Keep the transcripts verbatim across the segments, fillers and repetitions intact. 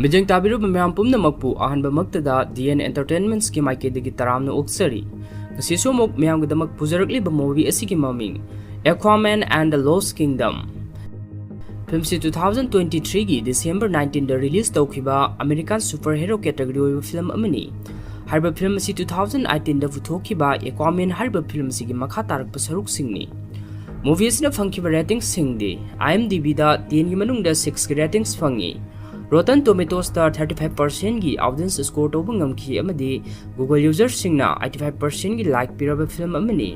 ꯃꯤꯠꯌꯦꯡ ꯇꯥꯕꯤꯔꯤꯕ ꯃꯌꯥꯝ ꯄꯨꯝꯅꯃꯛꯄꯨ ꯑꯍꯥꯟꯕꯃꯛꯇꯗ D N Entertainmentsꯀꯤ ꯃꯥꯏꯀꯩꯗꯒꯤ ꯇꯔꯥꯝꯅ ꯑꯣꯛꯆꯔꯤ꯫ ꯉꯁꯤꯁꯨ ꯑꯃꯨꯛ ꯃꯌꯥꯝꯒꯤꯗꯃꯛ ꯄꯨꯖꯔꯛꯂꯤꯕ movie ꯑꯁꯤꯒꯤ ꯃꯃꯤꯡ Aquaman and the Lost Kingdom꯫ Filmꯁꯤ two thousand twenty threeꯒꯤ December nineteenꯗ release ꯇꯧꯈꯤꯕ American superhero category ꯑꯣꯏꯕ film ꯑꯃꯅꯤ꯫ ꯍꯥꯏꯔꯤꯕ film ꯑꯁꯤ two thousand eighteenꯗ ꯄꯨꯊꯣꯛꯈꯤꯕ Aquaman ꯍꯥꯏꯔꯤꯕ film ꯑꯁꯤꯒꯤ ꯃꯈꯥ ꯇꯥꯔꯛꯄ ꯁꯔꯨꯛꯁꯤꯡꯅꯤ꯫ Movie ꯑꯁꯤꯅ ꯐꯪꯈꯤꯕ ratingsꯁꯤꯡꯗꯤ IMDbꯗ tenꯒꯤ ꯃꯅꯨꯡꯗ sixꯀꯤ ratings ꯐꯪꯉꯤ꯫ Rotten Tomatoesꯇ thirty five percentꯀꯤ audience score ꯇꯧꯕ ꯉꯝꯈꯤ ꯑꯃꯗꯤ Google userꯁꯤꯡꯅ eighty five percentꯀꯤ like ꯄꯤꯔꯕ film ꯑꯃꯅꯤ꯫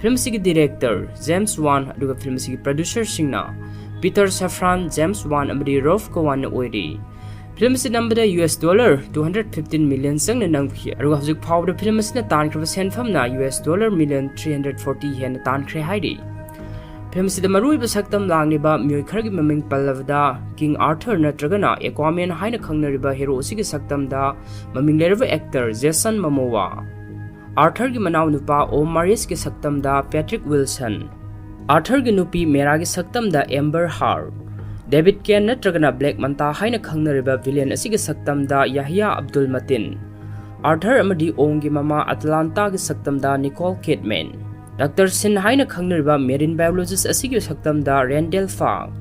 Film ꯑꯁꯤꯒꯤ director James Wan ꯑꯗꯨꯒ film ꯑꯁꯤꯒꯤ producerꯁꯤꯡꯅ Peter Safran, James Wan ꯑꯃꯗꯤ Rolf Cohenꯅ ꯑꯣꯏꯔꯤ꯫ Film ꯑꯁꯤ ꯅꯝꯕꯗ US dollar two hundred fifteen million ꯆꯪꯅ ꯅꯝꯈꯤ, ꯑꯗꯨꯒ ꯍꯧꯖꯤꯛ ꯐꯥꯎꯕꯗ film ꯑꯁꯤꯅ ꯇꯥꯟꯈ꯭ꯔꯕ ꯁꯦꯟꯐꯝꯅ US dollar million three hundred forty ꯍꯦꯟꯅ ꯇꯥꯟꯈ꯭ꯔꯦ ꯍꯥꯏꯔꯤ꯫ Film ꯑꯁꯤꯗ ꯃꯔꯨꯑꯣꯏꯕ ꯁꯛꯇꯝ ꯂꯥꯡꯂꯤꯕ ꯃꯤꯑꯣꯏ ꯈꯔꯒꯤ ꯃꯃꯤꯡ ꯄꯜꯂꯕꯗ King Arthur ꯅꯠꯇ꯭ꯔꯒꯅ Aquaman ꯍꯥꯏꯅ ꯈꯪꯅꯔꯤꯕ hero ꯑꯁꯤꯒꯤ ꯁꯛꯇꯝꯗ ꯃꯃꯤꯡ ꯂꯩꯔꯕ actor Jason Momoa, Arthurꯒꯤ ꯃꯅꯥꯎꯅꯨꯄꯥ Omariusꯀꯤ ꯁꯛꯇꯝꯗ Patrick Wilson, Arthurꯒꯤ ꯅꯨꯄꯤ Meraꯒꯤ ꯁꯛꯇꯝꯗ Amber Heard, David Cain ꯅꯠꯇ꯭ꯔꯒꯅ Black Manta ꯍꯥꯏꯅ ꯈꯪꯅꯔꯤꯕ villain ꯑꯁꯤꯒꯤ ꯁꯛꯇꯝꯗ Yahya Abdul Mateen, Arthur ꯑꯃꯗꯤ Omꯒꯤ ꯃꯃꯥ Atlantaꯒꯤ ꯁꯛꯇꯝꯗ Nicole Kidman, Doctor Syn ꯍꯥꯏꯅ ꯈꯪꯅꯔꯤꯕ marine biologist ꯑꯁꯤꯒꯤ ꯁꯛꯇꯝꯗ Randall Park꯫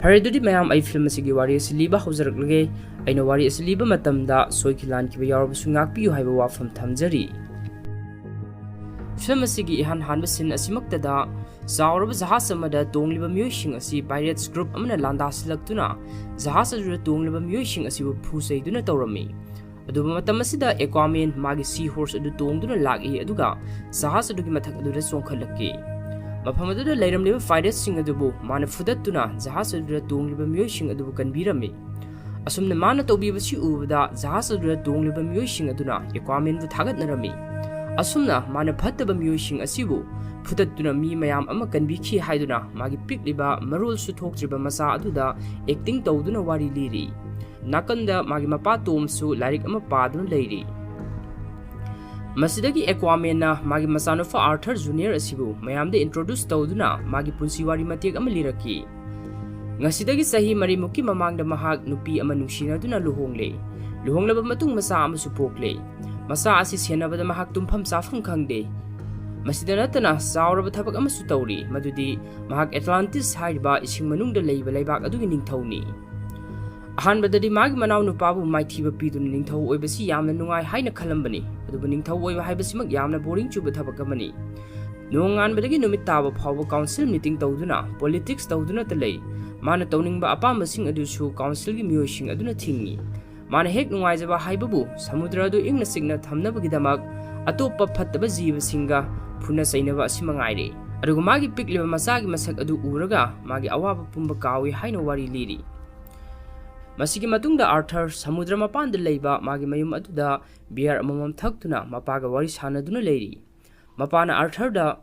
ꯐꯔꯦ, ꯑꯗꯨꯗꯤ ꯃꯌꯥꯝ, ꯑꯩ film ꯑꯁꯤꯒꯤ ꯋꯥꯔꯤ ꯑꯁꯤ ꯂꯤꯕ ꯍꯧꯖꯔꯛꯂꯒꯦ꯫ ꯑꯩꯅ ꯋꯥꯔꯤ ꯑꯁꯤ ꯂꯤꯕ ꯃꯇꯝꯗ ꯁꯣꯏꯈꯤ ꯂꯥꯟꯈꯤꯕ ꯌꯥꯎꯔꯕꯁꯨ ꯉꯥꯛꯄꯤꯌꯨ ꯍꯥꯏꯕ ꯋꯥꯐꯝ ꯊꯝꯖꯔꯤ꯫ Film ꯑꯁꯤꯒꯤ ꯏꯍꯥꯟ ꯍꯥꯟꯕ scene ꯑꯁꯤꯃꯛꯇꯗ ꯆꯥꯎꯔꯕ ꯖꯍꯥꯖ ꯑꯃꯗ ꯇꯣꯡꯂꯤꯕ ꯃꯤꯑꯣꯏꯁꯤꯡ ꯑꯁꯤ pirates group ꯑꯃꯅ ꯂꯥꯟꯗꯥꯁꯤꯜꯂꯛꯇꯨꯅ ꯖꯍꯥꯖ ꯑꯗꯨꯗ ꯇꯣꯡꯂꯤꯕ ꯃꯤꯑꯣꯏꯁꯤꯡ ꯑꯁꯤꯕꯨ ꯐꯨ ꯆꯩꯗꯨꯅ ꯇꯧꯔꯝꯃꯤ꯫ ꯑꯗꯨꯕꯨ ꯃꯇꯝ ꯑꯁꯤꯗ Aquaman ꯃꯥꯒꯤ sea horse ꯑꯗꯨ ꯇꯣꯡꯗꯨꯅ ꯂꯥꯛꯏ, ꯑꯗꯨꯒ ꯖꯍꯥꯖ ꯑꯗꯨꯒꯤ ꯃꯊꯛ ꯑꯗꯨꯗ ꯆꯣꯡꯈꯠꯂꯛꯈꯤ꯫ ꯃꯐꯝ ꯑꯗꯨꯗ ꯂꯩꯔꯝꯂꯤꯕ pirateꯁꯤꯡ ꯑꯗꯨꯕꯨ ꯃꯥꯅ ꯐꯨꯗꯠꯇꯨꯅ ꯖꯍꯥꯖ ꯑꯗꯨꯗ ꯇꯣꯡꯂꯤꯕ ꯃꯤꯑꯣꯏꯁꯤꯡ ꯑꯗꯨꯕꯨ ꯀꯟꯕꯤꯔꯝꯃꯤ꯫ ꯑꯁꯨꯝꯅ ꯃꯥꯅ ꯇꯧꯕꯤꯕꯁꯤ ꯎꯕꯗ ꯖꯍꯥꯖ ꯑꯗꯨꯗ ꯇꯣꯡꯂꯤꯕ ꯃꯤꯑꯣꯏꯁꯤꯡ ꯑꯗꯨꯅ Aquamanꯕꯨ ꯊꯥꯒꯠꯅꯔꯝꯃꯤ꯫ ꯑꯁꯨꯝꯅ ꯃꯥꯅ ꯐꯠꯇꯕ ꯃꯤꯑꯣꯏꯁꯤꯡ ꯑꯁꯤꯕꯨ ꯐꯨꯗꯠꯇꯨꯅ ꯃꯤ ꯃꯌꯥꯝ ꯑꯃ ꯀꯟꯕꯤꯈꯤ ꯍꯥꯏꯗꯨꯅ ꯃꯥꯒꯤ ꯄꯤꯛꯂꯤꯕ ꯃꯔꯣꯜꯁꯨ ꯊꯣꯛꯇ꯭ꯔꯤꯕ ꯃꯆꯥ ꯑꯗꯨꯗ acting ꯇꯧꯗꯨꯅ ꯋꯥꯔꯤ ꯂꯤꯔꯤ꯫ ꯅꯥꯀꯟꯗ ꯃꯥꯒꯤ ꯃꯄꯥ Tomꯁꯨ ꯂꯥꯏꯔꯤꯛ ꯑꯃ ꯄꯥꯗꯨꯅ ꯂꯩꯔꯤ꯫ ꯃꯁꯤꯗꯒꯤ Aquamanꯅ ꯃꯥꯒꯤ ꯃꯆꯥꯅꯨꯄꯥ Arthur Junior ꯑꯁꯤꯕꯨ ꯃꯌꯥꯝꯗ introduce ꯇꯧꯗꯨꯅ ꯃꯥꯒꯤ ꯄꯨꯟꯁꯤ ꯋꯥꯔꯤ ꯃꯇꯦꯛ ꯑꯃ ꯂꯤꯔꯛꯈꯤ꯫ ꯉꯁꯤꯗꯒꯤ ꯆꯍꯤ ꯃꯔꯤꯃꯨꯛꯀꯤ ꯃꯃꯥꯡꯗ ꯃꯍꯥꯛ ꯅꯨꯄꯤ ꯑꯃ ꯅꯨꯡꯁꯤꯅꯗꯨꯅ ꯂꯨꯍꯣꯡꯂꯦ꯫ ꯂꯨꯍꯣꯡꯂꯕ ꯃꯇꯨꯡ ꯃꯆꯥ ꯑꯃꯁꯨ ꯄꯣꯛꯂꯦ꯫ ꯃꯆꯥ ꯑꯁꯤ ꯁꯦꯟꯅꯕꯗ ꯃꯍꯥꯛ ꯇꯨꯝꯐꯝ ꯆꯥꯐꯝ ꯈꯪꯗꯦ꯫ ꯃꯁꯤꯗ ꯅꯠꯇꯅ ꯆꯥꯎꯔꯕ ꯊꯕꯛ ꯑꯃꯁꯨ ꯇꯧꯔꯤ, ꯃꯗꯨꯗꯤ ꯃꯍꯥꯛ ꯑꯦꯠꯂꯥꯟꯇꯤꯁ ꯍꯥꯏꯔꯤꯕ ꯏꯁꯤꯡ ꯃꯅꯨꯡꯗ ꯂꯩꯕ ꯂꯩꯕꯥꯛ ꯑꯗꯨꯒꯤ ꯅꯤꯡꯊꯧꯅꯤ꯫ ꯑꯍꯥꯟꯕꯗꯗꯤ ꯃꯥꯒꯤ ꯃꯅꯥꯎꯅꯨꯄꯥꯕꯨ ꯃꯥꯏꯊꯤꯕ ꯄꯤꯗꯨꯅ ꯅꯤꯡꯊꯧ ꯑꯣꯏꯕꯁꯤ ꯌꯥꯝꯅ ꯅꯨꯡꯉꯥꯏ ꯍꯥꯏꯅ ꯈꯜꯂꯝꯕꯅꯤ, ꯑꯗꯨꯕꯨ ꯅꯤꯡꯊꯧ ꯑꯣꯏꯕ ꯍꯥꯏꯕꯁꯤꯃꯛ ꯌꯥꯝꯅ ꯕꯣꯔꯤꯡ ꯆꯨꯕ ꯊꯕꯛ ꯑꯃꯅꯤ꯫ ꯅꯣꯡꯉꯥꯟꯕꯗꯒꯤ ꯅꯨꯃꯤꯠ ꯇꯥꯕ ꯐꯥꯎꯕ ꯀꯥꯎꯟꯁꯤꯜ ꯃꯤꯇꯤꯡ ꯇꯧꯗꯨꯅ, ꯄꯣꯂꯤꯇꯤꯛꯁ ꯇꯧꯗꯨꯅꯇ ꯂꯩ꯫ ꯃꯥꯅ ꯇꯧꯅꯤꯡꯕ ꯑꯄꯥꯝꯕꯁꯤꯡ ꯑꯗꯨꯁꯨ ꯀꯥꯎꯟꯁꯤꯜꯒꯤ ꯃꯤꯑꯣꯏꯁꯤꯡ ꯑꯗꯨꯅ ꯊꯤꯡꯏ꯫ ꯃꯥꯅ ꯍꯦꯛ ꯅꯨꯡꯉꯥꯏꯖꯕ ꯍꯥꯏꯕꯕꯨ ꯁꯃꯨꯗ꯭ꯔ ꯑꯗꯨ ꯏꯪꯅ ꯆꯤꯛꯅ ꯊꯝꯅꯕꯒꯤꯗꯃꯛ ꯑꯇꯣꯞꯄ ꯐꯠꯇꯕ ꯖꯤꯕꯁꯤꯡꯒ ꯐꯨꯅ ꯆꯩꯅꯕ ꯑꯁꯤ ꯃꯉꯥꯏꯔꯦ꯫ ꯑꯗꯨꯒ ꯃꯥꯒꯤ ꯄꯤꯛꯂꯤꯕ ꯃꯆꯥꯒꯤ ꯃꯁꯛ ꯑꯗꯨ ꯎꯔꯒ ꯃꯥꯒꯤ ꯑꯋꯥꯕ ꯄꯨꯝꯕ ꯀꯥꯎꯏ ꯍꯥꯏꯅ ꯋꯥꯔꯤ ꯂꯤꯔꯤ꯫ ꯃꯁꯤꯒꯤ ꯃꯇꯨꯡꯗ ꯑꯥꯔꯊꯔ ꯁꯃꯨꯗ꯭ꯔ ꯃꯄꯥꯟꯗ ꯂꯩꯕ ꯃꯥꯒꯤ ꯃꯌꯨꯝ ꯑꯗꯨꯗ ꯕꯤꯌꯔ ꯑꯃꯃꯝ ꯊꯛꯇꯨꯅ ꯃꯄꯥꯒ ꯋꯥꯔꯤ ꯁꯥꯟꯅꯗꯨꯅ ꯂꯩꯔꯤ꯫ ꯃꯄꯥꯅ ꯑꯥꯔꯊꯔꯗ,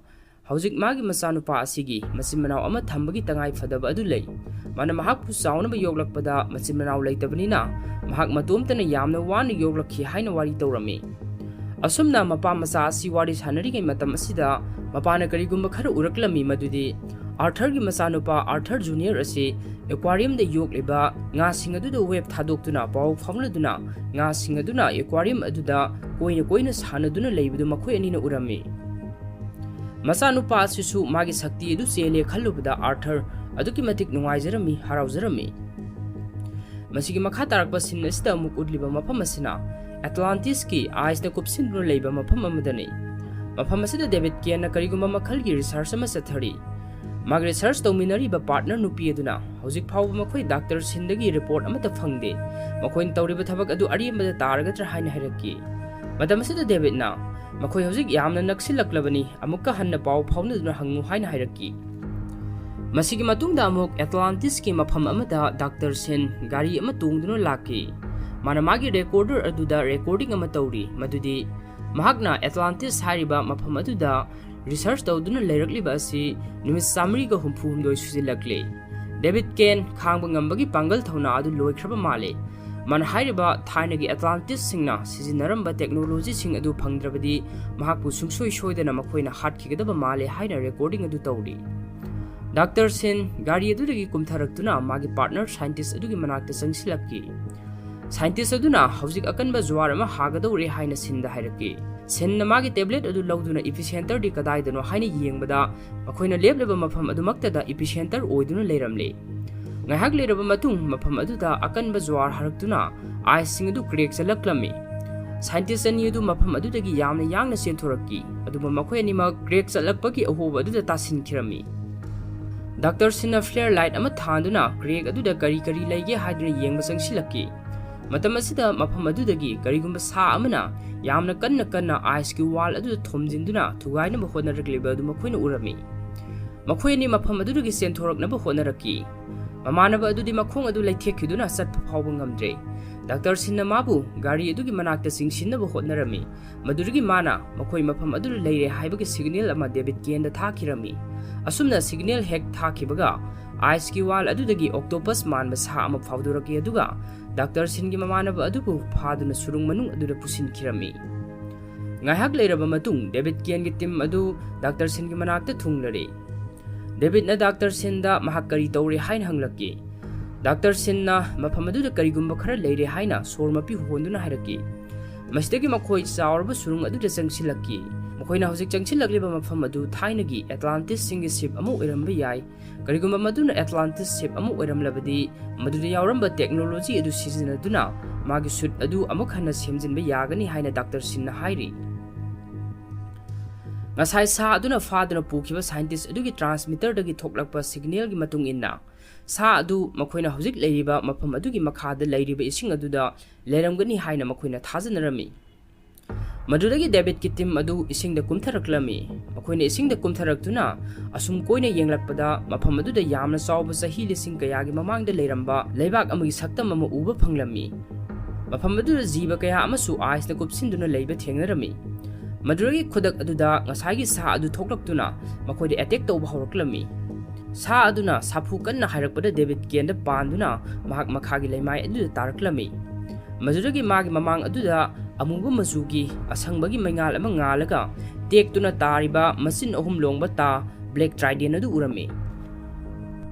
"ꯍꯧꯖꯤꯛ ꯃꯥꯒꯤ ꯃꯆꯥꯅꯨꯄꯥ ꯑꯁꯤꯒꯤ ꯃꯆꯤꯟ ꯃꯅꯥꯎ ꯑꯃ ꯊꯝꯕꯒꯤ ꯇꯉꯥꯏ ꯐꯗꯕ ꯑꯗꯨ ꯂꯩ꯫ ꯃꯥꯅ ꯃꯍꯥꯛꯄꯨ ꯆꯥꯎꯅꯕ ꯌꯣꯛꯂꯛꯄꯗ ꯃꯆꯤꯟ ꯃꯅꯥꯎ ꯂꯩꯇꯕꯅꯤꯅ ꯃꯍꯥꯛ ꯃꯇꯣꯝꯇꯅ ꯌꯥꯝꯅ ꯋꯥꯅ ꯌꯣꯛꯂꯛꯈꯤ" ꯍꯥꯏꯅ ꯋꯥꯔꯤ ꯇꯧꯔꯝꯃꯤ꯫ ꯑꯁꯨꯝꯅ ꯃꯄꯥ ꯃꯆꯥ ꯑꯁꯤ ꯋꯥꯔꯤ ꯁꯥꯟꯅꯔꯤꯉꯩ ꯃꯇꯝ ꯑꯁꯤꯗ ꯃꯄꯥꯅ ꯀꯔꯤꯒꯨꯝꯕ ꯈꯔ ꯎꯔꯛꯂꯝꯃꯤ, ꯃꯗꯨꯗꯤ ꯑꯥꯔꯊꯔꯒꯤ ꯃꯆꯥꯅꯨꯄꯥ ꯑꯥꯔꯊꯔ ꯖꯨꯅꯤꯌꯔ ꯑꯁꯤ ꯑꯦꯀ꯭ꯋꯥꯔꯤꯌꯝꯗ ꯌꯣꯛꯂꯤꯕ ꯉꯥꯁꯤꯡ ꯑꯗꯨꯗ ꯋꯦꯕ ꯊꯥꯗꯣꯛꯇꯨꯅ, ꯄꯥꯎ ꯐꯥꯎꯅꯗꯨꯅ, ꯉꯥꯁꯤꯡ ꯑꯗꯨꯅ ꯑꯦꯀ꯭ꯋꯥꯔꯤꯌꯝ ꯑꯗꯨꯗ ꯀꯣꯏꯅ ꯀꯣꯏꯅ ꯁꯥꯟꯅꯗꯨꯅ ꯂꯩꯕꯗꯨ ꯃꯈꯣꯏ ꯑꯅꯤꯅ ꯎꯔꯝꯃꯤ꯫ ꯃꯆꯥꯅꯨꯄꯥ ꯑꯁꯤꯁꯨ ꯃꯥꯒꯤ ꯁꯛꯇꯤ ꯑꯗꯨ ꯆꯦꯜꯂꯦ ꯈꯜꯂꯨꯕꯗ ꯑꯥꯔꯊꯔ ꯑꯗꯨꯛꯀꯤ ꯃꯇꯤꯛ ꯅꯨꯡꯉꯥꯏꯖꯔꯝꯃꯤ, ꯍꯔꯥꯎꯖꯔꯝꯃꯤ꯫ ꯃꯁꯤꯒꯤ ꯃꯈꯥ ꯇꯥꯔꯛꯄ ꯁꯤꯟ ꯑꯁꯤꯗ ꯑꯃꯨꯛ ꯎꯠꯂꯤꯕ ꯃꯐꯝ ꯑꯁꯤꯅ ꯑꯦꯠꯂꯥꯟꯇꯤꯁꯀꯤ ꯑꯥꯏꯁꯅ ꯀꯨꯞꯁꯤꯟꯗꯨꯅ ꯂꯩꯕ ꯃꯐꯝ ꯑꯃꯗꯅꯤ꯫ ꯃꯐꯝ ꯑꯁꯤꯗ ꯗꯦꯕꯤꯠ ꯀꯦꯟꯅ ꯀꯔꯤꯒꯨꯝꯕ ꯃꯈꯜꯒꯤ ꯔꯤꯁꯔꯆ ꯑꯃ ꯆꯠꯊꯔꯤ꯫ ꯃꯥꯒꯤ ꯔꯤꯁꯔꯆ ꯇꯧꯃꯤꯟꯅꯔꯤꯕ ꯄꯥꯔꯠꯅꯔ ꯅꯨꯄꯤ ꯑꯗꯨꯅ, "ꯍꯧꯖꯤꯛ ꯐꯥꯎꯕ ꯃꯈꯣꯏ ꯗꯥꯛꯇꯔ ꯁꯤꯟꯗꯒꯤ ꯔꯤꯄꯣꯔꯠ ꯑꯃꯠꯇ ꯐꯪꯗꯦ꯫ ꯃꯈꯣꯏꯅ ꯇꯧꯔꯤꯕ ꯊꯕꯛ ꯑꯗꯨ ꯑꯔꯦꯝꯕꯗ ꯇꯥꯔꯒꯗ꯭ꯔꯥ?" ꯍꯥꯏꯅ ꯍꯥꯏꯔꯛꯈꯤ꯫ ꯃꯇꯝ ꯑꯁꯤꯗ ꯗꯦꯕꯤꯠꯅ, "ꯃꯈꯣꯏ ꯍꯧꯖꯤꯛ ꯌꯥꯝꯅ ꯅꯛꯁꯤꯜꯂꯛꯂꯕꯅꯤ, ꯑꯃꯨꯛꯀ ꯍꯟꯅ ꯄꯥꯎ ꯐꯥꯎꯅꯗꯨꯅ ꯍꯪꯉꯨ" ꯍꯥꯏꯅ ꯍꯥꯏꯔꯛꯈꯤ꯫ ꯃꯁꯤꯒꯤ ꯃꯇꯨꯡꯗ ꯑꯃꯨꯛ ꯑꯦꯠꯂꯥꯟꯇꯤꯁꯀꯤ ꯃꯐꯝ ꯑꯃꯗ ꯗꯥꯛꯇꯔ ꯁꯤꯟ ꯒꯥꯔꯤ ꯑꯃ ꯇꯣꯡꯗꯨꯅ ꯂꯥꯛꯈꯤ꯫ ꯃꯥꯅ ꯃꯥꯒꯤ ꯔꯦꯀꯣꯔꯗꯔ ꯑꯗꯨꯗ ꯔꯦꯀꯣꯔꯗꯤꯡ ꯑꯃ ꯇꯧꯔꯤ, ꯃꯗꯨꯗꯤ ꯃꯍꯥꯛꯅ ꯑꯦꯠꯂꯥꯟꯇꯤꯁ ꯍꯥꯏꯔꯤꯕ ꯃꯐꯝ ꯑꯗꯨꯗ ꯔꯤꯁꯔꯆ ꯇꯧꯗꯨꯅ ꯂꯩꯔꯛꯂꯤꯕ ꯑꯁꯤ ꯅꯨꯃꯤꯠ ꯆꯥꯃꯔꯤꯒ ꯍꯨꯝꯐꯨ ꯍꯨꯝꯗꯣꯏ ꯁꯨꯖꯤꯜꯂꯛꯂꯦ꯫ ꯗꯦꯕꯤꯠ ꯀꯦꯟ ꯈꯥꯡꯕ ꯉꯝꯕꯒꯤ ꯄꯥꯡꯒꯜ ꯊꯧꯅꯥ ꯑꯗꯨ ꯂꯣꯏꯈ꯭ꯔꯕ ꯃꯥꯜꯂꯦ꯫ ꯃꯥꯅ ꯍꯥꯏꯔꯤꯕ ꯊꯥꯏꯅꯒꯤ ꯑꯦꯠꯂꯥꯟꯇꯤꯁꯁꯤꯡꯅ ꯁꯤꯖꯤꯟꯅꯔꯝꯕ ꯇꯦꯛꯅꯣꯂꯣꯖꯤꯁꯤꯡ ꯑꯗꯨ ꯐꯪꯗ꯭ꯔꯕꯗꯤ ꯃꯍꯥꯛꯄꯨ ꯁꯨꯡꯁꯣꯏ ꯁꯣꯏꯗꯅ ꯃꯈꯣꯏꯅ ꯍꯥꯠꯈꯤꯒꯗꯕ ꯃꯥꯜꯂꯦ ꯍꯥꯏꯅ ꯔꯦꯀꯣꯔꯗꯤꯡ ꯑꯗꯨ ꯇꯧꯔꯤ꯫ ꯗꯥꯛꯇꯔ ꯁꯤꯟ ꯒꯥꯔꯤ ꯑꯗꯨꯗꯒꯤ ꯀꯨꯝꯊꯔꯛꯇꯨꯅ ꯃꯥꯒꯤ ꯄꯥꯔꯠꯅꯔ ꯁꯥꯏꯟꯇꯤꯁ ꯑꯗꯨꯒꯤ ꯃꯅꯥꯛꯇ ꯆꯪꯁꯤꯜꯂꯛꯈꯤ꯫ ꯁꯥꯏꯟꯇꯤꯁ ꯑꯗꯨꯅ ꯍꯧꯖꯤꯛ ꯑꯀꯟꯕ ꯖ꯭ꯋꯥꯔ ꯑꯃ ꯍꯥꯒꯗꯧꯔꯦ ꯍꯥꯏꯅ ꯁꯤꯟꯗ ꯍꯥꯏꯔꯛꯈꯤ꯫ ꯁꯤꯟꯅ ꯃꯥꯒꯤ ꯇꯦꯕ꯭ꯂꯦꯠ ꯑꯗꯨ ꯂꯧꯗꯨꯅ ꯏꯄꯤꯁꯦꯟꯇꯔꯗꯤ ꯀꯗꯥꯏꯗꯅꯣ ꯍꯥꯏꯅ ꯌꯦꯡꯕꯗ ꯃꯈꯣꯏꯅ ꯂꯦꯞꯂꯤꯕ ꯃꯐꯝ ꯑꯗꯨꯃꯛꯇꯗ ꯏꯄꯤꯁꯦꯟꯇꯔ ꯑꯣꯏꯗꯨꯅ ꯂꯩꯔꯝꯂꯦ꯫ ꯉꯥꯏꯍꯥꯛ ꯂꯩꯔꯕ ꯃꯇꯨꯡ ꯃꯐꯝ ꯑꯗꯨꯗ ꯑꯀꯟꯕ ꯖ꯭ꯋꯥꯔ ꯍꯥꯔꯛꯇꯨꯅ ꯑꯥꯏꯁꯁꯤꯡ ꯑꯗꯨ ꯀ꯭ꯔꯦꯛ ꯆꯠꯂꯛꯂꯝꯃꯤ꯫ ꯁꯥꯏꯟꯇꯤꯁ ꯑꯅꯤ ꯑꯗꯨ ꯃꯐꯝ ꯑꯗꯨꯗꯒꯤ ꯌꯥꯝꯅ ꯌꯥꯡꯅ ꯆꯦꯟꯊꯣꯔꯛꯈꯤ, ꯑꯗꯨꯕꯨ ꯃꯈꯣꯏ ꯑꯅꯤꯃꯛ ꯀ꯭ꯔꯦꯛ ꯆꯠꯂꯛꯄꯒꯤ ꯑꯍꯣꯕ ꯑꯗꯨꯗ ꯇꯥꯁꯤꯟꯈꯤꯔꯝꯃꯤ꯫ ꯗꯥꯛꯇꯔ ꯁꯤꯟꯅ ꯐ꯭ꯂꯦꯌꯔ ꯂꯥꯏꯠ ꯑꯃ ꯊꯥꯟꯗꯨꯅ ꯀ꯭ꯔꯦꯛ ꯑꯗꯨꯗ ꯀꯔꯤ ꯀꯔꯤ ꯂꯩꯒꯦ ꯍꯥꯏꯗꯨꯅ ꯌꯦꯡꯕ ꯆꯪꯁꯤꯜꯂꯛꯈꯤ꯫ ꯃꯇꯝ ꯑꯁꯤꯗ ꯃꯐꯝ ꯑꯗꯨꯗꯒꯤ ꯀꯔꯤꯒꯨꯝꯕ ꯁꯥ ꯑꯃꯅ ꯌꯥꯝꯅ ꯀꯟꯅ ꯀꯟꯅ ꯑꯥꯏꯁꯀꯤ ꯋꯥꯜ ꯑꯗꯨꯗ ꯊꯣꯝꯖꯤꯟꯗꯨꯅ ꯊꯨꯒꯥꯏꯅꯕ ꯍꯣꯠꯅꯔꯛꯂꯤꯕ ꯑꯗꯨ ꯃꯈꯣꯏꯅ ꯎꯔꯝꯃꯤ꯫ ꯃꯈꯣꯏ ꯑꯅꯤ ꯃꯐꯝ ꯑꯗꯨꯗꯒꯤ ꯆꯦꯟꯊꯣꯔꯛꯅꯕ ꯍꯣꯠꯅꯔꯛꯈꯤ꯫ ꯃꯃꯥꯟꯅꯕ ꯑꯗꯨꯗꯤ ꯃꯈꯣꯡ ꯑꯗꯨ ꯂꯩꯊꯦꯛꯈꯤꯗꯨꯅ ꯆꯠꯄ ꯐꯥꯎꯕ ꯉꯝꯗ꯭ꯔꯦ꯫ ꯗꯥꯛꯇꯔ ꯁꯤꯟꯅ ꯃꯥꯕꯨ ꯒꯥꯔꯤ ꯑꯗꯨꯒꯤ ꯃꯅꯥꯛꯇ ꯆꯤꯡꯁꯤꯟꯅꯕ ꯍꯣꯠꯅꯔꯝꯃꯤ꯫ ꯃꯗꯨꯗꯒꯤ ꯃꯥꯅ ꯃꯈꯣꯏ ꯃꯐꯝ ꯑꯗꯨꯗ ꯂꯩꯔꯦ ꯍꯥꯏꯕꯒꯤ ꯁꯤꯒꯅꯦꯜ ꯑꯃ ꯗꯦꯕꯤꯠ ꯀꯦꯟꯗ ꯊꯥꯈꯤꯔꯝꯃꯤ꯫ ꯑꯁꯨꯝꯅ ꯁꯤꯒꯅꯦꯜ ꯍꯦꯛ ꯊꯥꯈꯤꯕꯒ ꯑꯥꯏꯁꯀꯤ ꯋꯥꯜ ꯑꯗꯨꯗꯒꯤ ꯑꯣꯛꯇꯣꯄꯁ ꯃꯥꯟꯕ ꯁꯥ ꯑꯃ ꯐꯥꯎꯗꯣꯔꯛꯏ, ꯑꯗꯨꯒ ꯗꯥꯛꯇꯔ ꯁꯤꯟꯒꯤ ꯃꯃꯥꯟꯅꯕ ꯑꯗꯨꯕꯨ ꯐꯥꯗꯨꯅ ꯁꯨꯔꯨꯡ ꯃꯅꯨꯡ ꯑꯗꯨꯗ ꯄꯨꯁꯤꯟꯈꯤꯔꯝꯃꯤ꯫ ꯉꯥꯏꯍꯥꯛ ꯂꯩꯔꯕ ꯃꯇꯨꯡ ꯗꯦꯕꯤꯠ ꯀꯦꯟꯒꯤ ꯇꯤꯝ ꯑꯗꯨ ꯗꯥꯛꯇꯔ ꯁꯤꯟꯒꯤ ꯃꯅꯥꯛꯇ ꯊꯨꯡꯂꯔꯦ꯫ ꯗꯦꯕꯤꯠꯅ ꯗꯥꯛꯇꯔ ꯁꯤꯟꯗ ꯃꯍꯥꯛ ꯀꯔꯤ ꯇꯧꯔꯦ ꯍꯥꯏꯅ ꯍꯪꯂꯛꯈꯤ꯫ ꯗꯥꯛꯇꯔ ꯁꯤꯟꯅ ꯃꯐꯝ ꯑꯗꯨꯗ ꯀꯔꯤꯒꯨꯝꯕ ꯈꯔ ꯂꯩꯔꯦ ꯍꯥꯏꯅ ꯁꯣꯔ ꯃꯄꯤ ꯍꯣꯟꯗꯨꯅ ꯍꯥꯏꯔꯛꯈꯤ꯫ ꯃꯁꯤꯗꯒꯤ ꯃꯈꯣꯏ ꯆꯥꯎꯔꯕ ꯁꯨꯔꯨꯡ ꯑꯗꯨꯗ ꯆꯪꯁꯤꯜꯂꯛꯈꯤ꯫ ꯃꯈꯣꯏꯅ ꯍꯧꯖꯤꯛ ꯆꯪꯁꯤꯜꯂꯛꯂꯤꯕ ꯃꯐꯝ ꯑꯗꯨ ꯊꯥꯏꯅꯒꯤ ꯑꯦꯠꯂꯥꯟꯇꯤꯁꯁꯤꯡꯒꯤ ꯁꯤꯞ ꯑꯃ ꯑꯣꯏꯔꯝꯕ ꯌꯥꯏ꯫ ꯀꯔꯤꯒꯨꯝꯕ ꯃꯗꯨꯅ ꯑꯦꯠꯂꯥꯟꯇꯤꯁ ꯁꯤꯞ ꯑꯃ ꯑꯣꯏꯔꯝꯂꯕꯗꯤ, ꯃꯗꯨꯗ ꯌꯥꯎꯔꯝꯕ ꯇꯦꯛꯅꯣꯂꯣꯖꯤ ꯑꯗꯨ ꯁꯤꯖꯤꯟꯅꯗꯨꯅ ꯃꯥꯒꯤ ꯁꯨꯠ ꯑꯗꯨ ꯑꯃꯨꯛ ꯍꯟꯅ ꯁꯦꯝꯖꯤꯟꯕ ꯌꯥꯒꯅꯤ ꯍꯥꯏꯅ ꯗꯥꯛꯇꯔ ꯁꯤꯟꯅ ꯍꯥꯏꯔꯤ꯫ ꯉꯁꯥꯏ ꯁꯥ ꯑꯗꯨꯅ ꯐꯥꯗꯨꯅ ꯄꯨꯈꯤꯕ ꯁꯥꯏꯟꯇꯤꯁ ꯑꯗꯨꯒꯤ ꯇ꯭ꯔꯥꯟꯁꯃꯤꯇꯔꯗꯒꯤ ꯊꯣꯛꯂꯛꯄ ꯁꯤꯒꯅꯦꯜꯒꯤ ꯃꯇꯨꯡ ꯏꯟꯅ, ꯁꯥ ꯑꯗꯨ ꯃꯈꯣꯏꯅ ꯍꯧꯖꯤꯛ ꯂꯩꯔꯤꯕ ꯃꯐꯝ ꯑꯗꯨꯒꯤ ꯃꯈꯥꯗ ꯂꯩꯔꯤꯕ ꯏꯁꯤꯡ ꯑꯗꯨꯗ ꯂꯩꯔꯝꯒꯅꯤ ꯍꯥꯏꯅ ꯃꯈꯣꯏꯅ ꯊꯥꯖꯅꯔꯝꯃꯤ꯫ ꯃꯗꯨꯗꯒꯤ ꯗꯦꯕꯤꯠꯀꯤ ꯇꯤꯝ ꯑꯗꯨ ꯏꯁꯤꯡꯗ ꯀꯨꯝꯊꯔꯛꯂꯝꯃꯤ꯫ ꯃꯈꯣꯏꯅ ꯏꯁꯤꯡꯗ ꯀꯨꯝꯊꯔꯛꯇꯨꯅ ꯑꯁꯨꯝ ꯀꯣꯏꯅ ꯌꯦꯡꯂꯛꯄꯗ, ꯃꯐꯝ ꯑꯗꯨꯗ ꯌꯥꯝꯅ ꯆꯥꯎꯕ ꯆꯍꯤ ꯂꯤꯁꯤꯡ ꯀꯌꯥꯒꯤ ꯃꯃꯥꯡꯗ ꯂꯩꯔꯝꯕ ꯂꯩꯕꯥꯛ ꯑꯃꯒꯤ ꯁꯛꯇꯝ ꯑꯃ ꯎꯕ ꯐꯪꯂꯝꯃꯤ꯫ ꯃꯐꯝ ꯑꯗꯨꯗ ꯖꯤꯕ ꯀꯌꯥ ꯑꯃꯁꯨ ꯑꯥꯏꯁꯅ ꯀꯨꯞꯁꯤꯟꯗꯨꯅ ꯂꯩꯕ ꯊꯦꯡꯅꯔꯝꯃꯤ꯫ ꯃꯗꯨꯗꯒꯤ ꯈꯨꯗꯛ ꯑꯗꯨꯗ ꯉꯁꯥꯏꯒꯤ ꯁꯥ ꯑꯗꯨ ꯊꯣꯛꯂꯛꯇꯨꯅ ꯃꯈꯣꯏꯗ ꯑꯦꯇꯦꯛ ꯇꯧꯕ ꯍꯧꯔꯛꯂꯝꯃꯤ꯫ ꯁꯥ ꯑꯗꯨꯅ ꯁꯥꯐꯨ ꯀꯟꯅ ꯍꯥꯏꯔꯛꯄꯗ ꯗꯦꯕꯤꯠ ꯀꯦꯟꯗ ꯄꯥꯟꯗꯨꯅ ꯃꯍꯥꯛ ꯃꯈꯥꯒꯤ ꯂꯩꯃꯥꯏ ꯑꯗꯨꯗ ꯇꯥꯔꯛꯂꯝꯃꯤ꯫ ꯃꯗꯨꯗꯒꯤ ꯃꯥꯒꯤ ꯃꯃꯥꯡ ꯑꯗꯨꯗ ꯑꯃꯨꯕ ꯃꯆꯨꯒꯤ ꯑꯁꯪꯕꯒꯤ ꯃꯩꯉꯥꯜ ꯑꯃ ꯉꯥꯜꯂꯒ ꯇꯦꯛꯇꯨꯅ ꯇꯥꯔꯤꯕ ꯃꯆꯤꯟ ꯑꯍꯨꯝ ꯂꯣꯡꯕ ꯇꯥ ꯕ꯭ꯂꯦꯛ ꯇ꯭ꯔꯥꯏꯗꯦꯟ ꯑꯗꯨ ꯎꯔꯝꯃꯤ꯫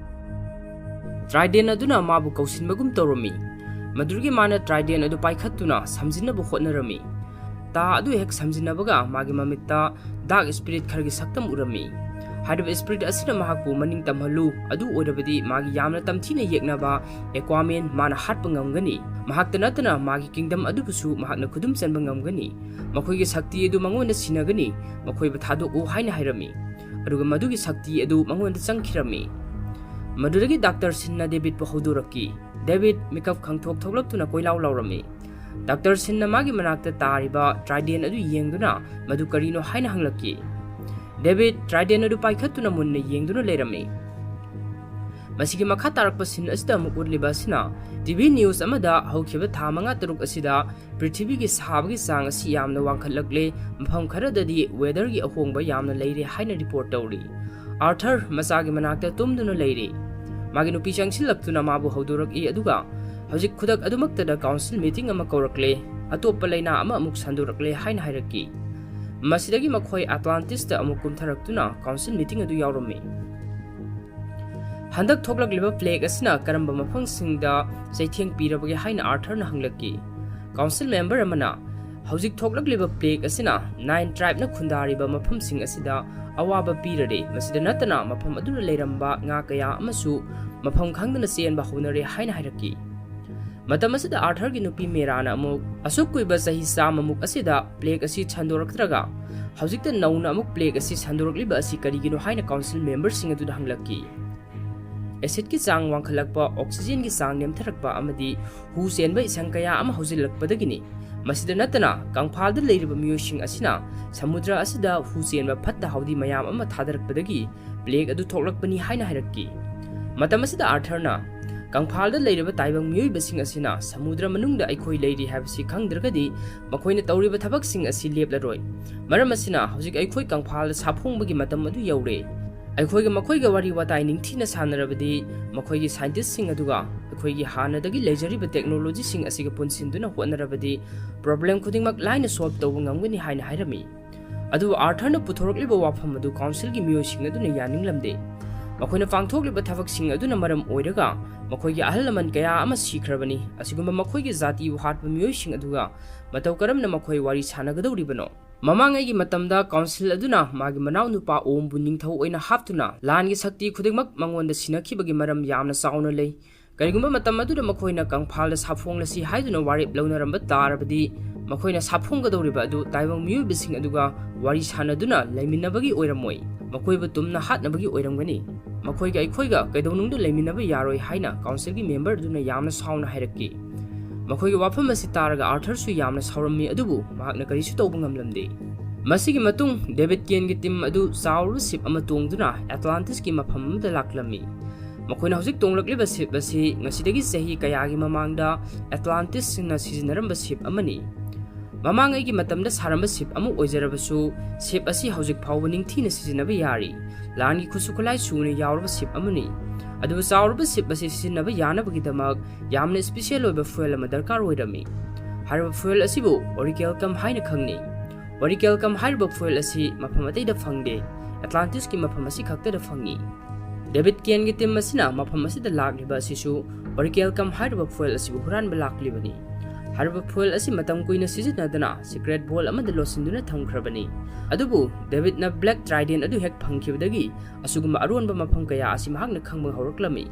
Trident ꯑꯗꯨꯅ ꯃꯥꯕꯨ ꯀꯧꯁꯤꯟꯕꯒꯨꯝ ꯇꯧꯔꯝꯃꯤ꯫ ꯃꯗꯨꯗꯒꯤ ꯃꯥꯅ Trident ꯑꯗꯨ ꯄꯥꯏꯈꯠꯇꯨꯅ ꯁꯝꯖꯤꯟꯅꯕ ꯍꯣꯠꯅꯔꯝꯃꯤ꯫ ꯇꯥ ꯑꯗꯨ ꯍꯦꯛ ꯁꯝꯖꯤꯟꯅꯕꯒ ꯃꯥꯒꯤ ꯃꯃꯤꯠꯇ Dark Spirit ꯈꯔꯒꯤ ꯁꯛꯇꯝ ꯎꯔꯝꯃꯤ꯫ ꯍꯥꯏꯔꯤꯕ Spirit ꯑꯁꯤꯅ ꯃꯍꯥꯛꯄꯨ ꯃꯅꯤꯡ ꯇꯝꯍꯜꯂꯨ, ꯑꯗꯨ ꯑꯣꯏꯔꯕꯗꯤ ꯃꯥꯒꯤ ꯌꯥꯝꯅ ꯇꯝꯊꯤꯅ ꯌꯦꯛꯅꯕ Aquaman ꯃꯥꯅ ꯍꯥꯠꯄ ꯉꯝꯒꯅꯤ꯫ ꯃꯍꯥꯛꯇ ꯅꯠꯇꯅ ꯃꯥꯒꯤ kingdom ꯑꯗꯨꯕꯨꯁꯨ ꯃꯍꯥꯛꯅ ꯈꯨꯗꯨꯝ ꯆꯟꯕ ꯉꯝꯒꯅꯤ꯫ ꯃꯈꯣꯏꯒꯤ ꯁꯛꯇꯤ ꯑꯗꯨ ꯃꯉꯣꯟꯗ ꯁꯤꯟꯅꯒꯅꯤ꯫ ꯃꯈꯣꯏꯕꯨ ꯊꯥꯗꯣꯛꯎ ꯍꯥꯏꯅ ꯍꯥꯏꯔꯝꯃꯤ꯫ ꯑꯗꯨꯒ ꯃꯗꯨꯒꯤ ꯁꯛꯇꯤ ꯑꯗꯨ ꯃꯉꯣꯟꯗ ꯆꯪꯈꯤꯔꯝꯃꯤ꯫ ꯃꯗꯨꯗꯒꯤ Doctor Sinꯅ Davidꯄꯨ ꯍꯧꯗꯣꯔꯛꯈꯤ꯫ David ꯃꯤꯀꯞ ꯈꯪꯊꯣꯛ ꯊꯣꯛꯂꯛꯇꯨꯅ ꯀꯣꯏꯂꯥꯎ ꯂꯥꯎꯔꯝꯃꯤ꯫ Doctor Sinꯅ ꯃꯥꯒꯤ ꯃꯅꯥꯛꯇ ꯇꯥꯔꯤꯕ Trident ꯑꯗꯨ ꯌꯦꯡꯗꯨꯅ ꯃꯗꯨ ꯀꯔꯤꯅꯣ ꯍꯥꯏꯅ ꯍꯪꯂꯛꯈꯤ꯫ David Trident ꯑꯗꯨ ꯄꯥꯏꯈꯠꯇꯨꯅ ꯃꯨꯟꯅ ꯌꯦꯡꯗꯨꯅ ꯂꯩꯔꯝꯃꯤ꯫ ꯃꯁꯤꯒꯤ ꯃꯈꯥ ꯇꯥꯔꯛꯄ scene ꯑꯁꯤꯗ ꯑꯃꯨꯛ ꯎꯠꯂꯤꯕ ꯑꯁꯤꯅ T V news ꯑꯃꯗ ꯍꯧꯈꯤꯕ ꯊꯥ ꯃꯉꯥ ꯇꯔꯨꯛ ꯑꯁꯤꯗ ꯄ꯭ꯔꯤꯊꯤꯕꯤꯒꯤ ꯁꯥꯕꯒꯤ ꯆꯥꯡ ꯑꯁꯤ ꯌꯥꯝꯅ ꯋꯥꯡꯈꯠꯂꯛꯂꯦ, ꯃꯐꯝ ꯈꯔꯗꯗꯤ weatherꯒꯤ ꯑꯍꯣꯡꯕ ꯌꯥꯝꯅ ꯂꯩꯔꯦ ꯍꯥꯏꯅ report ꯇꯧꯔꯤ꯫ Arthur ꯃꯆꯥꯒꯤ ꯃꯅꯥꯛꯇ ꯇꯨꯝꯗꯨꯅ ꯂꯩꯔꯤ꯫ ꯃꯥꯒꯤ ꯅꯨꯄꯤ ꯆꯪꯁꯤꯜꯂꯛꯇꯨꯅ ꯃꯥꯕꯨ ꯍꯧꯗꯣꯔꯛꯏ, ꯑꯗꯨꯒ ꯍꯧꯖꯤꯛ ꯈꯨꯗꯛ ꯑꯗꯨꯃꯛꯇꯗ council meeting ꯑꯃ ꯀꯧꯔꯛꯂꯦ, ꯑꯇꯣꯞꯄ ꯂꯩꯅꯥ ꯑꯃ ꯑꯃꯨꯛ ꯁꯟꯗꯣꯔꯛꯂꯦ ꯍꯥꯏꯅ ꯍꯥꯏꯔꯛꯈꯤ꯫ ꯃꯁꯤꯗꯒꯤ ꯃꯈꯣꯏ Atlantisꯇ ꯑꯃꯨꯛ ꯀꯨꯝꯊꯔꯛꯇꯨꯅ council meeting ꯑꯗꯨ ꯌꯥꯎꯔꯝꯃꯤ꯫ ꯍꯟꯗꯛ ꯊꯣꯛꯂꯛꯂꯤꯕ plague ꯑꯁꯤꯅ ꯀꯔꯝꯕ ꯃꯐꯝꯁꯤꯡꯗ ꯆꯩꯊꯦꯡ ꯄꯤꯔꯕꯒꯦ ꯍꯥꯏꯅ Arthurꯅ ꯍꯪꯂꯛꯈꯤ꯫ Council member ꯑꯃꯅ, "ꯍꯧꯖꯤꯛ ꯊꯣꯛꯂꯛꯂꯤꯕ plague ꯑꯁꯤꯅ Nine Tribeꯅ ꯈꯨꯟꯗꯥꯔꯤꯕ ꯃꯐꯝꯁꯤꯡ ꯑꯁꯤꯗ ꯑꯋꯥꯕ ꯄꯤꯔꯔꯦ꯫ ꯃꯁꯤꯗ ꯅꯠꯇꯅ ꯃꯐꯝ ꯑꯗꯨꯗ ꯂꯩꯔꯝꯕ ꯉꯥ ꯀꯌꯥ ꯑꯃꯁꯨ ꯃꯐꯝ ꯈꯪꯗꯅ ꯆꯦꯟꯕ ꯍꯧꯅꯔꯦ" ꯍꯥꯏꯅ ꯍꯥꯏꯔꯛꯈꯤ꯫ ꯃꯇꯝ ꯑꯁꯤꯗ Arthurꯒꯤ ꯅꯨꯄꯤ Merana ꯑꯃꯨꯛ, "ꯑꯁꯨꯛ ꯀꯨꯏꯕ ꯆꯍꯤ ꯆꯥꯝꯃꯃꯨꯛ ꯑꯁꯤꯗ plague ꯑꯁꯤ ꯁꯟꯗꯣꯔꯛꯇ꯭ꯔꯒ ꯍꯧꯖꯤꯛꯇ ꯅꯧꯅ ꯑꯃꯨꯛ plague ꯑꯁꯤ ꯁꯟꯗꯣꯔꯛꯂꯤꯕ ꯑꯁꯤ ꯀꯔꯤꯒꯤꯅꯣ?" ꯍꯥꯏꯅ council memberꯁꯤꯡ ꯑꯗꯨꯗ ꯍꯪꯂꯛꯈꯤ꯫ Acidꯀꯤ ꯆꯥꯡ ꯋꯥꯡꯈꯠꯂꯛꯄ, oxygenꯒꯤ ꯆꯥꯡ ꯅꯦꯝꯊꯔꯛꯄ ꯑꯃꯗꯤ ꯍꯨ ꯆꯦꯟꯕ ꯏꯁꯪ ꯀꯌꯥ ꯑꯃ ꯍꯧꯖꯤꯜꯂꯛꯄꯗꯒꯤꯅꯤ꯫ ꯃꯁꯤꯗ ꯅꯠꯇꯅ ꯀꯪꯐꯥꯜꯗ ꯂꯩꯔꯤꯕ ꯃꯤꯑꯣꯏꯁꯤꯡ ꯑꯁꯤꯅ ꯁꯃꯨꯗ꯭ꯔ ꯑꯁꯤꯗ ꯍꯨ ꯆꯦꯟꯕ ꯐꯠꯇ ꯍꯥꯎꯗꯤ ꯃꯌꯥꯝ ꯑꯃ ꯊꯥꯗꯔꯛꯄꯗꯒꯤ plague ꯑꯗꯨ ꯊꯣꯛꯂꯛꯄꯅꯤ ꯍꯥꯏꯅ ꯍꯥꯏꯔꯛꯈꯤ꯫ ꯃꯇꯝ ꯑꯁꯤꯗ Arthurꯅ, "ꯀꯪꯐꯥꯜꯗ ꯂꯩꯔꯤꯕ ꯇꯥꯏꯕꯪ ꯃꯤꯑꯣꯏꯕꯁꯤꯡ ꯑꯁꯤꯅ ꯁꯃꯨꯗ꯭ꯔ ꯃꯅꯨꯡꯗ ꯑꯩꯈꯣꯏ ꯂꯩꯔꯤ ꯍꯥꯏꯕꯁꯤ ꯈꯪꯗ꯭ꯔꯒꯗꯤ ꯃꯈꯣꯏꯅ ꯇꯧꯔꯤꯕ ꯊꯕꯛꯁꯤꯡ ꯑꯁꯤ ꯂꯦꯞꯂꯔꯣꯏ꯫ ꯃꯔꯝ ꯑꯁꯤꯅ ꯍꯧꯖꯤꯛ ꯑꯩꯈꯣꯏ ꯀꯪꯐꯥꯜꯗ ꯁꯥꯐꯣꯡꯕꯒꯤ ꯃꯇꯝ ꯑꯗꯨ ꯌꯧꯔꯦ꯫ ꯑꯩꯈꯣꯏꯒ ꯃꯈꯣꯏꯒ ꯋꯥꯔꯤ ꯋꯥꯇꯥꯏ ꯅꯤꯡꯊꯤꯅ ꯁꯥꯟꯅꯔꯕꯗꯤ, ꯃꯈꯣꯏꯒꯤ scientistꯁꯤꯡ ꯑꯗꯨꯒ ꯑꯩꯈꯣꯏꯒꯤ ꯍꯥꯟꯅꯗꯒꯤ ꯂꯩꯖꯔꯤꯕ technologyꯁꯤꯡ ꯑꯁꯤꯒ ꯄꯨꯟꯁꯤꯟꯗꯨꯅ ꯍꯣꯠꯅꯔꯕꯗꯤ problem ꯈꯨꯗꯤꯡꯃꯛ ꯂꯥꯏꯅ solve ꯇꯧꯕ ꯉꯝꯒꯅꯤ" ꯍꯥꯏꯅ ꯍꯥꯏꯔꯝꯃꯤ꯫ ꯑꯗꯨꯕꯨ Arthurꯅ ꯄꯨꯊꯣꯔꯛꯂꯤꯕ ꯋꯥꯐꯝ ꯑꯗꯨ councilꯒꯤ ꯃꯤꯑꯣꯏꯁꯤꯡ ꯑꯗꯨꯅ ꯌꯥꯅꯤꯡꯂꯝꯗꯦ꯫ ꯃꯈꯣꯏꯅ ꯄꯥꯡꯊꯣꯛꯂꯤꯕ ꯊꯕꯛꯁꯤꯡ ꯑꯗꯨꯅ ꯃꯔꯝ ꯑꯣꯏꯔꯒ ꯃꯈꯣꯏꯒꯤ ꯑꯍꯜ ꯂꯃꯟ ꯀꯌꯥ ꯑꯃ ꯁꯤꯈ꯭ꯔꯕꯅꯤ꯫ ꯑꯁꯤꯒꯨꯝꯕ ꯃꯈꯣꯏꯒꯤ ꯖꯥꯇꯤꯕꯨ ꯍꯥꯠꯄ ꯃꯤꯑꯣꯏꯁꯤꯡ ꯑꯗꯨꯒ ꯃꯇꯧ ꯀꯔꯝꯅ ꯃꯈꯣꯏ ꯋꯥꯔꯤ ꯁꯥꯟꯅꯒꯗꯧꯔꯤꯕꯅꯣ? ꯃꯃꯥꯡꯉꯩꯒꯤ ꯃꯇꯝꯗ ꯀꯥꯎꯟꯁꯤꯜ ꯑꯗꯨꯅ ꯃꯥꯒꯤ ꯃꯅꯥꯎꯅꯨꯄꯥ ꯑꯣꯝꯕꯨ ꯅꯤꯡꯊꯧ ꯑꯣꯏꯅ ꯍꯥꯞꯇꯨꯅ ꯂꯥꯟꯒꯤ ꯁꯛꯇꯤ ꯈꯨꯗꯤꯡꯃꯛ ꯃꯉꯣꯟꯗ ꯁꯤꯟꯅꯈꯤꯕꯒꯤ ꯃꯔꯝ ꯌꯥꯝꯅ ꯆꯥꯎꯅ ꯂꯩ꯫ ꯀꯔꯤꯒꯨꯝꯕ ꯃꯇꯝ ꯑꯗꯨꯗ ꯃꯈꯣꯏꯅ ꯀꯪꯐꯥꯜꯗ ꯁꯥꯐꯣꯡꯂꯁꯤ ꯍꯥꯏꯗꯨꯅ ꯋꯥꯔꯦꯞ ꯂꯧꯅꯔꯝꯕ ꯇꯥꯔꯕꯗꯤ, ꯃꯈꯣꯏꯅ ꯁꯥꯐꯣꯡꯒꯗꯧꯔꯤꯕ ꯑꯗꯨ ꯇꯥꯏꯕꯪ ꯃꯤꯑꯣꯏꯕꯁꯤꯡ ꯑꯗꯨꯒ ꯋꯥꯔꯤ ꯁꯥꯟꯅꯗꯨꯅ ꯂꯩꯃꯤꯟꯅꯕꯒꯤ ꯑꯣꯏꯔꯝꯃꯣꯏ, ꯃꯈꯣꯏꯕꯨ ꯇꯨꯝꯅ ꯍꯥꯠꯅꯕꯒꯤ ꯑꯣꯏꯔꯝꯒꯅꯤ꯫ ꯃꯈꯣꯏꯒ ꯑꯩꯈꯣꯏꯒ ꯀꯩꯗꯧꯅꯨꯡꯗ ꯂꯩꯃꯤꯟꯅꯕ ꯌꯥꯔꯣꯏ ꯍꯥꯏꯅ ꯀꯥꯎꯟꯁꯤꯜꯒꯤ ꯃꯦꯝꯕꯔ ꯑꯗꯨꯅ ꯌꯥꯝꯅ ꯁꯥꯎꯅ ꯍꯥꯏꯔꯛꯈꯤ꯫ ꯃꯈꯣꯏꯒꯤ ꯋꯥꯐꯝ ꯑꯁꯤ ꯇꯥꯔꯒ ꯑꯥꯔꯊꯔꯁꯨ ꯌꯥꯝꯅ ꯁꯥꯎꯔꯝꯃꯤ, ꯑꯗꯨꯕꯨ ꯃꯍꯥꯛꯅ ꯀꯔꯤꯁꯨ ꯇꯧꯕ ꯉꯝꯂꯝꯗꯦ꯫ ꯃꯁꯤꯒꯤ ꯃꯇꯨꯡ ꯗꯦꯕꯤꯠ ꯀꯦꯟꯒꯤ ꯇꯤꯝ ꯑꯗꯨ ꯆꯥꯎꯔꯕ ꯁꯤꯞ ꯑꯃ ꯇꯣꯡꯗꯨꯅ ꯑꯦꯠꯂꯥꯟꯇꯤꯁꯀꯤ ꯃꯐꯝ ꯑꯃꯗ ꯂꯥꯛꯂꯝꯃꯤ꯫ ꯃꯈꯣꯏꯅ ꯍꯧꯖꯤꯛ ꯇꯣꯡꯂꯛꯂꯤꯕ ꯁꯤꯞ ꯑꯁꯤ ꯉꯁꯤꯗꯒꯤ ꯆꯍꯤ ꯀꯌꯥꯒꯤ ꯃꯃꯥꯡꯗ ꯑꯦꯠꯂꯥꯟꯇꯤꯁꯁꯤꯡꯅ ꯁꯤꯖꯤꯟꯅꯔꯝꯕ ꯁꯤꯞ ꯑꯃꯅꯤ꯫ ꯃꯃꯥꯡꯉꯩꯒꯤ ꯃꯇꯝꯗ ꯁꯥꯔꯝꯕ ꯁꯤꯞ ꯑꯃ ꯑꯣꯏꯖꯔꯕꯁꯨ, ꯁꯤꯞ ꯑꯁꯤ ꯍꯧꯖꯤꯛ ꯐꯥꯎꯕ ꯅꯤꯡꯊꯤꯅ ꯁꯤꯖꯤꯟꯅꯕ ꯌꯥꯔꯤ꯫ ꯂꯥꯟꯒꯤ ꯈꯨꯠꯁꯨ ꯈꯨꯠꯂꯥꯏ ꯁꯨꯅ ꯌꯥꯎꯔꯕ ꯁꯤꯞ ꯑꯃꯅꯤ꯫ ꯑꯗꯨꯕꯨ ꯆꯥꯎꯔꯕ ꯁꯤꯞ ꯑꯁꯤ ꯁꯤꯖꯤꯟꯅꯕ ꯌꯥꯅꯕꯒꯤꯗꯃꯛ ꯌꯥꯝꯅ ꯏꯁꯄꯤꯁꯤꯌꯦꯜ ꯑꯣꯏꯕ ꯐ꯭ꯌꯨꯑꯦꯜ ꯑꯃ ꯗꯔꯀꯥꯔ ꯑꯣꯏꯔꯝꯃꯤ꯫ ꯍꯥꯏꯔꯤꯕ ꯐ꯭ꯌꯨꯑꯦꯜ ꯑꯁꯤꯕꯨ ꯑꯣꯔꯤꯀꯦꯜꯀꯝ ꯍꯥꯏꯅ ꯈꯪꯅꯩ꯫ ꯑꯣꯔꯤꯀꯦꯜꯀꯝ ꯍꯥꯏꯔꯤꯕ ꯐ꯭ꯌꯨꯑꯦꯜ ꯑꯁꯤ ꯃꯐꯝ ꯑꯇꯩꯗ ꯐꯪꯗꯦ, ꯑꯦꯠꯂꯥꯟꯇꯤꯁꯀꯤ ꯃꯐꯝ ꯑꯁꯤ ꯈꯛꯇꯗ ꯐꯪꯏ꯫ ꯗꯦꯕꯤꯠ ꯀꯦꯟꯒꯤ ꯇꯤꯝ ꯑꯁꯤꯅ ꯃꯐꯝ ꯑꯁꯤꯗ ꯂꯥꯛꯂꯤꯕ ꯑꯁꯤꯁꯨ ꯑꯣꯔꯤꯀꯦꯜꯀꯝ ꯍꯥꯏꯔꯤꯕ ꯐ꯭ꯌꯨꯑꯦꯜ ꯑꯁꯤꯕꯨ ꯍꯨꯔꯥꯟꯕ ꯂꯥꯛꯂꯤꯕꯅꯤ꯫ ꯍꯥꯏꯔꯤꯕ ꯐ꯭ꯌꯨꯑꯦꯜ ꯑꯁꯤ ꯃꯇꯝ ꯀꯨꯏꯅ ꯁꯤꯖꯤꯟꯅꯗꯅ ꯁꯤꯀ꯭ꯔꯦꯠ ꯚꯣꯜ ꯑꯃꯗ ꯂꯣꯠꯁꯤꯟꯗꯨꯅ ꯊꯝꯈ꯭ꯔꯕꯅꯤ꯫ ꯑꯗꯨꯕꯨ ꯗꯦꯕꯤꯠꯅ ꯕ꯭ꯂꯦꯛ ꯇ꯭ꯔꯥꯏꯗꯦꯟ ꯑꯗꯨ ꯍꯦꯛ ꯐꯪꯈꯤꯕꯗꯒꯤ ꯑꯁꯤꯒꯨꯝꯕ ꯑꯔꯣꯟꯕ ꯃꯐꯝ ꯀꯌꯥ ꯑꯁꯤ ꯃꯍꯥꯛꯅ ꯈꯪꯕ ꯍꯧꯔꯛꯂꯝꯃꯤ꯫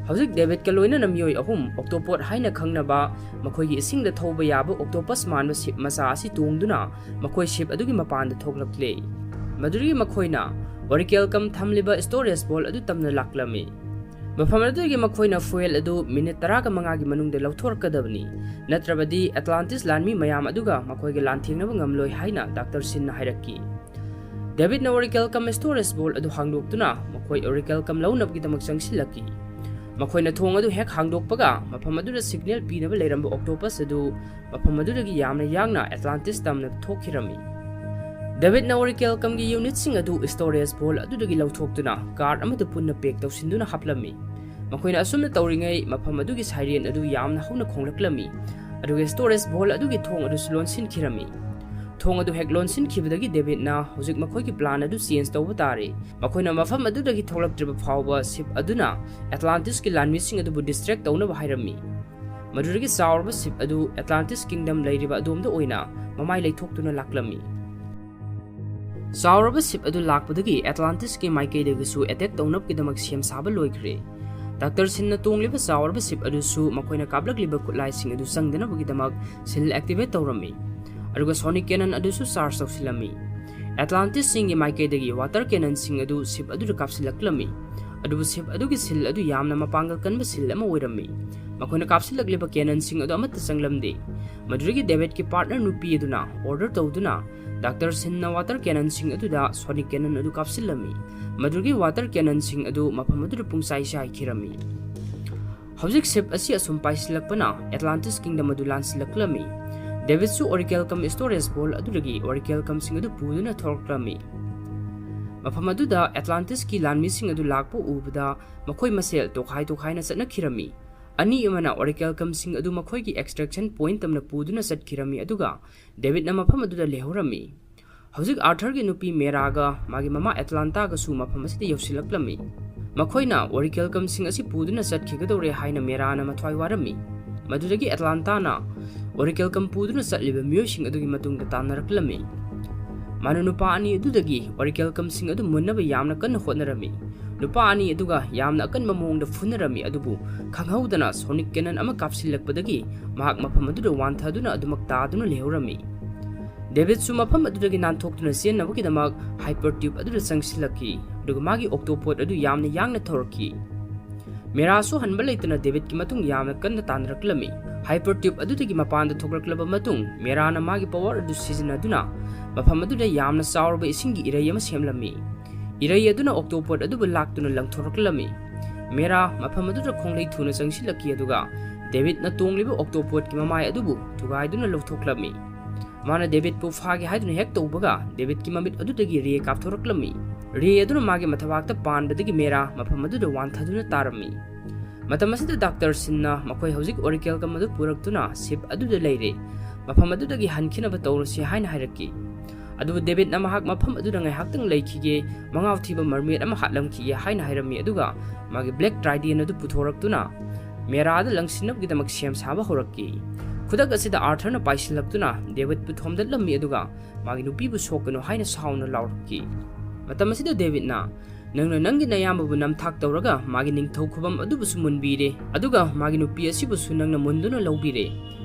ꯍꯧꯖꯤꯛ ꯗꯦꯕꯤꯠꯀ ꯂꯣꯏꯅꯅ ꯃꯤꯑꯣꯏ ꯑꯍꯨꯝ, ꯑꯣꯛꯇꯣꯄꯣꯠ ꯍꯥꯏꯅ ꯈꯪꯅꯕ, ꯃꯈꯣꯏꯒꯤ ꯏꯁꯤꯡꯗ ꯊꯧꯕ ꯌꯥꯕ ꯑꯣꯛꯇꯣꯄꯁ ꯃꯥꯟꯕ ꯁꯤꯞ ꯃꯆꯥ ꯑꯁꯤ ꯇꯣꯡꯗꯨꯅ ꯃꯈꯣꯏ ꯁꯤꯞ ꯑꯗꯨꯒꯤ ꯃꯄꯥꯟꯗ ꯊꯣꯛꯂꯛꯂꯦ꯫ ꯃꯗꯨꯗꯒꯤ ꯃꯈꯣꯏꯅ ꯑꯣꯔꯤꯀꯦꯜꯀꯝ ꯊꯝꯂꯤꯕ ꯁ꯭ꯇꯣꯔꯦꯖ ꯚꯣꯜ ꯑꯗꯨ ꯇꯝꯅ ꯂꯥꯛꯂꯝꯃꯤ꯫ ꯃꯐꯝ ꯑꯗꯨꯗꯒꯤ ꯃꯈꯣꯏꯅ ꯐ꯭ꯌꯨꯑꯦꯜ ꯑꯗꯨ ꯃꯤꯅꯤꯠ ꯇꯔꯥꯒ ꯃꯉꯥꯒꯤ ꯃꯅꯨꯡꯗ ꯂꯧꯊꯣꯔꯛꯀꯗꯕꯅꯤ, ꯅꯠꯇ꯭ꯔꯕꯗꯤ ꯑꯦꯠꯂꯥꯟꯇꯤꯁ ꯂꯥꯟꯃꯤ ꯃꯌꯥꯝ ꯑꯗꯨꯒ ꯃꯈꯣꯏꯒ ꯂꯥꯟꯊꯦꯡꯅꯕ ꯉꯝꯂꯣꯏ ꯍꯥꯏꯅ ꯗꯥꯛꯇꯔ ꯁꯤꯟꯅ ꯍꯥꯏꯔꯛꯈꯤ꯫ ꯗꯦꯕꯤꯠꯅ ꯑꯣꯔꯤꯀꯦꯜꯀꯝ ꯁ꯭ꯇꯣꯔꯦꯖ ꯚꯣꯜ ꯑꯗꯨ ꯍꯥꯡꯗꯣꯛꯇꯨꯅ ꯃꯈꯣꯏ ꯑꯣꯔꯤꯀꯦꯜꯀꯝ ꯂꯧꯅꯕꯒꯤꯗꯃꯛ ꯆꯪꯁꯤꯜꯂꯛꯈꯤ꯫ ꯃꯈꯣꯏꯅ ꯊꯣꯡ ꯑꯗꯨ ꯍꯦꯛ ꯍꯥꯡꯗꯣꯛꯄꯒ, ꯃꯐꯝ ꯑꯗꯨꯗ ꯁꯤꯒꯅꯦꯜ ꯄꯤꯅꯕ ꯂꯩꯔꯝꯕ ꯑꯣꯛꯇꯣꯄꯁ ꯑꯗꯨ ꯃꯐꯝ ꯑꯗꯨꯗꯒꯤ ꯌꯥꯝꯅ ꯌꯥꯡꯅ ꯑꯦꯠꯂꯥꯟꯇꯤꯁ ꯇꯝꯅ ꯊꯣꯛꯈꯤꯔꯝꯃꯤ꯫ ꯗꯦꯕꯤꯠꯅ ꯑꯣꯔꯤꯀꯦꯜꯀꯝꯒꯤ ꯌꯨꯅꯤꯠꯁꯤꯡ ꯑꯗꯨ ꯁ꯭ꯇꯣꯔꯦꯖ ꯚꯣꯜ ꯑꯗꯨꯗꯒꯤ ꯂꯧꯊꯣꯛꯇꯨꯅ ꯀꯥꯔꯠ ꯑꯃꯗ ꯄꯨꯟꯅ ꯄꯦꯛ ꯇꯧꯁꯤꯟꯗꯨꯅ ꯍꯥꯞꯂꯝꯃꯤ꯫ ꯃꯈꯣꯏꯅ ꯑꯁꯨꯝꯅ ꯇꯧꯔꯤꯉꯩ, ꯃꯐꯝ ꯑꯗꯨꯒꯤ ꯁꯥꯏꯔꯦꯟ ꯑꯗꯨ ꯌꯥꯝꯅ ꯍꯧꯅ ꯈꯣꯡꯂꯛꯂꯝꯃꯤ, ꯑꯗꯨꯒ ꯁ꯭ꯇꯣꯔꯦꯖ ꯚꯣꯜ ꯑꯗꯨꯒꯤ ꯊꯣꯡ ꯑꯗꯨꯁꯨ ꯂꯣꯟꯁꯤꯟꯈꯤꯔꯝꯃꯤ꯫ ꯊꯣꯡ ꯑꯗꯨ ꯍꯦꯛ ꯂꯣꯟꯁꯤꯟꯈꯤꯕꯗꯒꯤ ꯗꯦꯕꯤꯠꯅ ꯍꯧꯖꯤꯛ ꯃꯈꯣꯏꯒꯤ plan ꯑꯗꯨ change ꯇꯧꯕ ꯇꯥꯔꯦ꯫ ꯃꯈꯣꯏꯅ ꯃꯐꯝ ꯑꯗꯨꯗꯒꯤ ꯊꯣꯛꯂꯛꯇ꯭ꯔꯤꯕ ꯐꯥꯎꯕ ship ꯑꯗꯨꯅ Atlantis ꯀꯤ ꯂꯥꯟꯃꯤꯁꯤꯡ ꯑꯗꯨꯕꯨ distract ꯇꯧꯅꯕ ꯍꯥꯏꯔꯝꯃꯤ꯫ ꯃꯗꯨꯗꯒꯤ ꯆꯥꯎꯔꯕ ship ꯑꯗꯨ Atlantis Kingdom ꯂꯩꯔꯤꯕ ꯑꯗꯣꯝꯗ ꯑꯣꯏꯅ ꯃꯃꯥꯏ ꯂꯩꯊꯣꯛꯇꯨꯅ ꯂꯥꯛꯂꯝꯃꯤ꯫ ꯆꯥꯎꯔꯕ ship ꯑꯗꯨ ꯂꯥꯛꯄꯗꯒꯤ Atlantis ꯀꯤ ꯃꯥꯏꯀꯩꯗꯒꯤꯁꯨ attack ꯇꯧꯅꯕꯒꯤꯗꯃꯛ ꯁꯦꯝ ꯁꯥꯕ ꯂꯣꯏꯈ꯭ꯔꯦ꯫ ꯗꯥꯛꯇꯔ ꯁꯤꯟꯅ ꯇꯣꯡꯂꯤꯕ ꯆꯥꯎꯔꯕ ship ꯑꯗꯨꯁꯨ ꯃꯈꯣꯏꯅ ꯀꯥꯞꯂꯛꯂꯤꯕ ꯈꯨꯠꯂꯥꯏꯁꯤꯡ ꯑꯗꯨ ꯆꯪꯗꯅꯕꯒꯤꯗꯃꯛ shield activate ꯇꯧꯔꯝꯃꯤ꯫ ꯑꯗꯨꯒ sonic cannon ꯑꯗꯨꯁꯨ charge ꯇꯧꯁꯤꯜꯂꯝꯃꯤ꯫ Atlantis ꯁꯤꯡꯒꯤ ꯃꯥꯏꯀꯩꯗꯒꯤ water cannon ꯁꯤꯡ ꯑꯗꯨ ship ꯑꯗꯨꯗ ꯀꯥꯞꯁꯤꯜꯂꯛꯂꯝꯃꯤ꯫ ꯑꯗꯨꯕꯨ ship ꯑꯗꯨꯒꯤ shield ꯑꯗꯨ ꯌꯥꯝꯅ ꯃꯄꯥꯡꯒꯜ ꯀꯟꯕ shield ꯑꯃ ꯑꯣꯏꯔꯝꯃꯤ꯫ ꯃꯈꯣꯏꯅ ꯀꯥꯞꯁꯤꯜꯂꯛꯂꯤꯕ cannon ꯁꯤꯡ ꯑꯗꯨ ꯑꯃꯠꯇ ꯆꯪꯂꯝꯗꯦ꯫ ꯃꯗꯨꯗꯒꯤ ꯗꯦꯕꯤꯠꯀꯤ partner ꯅꯨꯄꯤ ꯑꯗꯨꯅ order ꯇꯧꯗꯨꯅ ꯗꯥꯛꯇꯔ ꯁꯤꯟꯅ water cannon ꯁꯤꯡ ꯑꯗꯨꯗ sonic cannon ꯑꯗꯨ ꯀꯥꯞꯁꯤꯜꯂꯝꯃꯤ꯫ ꯃꯗꯨꯒꯤ water cannon ꯁꯤꯡ ꯑꯗꯨ ꯃꯐꯝ ꯑꯗꯨꯗ ꯄꯨꯡꯆꯥꯏ ꯆꯥꯏꯈꯤꯔꯝꯃꯤ꯫ ꯍꯧꯖꯤꯛ ship ꯑꯁꯤ ꯑꯁꯨꯝ ꯄꯥꯏꯁꯤꯜꯂꯛꯄꯅ Atlantis Kingdom ꯑꯗꯨ ꯂꯥꯟꯁꯤꯜꯂꯛꯂꯝꯃꯤ꯫ ꯗꯦꯕꯤꯠꯁꯨ Orichalcum storage vault ꯑꯗꯨꯗꯒꯤ Orichalcum ꯁꯤꯡ ꯑꯗꯨ ꯄꯨꯗꯨꯅ ꯊꯣꯔꯛꯂꯝꯃꯤ꯫ ꯃꯐꯝ ꯑꯗꯨꯗ Atlantis ꯀꯤ ꯂꯥꯟꯃꯤꯁꯤꯡ ꯑꯗꯨ ꯂꯥꯛꯄ ꯎꯕꯗ ꯃꯈꯣꯏ ꯃꯁꯦꯜ ꯇꯣꯈꯥꯏ ꯇꯣꯈꯥꯏꯅ ꯆꯠꯅꯈꯤꯔꯝꯃꯤ꯫ ꯑꯅꯤ ꯑꯃꯅ Orichalcum ꯁꯤꯡ ꯑꯗꯨ ꯃꯈꯣꯏꯒꯤ extraction point ꯇꯝꯅ ꯄꯨꯗꯨꯅ ꯆꯠꯈꯤꯔꯝꯃꯤ, ꯑꯗꯨꯒ ꯗꯦꯕꯤꯠꯅ ꯃꯐꯝ ꯑꯗꯨꯗ ꯂꯩꯍꯧꯔꯝꯃꯤ꯫ ꯍꯧꯖꯤꯛ Arthur ꯒꯤ ꯅꯨꯄꯤ ꯃꯦꯔꯥꯒ ꯃꯥꯒꯤ ꯃꯃꯥ Atlanta ꯒꯁꯨ ꯃꯐꯝ ꯑꯁꯤꯗ ꯌꯧꯁꯤꯜꯂꯛꯂꯝꯃꯤ꯫ ꯃꯈꯣꯏꯅ Orichalcum ꯁꯤꯡ ꯑꯁꯤ ꯄꯨꯗꯨꯅ ꯆꯠꯈꯤꯒꯗꯧꯔꯦ ꯍꯥꯏꯅ ꯃꯦꯔꯥꯅ ꯃꯊ꯭ꯋꯥꯏ ꯋꯥꯔꯝꯃꯤ꯫ ꯃꯗꯨꯗꯒꯤ Atlanta ꯅ Orichalcum ꯄꯨꯗꯨꯅ ꯆꯠꯂꯤꯕ ꯃꯤꯑꯣꯏꯁꯤꯡ ꯑꯗꯨꯒꯤ ꯃꯇꯨꯡꯗ ꯇꯥꯟꯅꯔꯛꯂꯝꯃꯤ꯫ ꯃꯥꯅ ꯅꯨꯄꯥ ꯑꯅꯤ ꯑꯗꯨꯗꯒꯤ Orichalcum ꯁꯤꯡ ꯑꯗꯨ ꯃꯨꯟꯅꯕ ꯌꯥꯝꯅ ꯀꯟꯅ ꯍꯣꯠꯅꯔꯝꯃꯤ꯫ ꯅꯨꯄꯥ ꯑꯅꯤ ꯑꯗꯨꯒ ꯌꯥꯝꯅ ꯑꯀꯟꯕ ꯃꯑꯣꯡꯗ ꯐꯨꯅꯔꯝꯃꯤ, ꯑꯗꯨꯕꯨ ꯈꯪꯍꯧꯗꯅ sonic cannon ꯑꯃ ꯀꯥꯞꯁꯤꯜꯂꯛꯄꯗꯒꯤ ꯃꯍꯥꯛ ꯃꯐꯝ ꯑꯗꯨꯗ ꯋꯥꯟꯊꯗꯨꯅ ꯑꯗꯨꯃꯛ ꯇꯥꯗꯨꯅ ꯂꯩꯍꯧꯔꯝꯃꯤ꯫ ꯗꯦꯕꯤꯠꯁꯨ ꯃꯐꯝ ꯑꯗꯨꯗꯒꯤ ꯅꯥꯟꯊꯣꯛꯇꯨꯅ ꯆꯦꯟꯅꯕꯒꯤꯗꯃꯛ hyper tube ꯑꯗꯨꯗ ꯆꯪꯁꯤꯜꯂꯛꯈꯤ, ꯑꯗꯨꯒ ꯃꯥꯒꯤ octopod ꯑꯗꯨ ꯌꯥꯝꯅ ꯌꯥꯡꯅ ꯊꯧꯔꯛꯈꯤ꯫ ꯃꯦꯔꯥꯁꯨ ꯍꯟꯕ ꯂꯩꯇꯅ ꯗꯦꯕꯤꯠꯀꯤ ꯃꯇꯨꯡ ꯌꯥꯝꯅ ꯀꯟꯅ ꯇꯥꯟꯅꯔꯛꯂꯝꯃꯤ꯫ Hyper tube ꯑꯗꯨꯗꯒꯤ ꯃꯄꯥꯟꯗ ꯊꯣꯛꯂꯛꯂꯕ ꯃꯇꯨꯡ, ꯃꯦꯔꯥꯅ ꯃꯥꯒꯤ power ꯑꯗꯨ ꯁꯤꯖꯤꯟꯅꯗꯨꯅ ꯃꯐꯝ ꯑꯗꯨꯗ ꯌꯥꯝꯅ ꯆꯥꯎꯔꯕ ꯏꯁꯤꯡꯒꯤ ꯏꯔꯩ ꯑꯃ ꯁꯦꯝꯂꯝꯃꯤ꯫ ꯏꯔꯩ ꯑꯗꯨꯅ octopod ꯑꯗꯨꯕꯨ ꯂꯥꯛꯇꯨꯅ ꯂꯪꯊꯣꯔꯛꯂꯝꯃꯤ꯫ ꯃꯦꯔꯥ ꯃꯐꯝ ꯑꯗꯨꯗ ꯈꯣꯡꯂꯩ ꯊꯨꯅ ꯆꯪꯁꯤꯜꯂꯛꯈꯤ, ꯑꯗꯨꯒ ꯗꯦꯕꯤꯠꯅ ꯇꯣꯡꯂꯤꯕ octopod ꯀꯤ ꯃꯃꯥꯏ ꯑꯗꯨꯕꯨ ꯊꯨꯒꯥꯏꯗꯨꯅ ꯂꯧꯊꯣꯛꯂꯝꯃꯤ꯫ ꯃꯥꯅ ꯗꯦꯕꯤꯠꯄꯨ ꯐꯥꯒꯦ ꯍꯥꯏꯗꯨꯅ ꯍꯦꯛ ꯇꯧꯕꯒ, ꯗꯦꯕꯤꯠꯀꯤ ꯃꯃꯤꯠ ꯑꯗꯨꯗꯒꯤ ray ꯀꯥꯞꯊꯣꯔꯛꯂꯝꯃꯤ꯫ Ray ꯑꯗꯨꯅ ꯃꯥꯒꯤ ꯃꯊꯕꯥꯛꯇ ꯄꯥꯟꯕꯗꯒꯤ ꯃꯦꯔꯥ ꯃꯐꯝ ꯑꯗꯨꯗ ꯋꯥꯟꯊꯗꯨꯅ ꯇꯥꯔꯝꯃꯤ꯫ ꯃꯇꯝ ꯑꯁꯤꯗ ꯗꯥꯛꯇꯔ ꯁꯤꯟꯅ ꯃꯈꯣꯏ ꯍꯧꯖꯤꯛ Orichalcum ꯑꯗꯨ ꯄꯨꯔꯛꯇꯨꯅ ship ꯑꯗꯨꯗ ꯂꯩꯔꯦ꯫ ꯃꯐꯝ ꯑꯗꯨꯗꯒꯤ ꯍꯟꯈꯤꯅꯕ ꯇꯧꯔꯁꯤ ꯍꯥꯏꯅ ꯍꯥꯏꯔꯛꯈꯤ꯫ ꯑꯗꯨꯕꯨ ꯗꯦꯕꯤꯠꯅ ꯃꯍꯥꯛ ꯃꯐꯝ ꯑꯗꯨꯗ ꯉꯥꯏꯍꯥꯛꯇꯪ ꯂꯩꯈꯤꯒꯦ, ꯃꯉꯥꯎ ꯊꯤꯕ mermaid ꯑꯃ ꯍꯥꯠꯂꯝꯈꯤꯒꯦ ꯍꯥꯏꯅ ꯍꯥꯏꯔꯝꯃꯤ, ꯑꯗꯨꯒ ꯃꯥꯒꯤ black trident ꯑꯗꯨ ꯄꯨꯊꯣꯔꯛꯇꯨꯅ ꯃꯦꯔꯥꯗ ꯂꯪꯁꯤꯟꯅꯕꯒꯤꯗꯃꯛ ꯁꯦꯝ ꯁꯥꯕ ꯍꯧꯔꯛꯈꯤ꯫ ꯈꯨꯗꯛ ꯑꯁꯤꯗ ꯑꯥꯔꯊꯔꯅ ꯄꯥꯏꯁꯤꯜꯂꯛꯇꯨꯅ ꯗꯦꯕꯤꯠꯄꯨ ꯊꯣꯝꯗꯠꯂꯝꯃꯤ, ꯑꯗꯨꯒ ꯃꯥꯒꯤ ꯅꯨꯄꯤꯕꯨ ꯁꯣꯛꯀꯅꯨ ꯍꯥꯏꯅ ꯁꯥꯎꯅ ꯂꯥꯎꯔꯛꯈꯤ꯫ ꯃꯇꯝ ꯑꯁꯤꯗ ꯗꯦꯕꯤꯠꯅ, "ꯅꯪꯅ ꯅꯪꯒꯤ ꯅꯌꯥꯝꯕꯕꯨ ꯅꯝꯊꯥꯛ ꯇꯧꯔꯒ ꯃꯥꯒꯤ ꯅꯤꯡꯊꯧ ꯈꯨꯕꯝ ꯑꯗꯨꯕꯨꯁꯨ ꯃꯨꯟꯕꯤꯔꯦ, ꯑꯗꯨꯒ ꯃꯥꯒꯤ ꯅꯨꯄꯤ ꯑꯁꯤꯕꯨꯁꯨ ꯅꯪꯅ ꯃꯨꯟꯗꯨꯅ ꯂꯧꯕꯤꯔꯦ꯫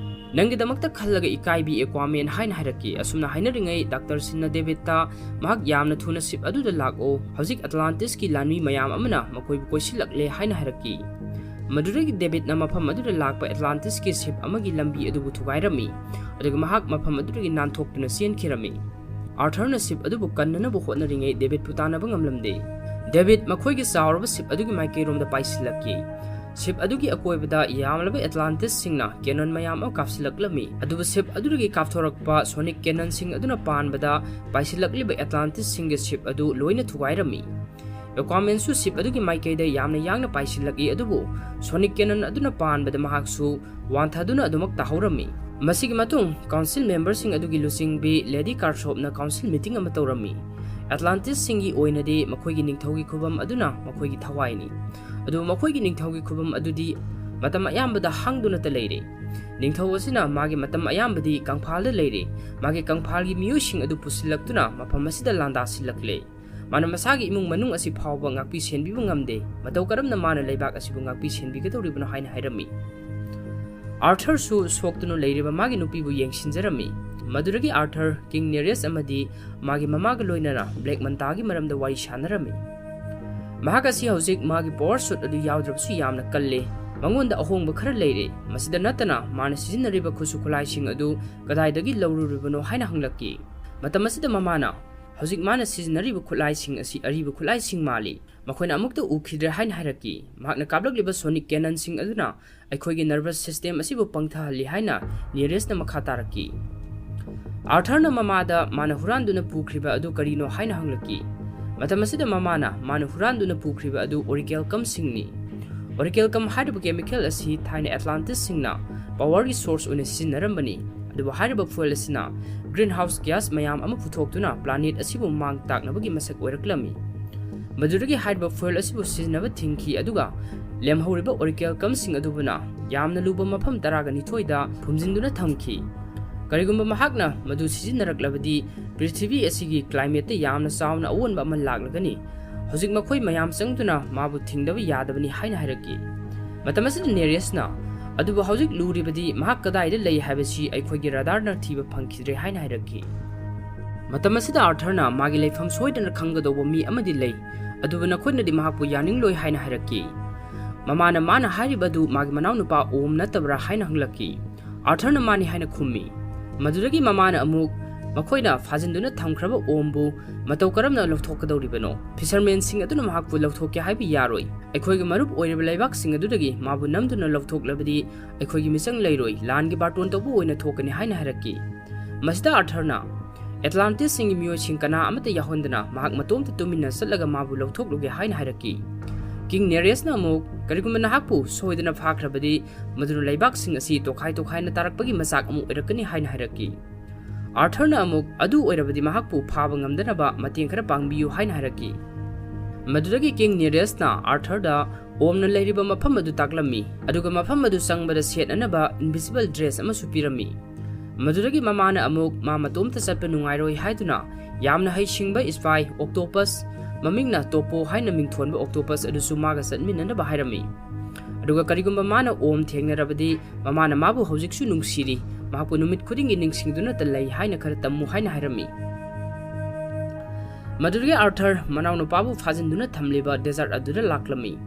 ꯅꯪꯒꯤꯗꯃꯛꯇ ꯈꯜꯂꯒ ꯏꯀꯥꯏꯕꯤ, Aquaman" ꯍꯥꯏꯅ ꯍꯥꯏꯔꯛꯈꯤ꯫ ꯑꯁꯨꯝꯅ ꯍꯥꯏꯅꯔꯤꯉꯩ, ꯗꯥꯛꯇꯔ ꯁꯤꯟꯅ ꯗꯦꯕꯤꯠꯇ, "ꯃꯍꯥꯛ ꯌꯥꯝꯅ ꯊꯨꯅ ship ꯑꯗꯨꯗ ꯂꯥꯛꯑꯣ, ꯍꯧꯖꯤꯛ Atlantis ꯀꯤ ꯂꯥꯟꯃꯤ ꯃꯌꯥꯝ ꯑꯃꯅ ꯃꯈꯣꯏꯕꯨ ꯀꯣꯏꯁꯤꯜꯂꯛꯂꯦ" ꯍꯥꯏꯅ ꯍꯥꯏꯔꯛꯈꯤ꯫ ꯃꯗꯨꯗꯒꯤ ꯗꯦꯕꯤꯠꯅ ꯃꯐꯝ ꯑꯗꯨꯗ ꯂꯥꯛꯄ Atlantis ꯀꯤ ship ꯑꯃꯒꯤ ꯂꯝꯕꯤ ꯑꯗꯨꯕꯨ ꯊꯨꯒꯥꯏꯔꯝꯃꯤ, ꯑꯗꯨꯒ ꯃꯍꯥꯛ ꯃꯐꯝ ꯑꯗꯨꯗꯒꯤ ꯅꯥꯟꯊꯣꯛꯇꯨꯅ ꯆꯦꯟꯈꯤꯔꯝꯃꯤ꯫ ꯑꯥꯔꯊꯔꯅ ship ꯑꯗꯨꯕꯨ ꯀꯟꯅꯅꯕ ꯍꯣꯠꯅꯔꯤꯉꯩ ꯗꯦꯕꯤꯠꯄꯨ ꯇꯥꯟꯅꯕ ꯉꯝꯂꯝꯗꯦ꯫ ꯗꯦꯕꯤꯠ ꯃꯈꯣꯏꯒꯤ ꯆꯥꯎꯔꯕ ship ꯑꯗꯨꯒꯤ ꯃꯥꯏꯀꯩꯔꯣꯝꯗ ꯄꯥꯏꯁꯤꯜꯂꯛꯈꯤ꯫ Ship ꯑꯗꯨꯒꯤ ꯑꯀꯣꯏꯕꯗ ꯌꯥꯝꯂꯕ Atlantis ꯁꯤꯡꯅ cannon ꯃꯌꯥꯝ ꯑꯃ ꯀꯥꯞꯁꯤꯜꯂꯛꯂꯝꯃꯤ, ꯑꯗꯨꯕꯨ ship ꯑꯗꯨꯗꯒꯤ ꯀꯥꯞꯊꯣꯔꯛꯄ sonic cannon ꯁꯤꯡ ꯑꯗꯨꯅ ꯄꯥꯟꯕꯗ ꯄꯥꯏꯁꯤꯜꯂꯛꯂꯤꯕ Atlantis ꯁꯤꯡꯒꯤ ship ꯑꯗꯨ ꯂꯣꯏꯅ ꯊꯨꯒꯥꯏꯔꯝꯃꯤ꯫ Aquaman ꯁꯨ ship ꯑꯗꯨꯒꯤ ꯃꯥꯏꯀꯩꯗ ꯌꯥꯝꯅ ꯌꯥꯡꯅ ꯄꯥꯏꯁꯤꯜꯂꯛꯏ, ꯑꯗꯨꯕꯨ sonic cannon ꯑꯗꯨꯅ ꯄꯥꯟꯕꯗ ꯃꯍꯥꯛꯁꯨ ꯋꯥꯟꯊꯗꯨꯅ ꯑꯗꯨꯃꯛ ꯇꯥꯍꯧꯔꯝꯃꯤ꯫ ꯃꯁꯤꯒꯤ ꯃꯇꯨꯡ council member ꯁꯤꯡ ꯑꯗꯨꯒꯤ ꯂꯨꯆꯤꯡꯕꯤ Lady Karshop ꯅ council meeting ꯑꯃ ꯇꯧꯔꯝꯃꯤ꯫ Atlantis ꯁꯤꯡꯒꯤ ꯑꯣꯏꯅꯗꯤ ꯃꯈꯣꯏꯒꯤ ꯅꯤꯡꯊꯧꯒꯤ ꯈꯨꯕꯝ ꯑꯗꯨꯅ ꯃꯈꯣꯏꯒꯤ ꯊꯋꯥꯏꯅꯤ꯫ ꯑꯗꯨꯕꯨ ꯃꯈꯣꯏꯒꯤ ꯅꯤꯡꯊꯧꯒꯤ ꯈꯨꯕꯝ ꯑꯗꯨꯗꯤ ꯃꯇꯝ ꯑꯌꯥꯝꯕꯗ ꯍꯥꯡꯗꯨꯅꯇ ꯂꯩꯔꯦ꯫ ꯅꯤꯡꯊꯧ ꯑꯁꯤꯅ ꯃꯥꯒꯤ ꯃꯇꯝ ꯑꯌꯥꯝꯕꯗꯤ ꯀꯪꯐꯥꯜꯗ ꯂꯩꯔꯦ꯫ ꯃꯥꯒꯤ ꯀꯪꯐꯥꯜꯒꯤ ꯃꯤꯑꯣꯏꯁꯤꯡ ꯑꯗꯨ ꯄꯨꯁꯤꯜꯂꯛꯇꯨꯅ ꯃꯐꯝ ꯑꯁꯤꯗ ꯂꯥꯟꯗꯥꯁꯤꯜꯂꯛꯂꯦ꯫ ꯃꯥꯅ ꯃꯁꯥꯒꯤ ꯏꯃꯨꯡ ꯃꯅꯨꯡ ꯑꯁꯤ ꯐꯥꯎꯕ ꯉꯥꯛꯄꯤ ꯁꯦꯟꯕꯤꯕ ꯉꯝꯗꯦ꯫ ꯃꯇꯧ ꯀꯔꯝꯅ ꯃꯥꯅ ꯂꯩꯕꯥꯛ ꯑꯁꯤꯕꯨ ꯉꯥꯛꯄꯤ ꯁꯦꯟꯕꯤꯒꯗꯧꯔꯤꯕꯅꯣ ꯍꯥꯏꯅ ꯍꯥꯏꯔꯝꯃꯤ꯫ ꯑꯥꯔꯊꯔꯁꯨ ꯁꯣꯛꯇꯨꯅ ꯂꯩꯔꯤꯕ ꯃꯥꯒꯤ ꯅꯨꯄꯤꯕꯨ ꯌꯦꯡꯁꯤꯟꯖꯔꯝꯃꯤ꯫ ꯃꯗꯨꯗꯒꯤ ꯑꯥꯔꯊꯔ King Nereus ꯑꯃꯗꯤ ꯃꯥꯒꯤ ꯃꯃꯥꯒ ꯂꯣꯏꯅꯅ Black Manta ꯒꯤ ꯃꯔꯝꯗ ꯋꯥꯔꯤ ꯁꯥꯟꯅꯔꯝꯃꯤ꯫ ꯃꯍꯥꯛ ꯑꯁꯤ ꯍꯧꯖꯤꯛ ꯃꯥꯒꯤ power suit ꯑꯗꯨ ꯌꯥꯎꯗ꯭ꯔꯕꯁꯨ ꯌꯥꯝꯅ ꯀꯜꯂꯦ꯫ ꯃꯉꯣꯟꯗ ꯑꯍꯣꯡꯕ ꯈꯔ ꯂꯩꯔꯦ꯫ ꯃꯁꯤꯗ ꯅꯠꯇꯅ ꯃꯥꯅ ꯁꯤꯖꯤꯟꯅꯔꯤꯕ ꯈꯨꯠꯁꯨ ꯈꯨꯠꯂꯥꯏꯁꯤꯡ ꯑꯗꯨ ꯀꯗꯥꯏꯗꯒꯤ ꯂꯧꯔꯨꯔꯤꯕꯅꯣ ꯍꯥꯏꯅ ꯍꯪꯂꯛꯈꯤ꯫ ꯃꯇꯝ ꯑꯁꯤꯗ ꯃꯃꯥꯅ, "ꯍꯧꯖꯤꯛ ꯃꯥꯅ ꯁꯤꯖꯤꯟꯅꯔꯤꯕ ꯈꯨꯠꯂꯥꯏꯁꯤꯡ ꯑꯁꯤ ꯑꯔꯤꯕ ꯈꯨꯠꯂꯥꯏꯁꯤꯡ ꯃꯥꯜꯂꯤ꯫ ꯃꯈꯣꯏꯅ ꯑꯃꯨꯛꯇ ꯎꯈꯤꯗ꯭ꯔꯦ" ꯍꯥꯏꯅ ꯍꯥꯏꯔꯛꯈꯤ꯫ ꯃꯍꯥꯛꯅ ꯀꯥꯞꯂꯛꯂꯤꯕ sonic cannon ꯁꯤꯡ ꯑꯗꯨꯅ ꯑꯩꯈꯣꯏꯒꯤ nervous system ꯑꯁꯤꯕꯨ ꯄꯪꯊꯍꯜꯂꯤ ꯍꯥꯏꯅ Nereus ꯅ ꯃꯈꯥ ꯇꯥꯔꯛꯈꯤ꯫ ꯑꯥꯔꯊꯔꯅ ꯃꯃꯥꯗ ꯃꯥꯅ ꯍꯨꯔꯥꯟꯗꯨꯅ ꯄꯨꯈ꯭ꯔꯤꯕ ꯑꯗꯨ ꯀꯔꯤꯅꯣ ꯍꯥꯏꯅ ꯍꯪꯂꯛꯈꯤ꯫ ꯃꯇꯝ ꯑꯁꯤꯗ ꯃꯃꯥꯅ ꯃꯥꯅ ꯍꯨꯔꯥꯟꯗꯨꯅ ꯄꯨꯈ꯭ꯔꯤꯕ ꯑꯗꯨ orichalcum ꯁꯤꯡꯅꯤ꯫ Orichalcum ꯍꯥꯏꯔꯤꯕ chemical ꯑꯁꯤ ꯊꯥꯏꯅ Atlantis ꯁꯤꯡꯅ power ꯒꯤ source ꯑꯣꯏꯅ ꯁꯤꯖꯤꯟꯅꯔꯝꯕꯅꯤ꯫ ꯑꯗꯨꯕꯨ ꯍꯥꯏꯔꯤꯕ fuel ꯑꯁꯤꯅ greenhouse gas ꯃꯌꯥꯝ ꯑꯃ ꯄꯨꯊꯣꯛꯇꯨꯅ planet ꯑꯁꯤꯕꯨ ꯃꯥꯡ ꯇꯥꯛꯅꯕꯒꯤ ꯃꯁꯛ ꯑꯣꯏꯔꯛꯂꯝꯃꯤ꯫ ꯃꯗꯨꯗꯒꯤ ꯍꯥꯏꯔꯤꯕ fuel ꯑꯁꯤꯕꯨ ꯁꯤꯖꯤꯟꯅꯕ ꯊꯤꯡꯈꯤ, ꯑꯗꯨꯒ ꯂꯦꯝꯍꯧꯔꯤꯕ orichalcumꯁꯤꯡ ꯑꯗꯨꯕꯨꯅ ꯌꯥꯝꯅ ꯂꯨꯕ ꯃꯐꯝ ꯇꯔꯥꯒ ꯅꯤꯊꯣꯏꯗ ꯐꯨꯝꯖꯤꯟꯗꯨꯅ ꯊꯝꯈꯤ꯫ ꯀꯔꯤꯒꯨꯝꯕ ꯃꯍꯥꯛꯅ ꯃꯗꯨ ꯁꯤꯖꯤꯟꯅꯔꯛꯂꯕꯗꯤ, ꯄ꯭ꯔꯤꯊꯤꯕꯤ ꯑꯁꯤꯒꯤ climateꯇ ꯌꯥꯝꯅ ꯆꯥꯎꯅ ꯑꯑꯣꯟꯕ ꯑꯃ ꯂꯥꯛꯂꯒꯅꯤ꯫ ꯍꯧꯖꯤꯛ ꯃꯈꯣꯏ ꯃꯌꯥꯝ ꯆꯪꯗꯨꯅ ꯃꯥꯕꯨ ꯊꯤꯡꯗꯕ ꯌꯥꯗꯕꯅꯤ ꯍꯥꯏꯅ ꯍꯥꯏꯔꯛꯈꯤ꯫ ꯃꯇꯝ ꯑꯁꯤꯗ Nereusꯅ, "ꯑꯗꯨꯕꯨ ꯍꯧꯖꯤꯛ ꯂꯨꯔꯤꯕꯗꯤ ꯃꯍꯥꯛ ꯀꯗꯥꯏꯗ ꯂꯩ ꯍꯥꯏꯕꯁꯤ ꯑꯩꯈꯣꯏꯒꯤ radarꯅ ꯊꯤꯕ ꯐꯪꯈꯤꯗ꯭ꯔꯦ" ꯍꯥꯏꯅ ꯍꯥꯏꯔꯛꯈꯤ꯫ ꯃꯇꯝ ꯑꯁꯤꯗ Arthurꯅ, "ꯃꯥꯒꯤ ꯂꯩꯐꯝ ꯁꯣꯏꯗꯅ ꯈꯪꯒꯗꯧꯕ ꯃꯤ ꯑꯃꯗꯤ ꯂꯩ, ꯑꯗꯨꯕꯨ ꯅꯈꯣꯏꯅꯗꯤ ꯃꯍꯥꯛꯄꯨ ꯌꯥꯅꯤꯡꯂꯣꯏ" ꯍꯥꯏꯅ ꯍꯥꯏꯔꯛꯈꯤ꯫ ꯃꯃꯥꯅ ꯃꯥꯅ ꯍꯥꯏꯔꯤꯕ ꯑꯗꯨ ꯃꯥꯒꯤ ꯃꯅꯥꯎꯅꯨꯄꯥ Orm ꯅꯠꯇꯕ꯭ꯔꯥ ꯍꯥꯏꯅ ꯍꯪꯂꯛꯈꯤ꯫ Arthurꯅ ꯃꯥꯅꯤ ꯍꯥꯏꯅ ꯈꯨꯝꯃꯤ꯫ ꯃꯗꯨꯗꯒꯤ ꯃꯃꯥꯅ ꯑꯃꯨꯛ ꯃꯈꯣꯏꯅ ꯐꯥꯖꯤꯟꯗꯨꯅ ꯊꯝꯈ꯭ꯔꯕ Ormꯕꯨ ꯃꯇꯧ ꯀꯔꯝꯅ ꯂꯧꯊꯣꯛꯀꯗꯧꯔꯤꯕꯅꯣ? Fishermanꯁꯤꯡ ꯑꯗꯨꯅ ꯃꯍꯥꯛꯄꯨ ꯂꯧꯊꯣꯛꯀꯦ ꯍꯥꯏꯕ ꯌꯥꯔꯣꯏ꯫ ꯑꯩꯈꯣꯏꯒꯤ ꯃꯔꯨꯞ ꯑꯣꯏꯔꯤꯕ ꯂꯩꯕꯥꯛꯁꯤꯡ ꯑꯗꯨꯗꯒꯤ ꯃꯥꯕꯨ ꯅꯝꯗꯨꯅ ꯂꯧꯊꯣꯛꯂꯕꯗꯤ ꯑꯩꯈꯣꯏꯒꯤ ꯃꯤꯆꯪ ꯂꯩꯔꯣꯏ, ꯂꯥꯟꯒꯤ ꯕꯥꯔꯇꯣꯟ ꯇꯧꯕ ꯑꯣꯏꯅ ꯊꯣꯛꯀꯅꯤ ꯍꯥꯏꯅ ꯍꯥꯏꯔꯛꯈꯤ꯫ ꯃꯁꯤꯗ Arthurꯅ, "Atlantisꯁꯤꯡꯒꯤ ꯃꯤꯑꯣꯏꯁꯤꯡ ꯀꯅꯥ ꯑꯃꯠꯇ ꯌꯥꯎꯍꯟꯗꯅ ꯃꯍꯥꯛ ꯃꯇꯣꯝꯇ ꯇꯨꯃꯤꯟꯅ ꯆꯠꯂꯒ ꯃꯥꯕꯨ ꯂꯧꯊꯣꯛꯂꯨꯒꯦ" ꯍꯥꯏꯅ ꯍꯥꯏꯔꯛꯈꯤ꯫ King Nereusꯅ ꯑꯃꯨꯛ, "ꯀꯔꯤꯒꯨꯝꯕ ꯅꯍꯥꯛꯄꯨ ꯁꯣꯏꯗꯅ ꯐꯥꯈ꯭ꯔꯕꯗꯤ, ꯃꯗꯨꯅ ꯂꯩꯕꯥꯛꯁꯤꯡ ꯑꯁꯤ ꯇꯣꯈꯥꯏ ꯇꯣꯈꯥꯏꯅ ꯇꯥꯔꯛꯄꯒꯤ ꯃꯆꯥꯛ ꯑꯃ ꯑꯣꯏꯔꯛꯀꯅꯤ" ꯍꯥꯏꯅ ꯍꯥꯏꯔꯛꯈꯤ꯫ Arthurꯅ ꯑꯃꯨꯛ, "ꯑꯗꯨ ꯑꯣꯏꯔꯕꯗꯤ ꯃꯍꯥꯛꯄꯨ ꯐꯥꯕ ꯉꯝꯗꯅꯕ ꯃꯇꯦꯡ ꯈꯔ ꯄꯥꯡꯕꯤꯌꯨ" ꯍꯥꯏꯅ ꯍꯥꯏꯔꯛꯈꯤ꯫ ꯃꯗꯨꯗꯒꯤ King Nereusꯅ Arthurꯗ Ormꯅ ꯂꯩꯔꯤꯕ ꯃꯐꯝ ꯑꯗꯨ ꯇꯥꯛꯂꯝꯃꯤ, ꯑꯗꯨꯒ ꯃꯐꯝ ꯑꯗꯨ ꯆꯪꯕꯗ ꯁꯦꯠꯅꯅꯕ invisible dress ꯑꯃꯁꯨ ꯄꯤꯔꯝꯃꯤ꯫ ꯃꯗꯨꯗꯒꯤ ꯃꯃꯥꯅ ꯑꯃꯨꯛ ꯃꯥ ꯃꯇꯣꯝꯇ ꯆꯠꯄ ꯅꯨꯡꯉꯥꯏꯔꯣꯏ ꯍꯥꯏꯗꯨꯅ ꯌꯥꯝꯅ ꯍꯩꯁꯤꯡꯕ spy octopus, ꯃꯃꯤꯡꯅ Topo ꯍꯥꯏꯅ ꯃꯤꯡꯊꯣꯟꯕ octopus ꯑꯗꯨꯁꯨ ꯃꯥꯒ ꯆꯠꯃꯤꯟꯅꯅꯕ ꯍꯥꯏꯔꯝꯃꯤ꯫ ꯑꯗꯨꯒ ꯀꯔꯤꯒꯨꯝꯕ ꯃꯥꯅ Orm ꯊꯦꯡꯅꯔꯕꯗꯤ, ꯃꯃꯥꯅ ꯃꯥꯕꯨ ꯍꯧꯖꯤꯛꯁꯨ ꯅꯨꯡꯁꯤꯔꯤ, ꯃꯍꯥꯛꯄꯨ ꯅꯨꯃꯤꯠ ꯈꯨꯗꯤꯡꯒꯤ ꯅꯤꯡꯁꯤꯡꯗꯨꯅꯇ ꯂꯩ ꯍꯥꯏꯅ ꯈꯔ ꯇꯝꯃꯨ ꯍꯥꯏꯅ ꯍꯥꯏꯔꯝꯃꯤ꯫ ꯃꯗꯨꯗꯒꯤ Arthur ꯃꯅꯥꯎꯅꯨꯄꯥꯕꯨ ꯐꯥꯖꯤꯟꯗꯨꯅ ꯊꯝꯂꯤꯕ desert ꯑꯗꯨꯗ ꯂꯥꯛꯂꯝꯃꯤ꯫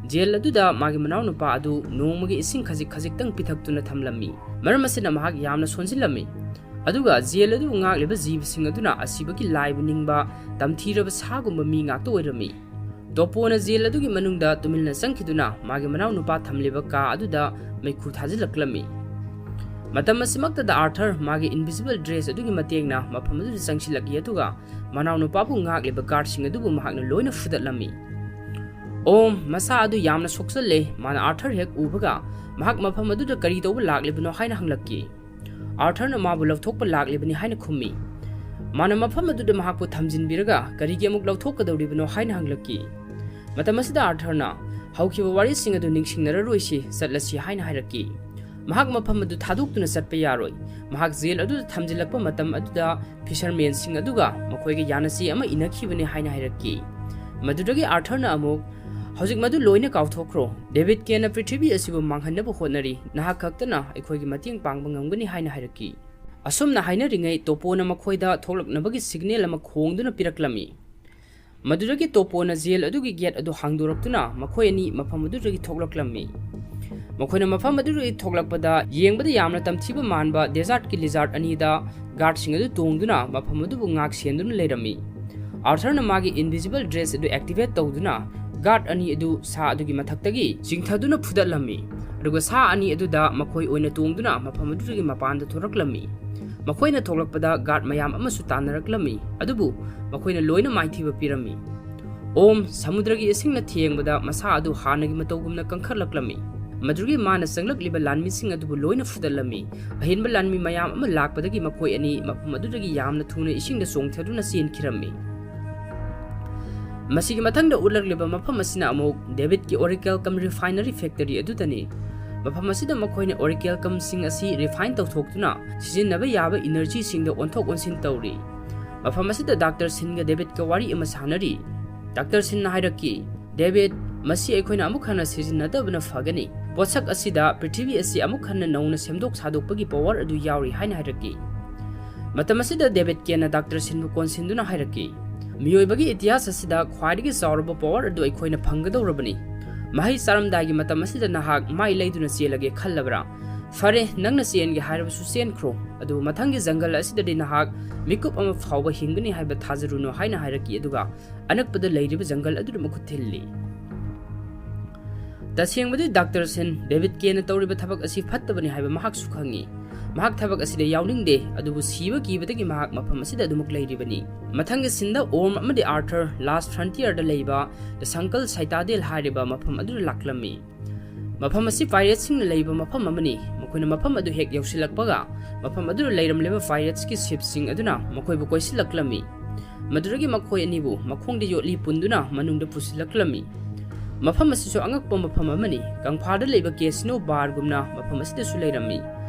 Jail ꯑꯗꯨꯗ ꯃꯥꯒꯤ ꯃꯅꯥꯎꯅꯨꯄꯥ ꯑꯗꯨ ꯅꯣꯡꯃꯒꯤ ꯏꯁꯤꯡ ꯈꯖꯤꯛ ꯈꯖꯤꯛꯇꯪ ꯄꯤꯊꯛꯇꯨꯅ ꯊꯝꯂꯝꯃꯤ꯫ ꯃꯔꯝ ꯑꯁꯤꯅ ꯃꯍꯥꯛ ꯌꯥꯝꯅ ꯁꯣꯟꯖꯤꯜꯂꯝꯃꯤ꯫ ꯑꯗꯨꯒ jail ꯑꯗꯨ ꯉꯥꯛꯂꯤꯕ ꯖꯤꯕꯁꯤꯡ ꯑꯗꯨꯅ ꯑꯁꯤꯕꯒꯤ ꯂꯥꯏꯕꯨ ꯅꯤꯡꯕ ꯇꯝꯊꯤꯔꯕ ꯁꯥꯒꯨꯝꯕ ꯃꯤ ꯉꯥꯛꯇ ꯑꯣꯏꯔꯝꯃꯤ꯫ Topoꯅ jail ꯑꯗꯨꯒꯤ ꯃꯅꯨꯡꯗ ꯇꯨꯃꯤꯟꯅ ꯆꯪꯈꯤꯗꯨꯅ ꯃꯥꯒꯤ ꯃꯅꯥꯎꯅꯨꯄꯥ ꯊꯝꯂꯤꯕ ꯀꯥ ꯑꯗꯨꯗ ꯃꯩꯈꯨ ꯊꯥꯖꯤꯜꯂꯛꯂꯝꯃꯤ꯫ ꯃꯇꯝ ꯑꯁꯤꯃꯛꯇꯗ Arthur ꯃꯥꯒꯤ invisible dress ꯑꯗꯨꯒꯤ ꯃꯇꯦꯡꯅ ꯃꯐꯝ ꯑꯗꯨꯗ ꯆꯪꯁꯤꯜꯂꯛꯏ, ꯑꯗꯨꯒ ꯃꯅꯥꯎꯅꯨꯄꯥꯕꯨ ꯉꯥꯛꯂꯤꯕ guardꯁꯤꯡ ꯑꯗꯨꯕꯨ ꯃꯍꯥꯛꯅ ꯂꯣꯏꯅ ꯐꯨꯗꯠꯂꯝꯃꯤ꯫ Orm ꯃꯁꯥ ꯑꯗꯨ ꯌꯥꯝꯅ ꯁꯣꯛꯆꯜꯂꯦ꯫ ꯃꯥꯅ Arthur ꯍꯦꯛ ꯎꯕꯒ ꯃꯍꯥꯛ ꯃꯐꯝ ꯑꯗꯨꯗ ꯀꯔꯤ ꯇꯧꯕ ꯂꯥꯛꯂꯤꯕꯅꯣ ꯍꯥꯏꯅ ꯍꯪꯂꯛꯈꯤ꯫ ꯑꯥꯔꯊꯔꯅ ꯃꯥꯕꯨ ꯂꯧꯊꯣꯛꯄ ꯂꯥꯛꯂꯤꯕꯅꯤ ꯍꯥꯏꯅ ꯈꯨꯝꯃꯤ꯫ ꯃꯥꯅ ꯃꯐꯝ ꯑꯗꯨꯗ ꯃꯍꯥꯛꯄꯨ ꯊꯝꯖꯤꯟꯕꯤꯔꯒ ꯀꯔꯤꯒꯤ ꯑꯃꯨꯛ ꯂꯧꯊꯣꯛꯀꯗꯧꯔꯤꯕꯅꯣ ꯍꯥꯏꯅ ꯍꯪꯂꯛꯈꯤ꯫ ꯃꯇꯝ ꯑꯁꯤꯗ ꯑꯥꯔꯊꯔꯅ ꯍꯧꯈꯤꯕ ꯋꯥꯔꯤꯁꯤꯡ ꯑꯗꯨ ꯅꯤꯡꯁꯤꯡꯅꯔꯔꯣꯏꯁꯤ, ꯆꯠꯂꯁꯤ ꯍꯥꯏꯅ ꯍꯥꯏꯔꯛꯈꯤ꯫ ꯃꯍꯥꯛ ꯃꯐꯝ ꯑꯗꯨ ꯊꯥꯗꯣꯛꯇꯨꯅ ꯆꯠꯄ ꯌꯥꯔꯣꯏ꯫ ꯃꯍꯥꯛ ꯖꯦꯜ ꯑꯗꯨꯗ ꯊꯝꯖꯤꯜꯂꯛꯄ ꯃꯇꯝ ꯑꯗꯨꯗ ꯐꯤꯁꯔꯃꯦꯟꯁꯤꯡ ꯑꯗꯨꯒ ꯃꯈꯣꯏꯒ ꯌꯥꯅꯆꯦ ꯑꯃ ꯏꯅꯈꯤꯕꯅꯤ ꯍꯥꯏꯅ ꯍꯥꯏꯔꯛꯈꯤ꯫ ꯃꯗꯨꯗꯒꯤ ꯑꯥꯔꯊꯔꯅ ꯑꯃꯨꯛ, "ꯍꯧꯖꯤꯛ ꯃꯗꯨ ꯂꯣꯏꯅ ꯀꯥꯎꯊꯣꯛꯈ꯭ꯔꯣ꯫ ꯗꯦꯕꯤꯠ ꯀꯦꯟꯅ ꯄ꯭ꯔꯤꯊꯤꯕꯤ ꯑꯁꯤꯕꯨ ꯃꯥꯡꯍꯟꯅꯕ ꯍꯣꯠꯅꯔꯤ꯫ ꯅꯍꯥꯛ ꯈꯛꯇꯅ ꯑꯩꯈꯣꯏꯒꯤ ꯃꯇꯦꯡ ꯄꯥꯡꯕ ꯉꯝꯒꯅꯤ" ꯍꯥꯏꯅ ꯍꯥꯏꯔꯛꯈꯤ꯫ ꯑꯁꯨꯝꯅ ꯍꯥꯏꯅꯔꯤꯉꯩ ꯇꯣꯄꯣꯅ ꯃꯈꯣꯏꯗ ꯊꯣꯛꯂꯛꯅꯕꯒꯤ ꯁꯤꯒꯅꯦꯜ ꯑꯃ ꯈꯣꯡꯗꯨꯅ ꯄꯤꯔꯛꯂꯝꯃꯤ꯫ ꯃꯗꯨꯗꯒꯤ ꯇꯣꯄꯣꯅ ꯖꯦꯜ ꯑꯗꯨꯒꯤ ꯒꯦꯠ ꯑꯗꯨ ꯍꯥꯡꯗꯣꯔꯛꯇꯨꯅ ꯃꯈꯣꯏ ꯑꯅꯤ ꯃꯐꯝ ꯑꯗꯨꯗꯒꯤ ꯊꯣꯛꯂꯛꯂꯝꯃꯤ꯫ ꯃꯈꯣꯏꯅ ꯃꯐꯝ ꯑꯗꯨꯗꯒꯤ ꯊꯣꯛꯂꯛꯄꯗ ꯌꯦꯡꯕꯗ ꯌꯥꯝꯅ ꯇꯝꯊꯤꯕ ꯃꯥꯟꯕ ꯗꯦꯖꯥꯔꯠꯀꯤ ꯂꯤꯖꯥꯔꯠ ꯑꯅꯤꯗ ꯒꯥꯔꯗꯁꯤꯡ ꯑꯗꯨ ꯇꯣꯡꯗꯨꯅ ꯃꯐꯝ ꯑꯗꯨꯕꯨ ꯉꯥꯛ ꯁꯦꯟꯗꯨꯅ ꯂꯩꯔꯝꯃꯤ꯫ ꯑꯥꯔꯊꯔꯅ ꯃꯥꯒꯤ ꯏꯟꯚꯤꯖꯤꯕꯜ ꯗ꯭ꯔꯦꯁ ꯑꯗꯨ ꯑꯦꯛꯇꯤꯚꯦꯠ ꯇꯧꯗꯨꯅ ꯒꯥꯔꯗ ꯑꯅꯤ ꯑꯗꯨ ꯁꯥ ꯑꯗꯨꯒꯤ ꯃꯊꯛꯇꯒꯤ ꯆꯤꯡꯊꯗꯨꯅ ꯐꯨꯗꯠꯂꯝꯃꯤ, ꯑꯗꯨꯒ ꯁꯥ ꯑꯅꯤ ꯑꯗꯨꯗ ꯃꯈꯣꯏ ꯑꯣꯏꯅ ꯇꯣꯡꯗꯨꯅ ꯃꯐꯝ ꯑꯗꯨꯗꯒꯤ ꯃꯄꯥꯟꯗ ꯊꯣꯔꯛꯂꯝꯃꯤ꯫ ꯃꯈꯣꯏꯅ ꯊꯣꯛꯂꯛꯄꯗ ꯒꯥꯔꯗ ꯃꯌꯥꯝ ꯑꯃꯁꯨ ꯇꯥꯟꯅꯔꯛꯂꯝꯃꯤ, ꯑꯗꯨꯕꯨ ꯃꯈꯣꯏꯅ ꯂꯣꯏꯅ ꯃꯥꯏꯊꯤꯕ ꯄꯤꯔꯝꯃꯤ꯫ ꯑꯣꯝ, ꯁꯃꯨꯗ꯭ꯔꯒꯤ ꯏꯁꯤꯡꯅ ꯊꯦꯡꯕꯗ ꯃꯁꯥ ꯑꯗꯨ ꯍꯥꯟꯅꯒꯤ ꯃꯇꯧꯒꯨꯝꯅ ꯀꯟꯈꯠꯂꯛꯂꯝꯃꯤ꯫ ꯃꯗꯨꯗꯒꯤ ꯃꯥꯅ ꯆꯪꯂꯛꯂꯤꯕ ꯂꯥꯟꯃꯤꯁꯤꯡ ꯑꯗꯨꯕꯨ ꯂꯣꯏꯅ ꯐꯨꯗꯠꯂꯝꯃꯤ꯫ ꯑꯍꯦꯟꯕ ꯂꯥꯟꯃꯤ ꯃꯌꯥꯝ ꯑꯃ ꯂꯥꯛꯄꯗꯒꯤ ꯃꯈꯣꯏ ꯑꯅꯤ ꯃꯐꯝ ꯑꯗꯨꯗꯒꯤ ꯌꯥꯝꯅ ꯊꯨꯅ ꯏꯁꯤꯡꯗ ꯆꯣꯡꯊꯗꯨꯅ ꯆꯦꯟꯈꯤꯔꯝꯃꯤ꯫ ꯃꯁꯤꯒꯤ ꯃꯊꯪꯗ ꯎꯠꯂꯛꯂꯤꯕ ꯃꯐꯝ ꯑꯁꯤꯅ ꯑꯃꯨꯛ ꯗꯦꯕꯤꯠꯀꯤ ꯑꯣꯔꯤꯀꯦꯜ ꯀꯝ ꯔꯤꯐꯥꯏꯅꯔꯤ ꯐꯦꯛꯇꯔꯤ ꯑꯗꯨꯗꯅꯤ꯫ ꯃꯐꯝ ꯑꯁꯤꯗ ꯃꯈꯣꯏꯅ ꯑꯣꯔꯤꯀꯦꯜ ꯀꯝꯁꯤꯡ ꯑꯁꯤ ꯔꯤꯐꯥꯏꯟ ꯇꯧꯊꯣꯛꯇꯨꯅ ꯁꯤꯖꯤꯟꯅꯕ ꯌꯥꯕ ꯏꯅꯔꯖꯤꯁꯤꯡꯗ ꯑꯣꯟꯊꯣꯛ ꯑꯣꯟꯁꯤꯟ ꯇꯧꯔꯤ꯫ ꯃꯐꯝ ꯑꯁꯤꯗ ꯗꯥꯛꯇꯔ ꯁꯤꯟꯒ ꯗꯦꯕꯤꯠꯀ ꯋꯥꯔꯤ ꯑꯃ ꯁꯥꯟꯅꯔꯤ꯫ ꯗꯥꯛꯇꯔ ꯁꯤꯟꯅ ꯍꯥꯏꯔꯛꯈꯤ, "ꯗꯦꯕꯤꯠ, ꯃꯁꯤ ꯑꯩꯈꯣꯏꯅ ꯑꯃꯨꯛ ꯍꯟꯅ ꯁꯤꯖꯤꯟꯅꯗꯕꯅ ꯐꯒꯅꯤ꯫ ꯄꯣꯠꯁꯛ ꯑꯁꯤꯗ ꯄ꯭ꯔꯤꯊꯤꯕꯤ ꯑꯁꯤ ꯑꯃꯨꯛ ꯍꯟꯅ ꯅꯧꯅ ꯁꯦꯝꯗꯣꯛ ꯁꯥꯗꯣꯛꯄꯒꯤ ꯄꯋꯥꯔ ꯑꯗꯨ ꯌꯥꯎꯔꯤ" ꯍꯥꯏꯅ ꯍꯥꯏꯔꯛꯈꯤ꯫ ꯃꯇꯝ ꯑꯁꯤꯗ ꯗꯦꯕꯤꯠ ꯀꯦꯟꯅ ꯗꯥꯛꯇꯔ ꯁꯤꯟꯕꯨ ꯀꯣꯟꯁꯤꯟꯗꯨꯅ ꯍꯥꯏꯔꯛꯈꯤ, "ꯃꯤꯑꯣꯏꯕꯒꯤ ꯏꯇꯤꯍꯥꯁ ꯑꯁꯤꯗ ꯈ꯭ꯋꯥꯏꯗꯒꯤ ꯆꯥꯎꯔꯕ ꯄꯋꯥꯔ ꯑꯗꯨ ꯑꯩꯈꯣꯏꯅ ꯐꯪꯒꯗꯧꯔꯕꯅꯤ꯫ ꯃꯍꯩ ꯆꯥꯔꯝꯗꯥꯏꯒꯤ ꯃꯇꯝ ꯑꯁꯤꯗ ꯅꯍꯥꯛ ꯃꯥꯏ ꯂꯩꯗꯨꯅ ꯆꯦꯜꯂꯒꯦ ꯈꯜꯂꯕ꯭ꯔꯥ? ꯐꯔꯦ, ꯅꯪꯅ ꯆꯦꯟꯒꯦ ꯍꯥꯏꯔꯕꯁꯨ ꯆꯦꯟꯈ꯭ꯔꯣ꯫ ꯑꯗꯨꯕꯨ ꯃꯊꯪꯒꯤ ꯖꯪꯒꯜ ꯑꯁꯤꯗꯗꯤ ꯅꯍꯥꯛ ꯃꯤꯀꯨꯞ ꯑꯃ ꯐꯥꯎꯕ ꯍꯤꯡꯒꯅꯤ ꯍꯥꯏꯕ ꯊꯥꯖꯔꯨꯅꯨ" ꯍꯥꯏꯅ ꯍꯥꯏꯔꯛꯈꯤ, ꯑꯗꯨꯒ ꯑꯅꯛꯄꯗ ꯂꯩꯔꯤꯕ ꯖꯪꯒꯜ ꯑꯗꯨꯗ ꯃꯈꯨꯠ ꯊꯤꯜꯂꯤ꯫ ꯇꯁꯦꯡꯕꯗꯤ ꯗꯥꯛꯇꯔ ꯁꯤꯟ, ꯗꯦꯕꯤꯠ ꯀꯦꯟꯅ ꯇꯧꯔꯤꯕ ꯊꯕꯛ ꯑꯁꯤ ꯐꯠꯇꯕꯅꯤ ꯍꯥꯏꯕ ꯃꯍꯥꯛꯁꯨ ꯈꯪꯉꯤ꯫ ꯃꯍꯥꯛ ꯊꯕꯛ ꯑꯁꯤꯗ ꯌꯥꯎꯅꯤꯡꯗꯦ, ꯑꯗꯨꯕꯨ ꯁꯤꯕ ꯀꯤꯕꯗꯒꯤ ꯃꯍꯥꯛ ꯃꯐꯝ ꯑꯁꯤꯗ ꯑꯗꯨꯃꯛ ꯂꯩꯔꯤꯕꯅꯤ꯫ ꯃꯊꯪꯒꯤ ꯁꯤꯟꯗ ꯑꯣꯔꯝ ꯑꯃꯗꯤ ꯑꯥꯔꯊꯔ ꯂꯥꯁ ꯐ꯭ꯔꯟꯇꯤꯌꯔꯗ ꯂꯩꯕ ꯗ ꯁꯪꯀꯜ ꯁꯥꯏꯇꯥꯗꯦꯜ ꯍꯥꯏꯔꯤꯕ ꯃꯐꯝ ꯑꯗꯨꯗ ꯂꯥꯛꯂꯝꯃꯤ꯫ ꯃꯐꯝ ꯑꯁꯤ ꯄꯥꯏꯔꯦꯠꯁꯤꯡꯅ ꯂꯩꯕ ꯃꯐꯝ ꯑꯃꯅꯤ꯫ ꯃꯈꯣꯏꯅ ꯃꯐꯝ ꯑꯗꯨ ꯍꯦꯛ ꯌꯧꯁꯤꯜꯂꯛꯄꯒ, ꯃꯐꯝ ꯑꯗꯨꯗ ꯂꯩꯔꯝꯂꯤꯕ ꯄꯥꯏꯔꯦꯠꯁꯀꯤ ꯁꯤꯞꯁꯤꯡ ꯑꯗꯨꯅ ꯃꯈꯣꯏꯕꯨ ꯀꯣꯏꯁꯤꯜꯂꯛꯂꯝꯃꯤ꯫ ꯃꯗꯨꯗꯒꯤ ꯃꯈꯣꯏ ꯑꯅꯤꯕꯨ ꯃꯈꯣꯡꯗ ꯌꯣꯠꯂꯤ ꯄꯨꯟꯗꯨꯅ ꯃꯅꯨꯡꯗ ꯄꯨꯁꯤꯜꯂꯛꯂꯝꯃꯤ꯫ ꯃꯐꯝ ꯑꯁꯤꯁꯨ ꯑꯉꯛꯄ ꯃꯐꯝ ꯑꯃꯅꯤ꯫ ꯀꯪꯐꯥꯜꯗ ꯂꯩꯕ ꯀꯦꯁꯤꯅꯣ ꯕꯥꯔꯒꯨꯝꯅ ꯃꯐꯝ ꯑꯁꯤꯗꯁꯨ ꯂꯩꯔꯝꯃꯤ꯫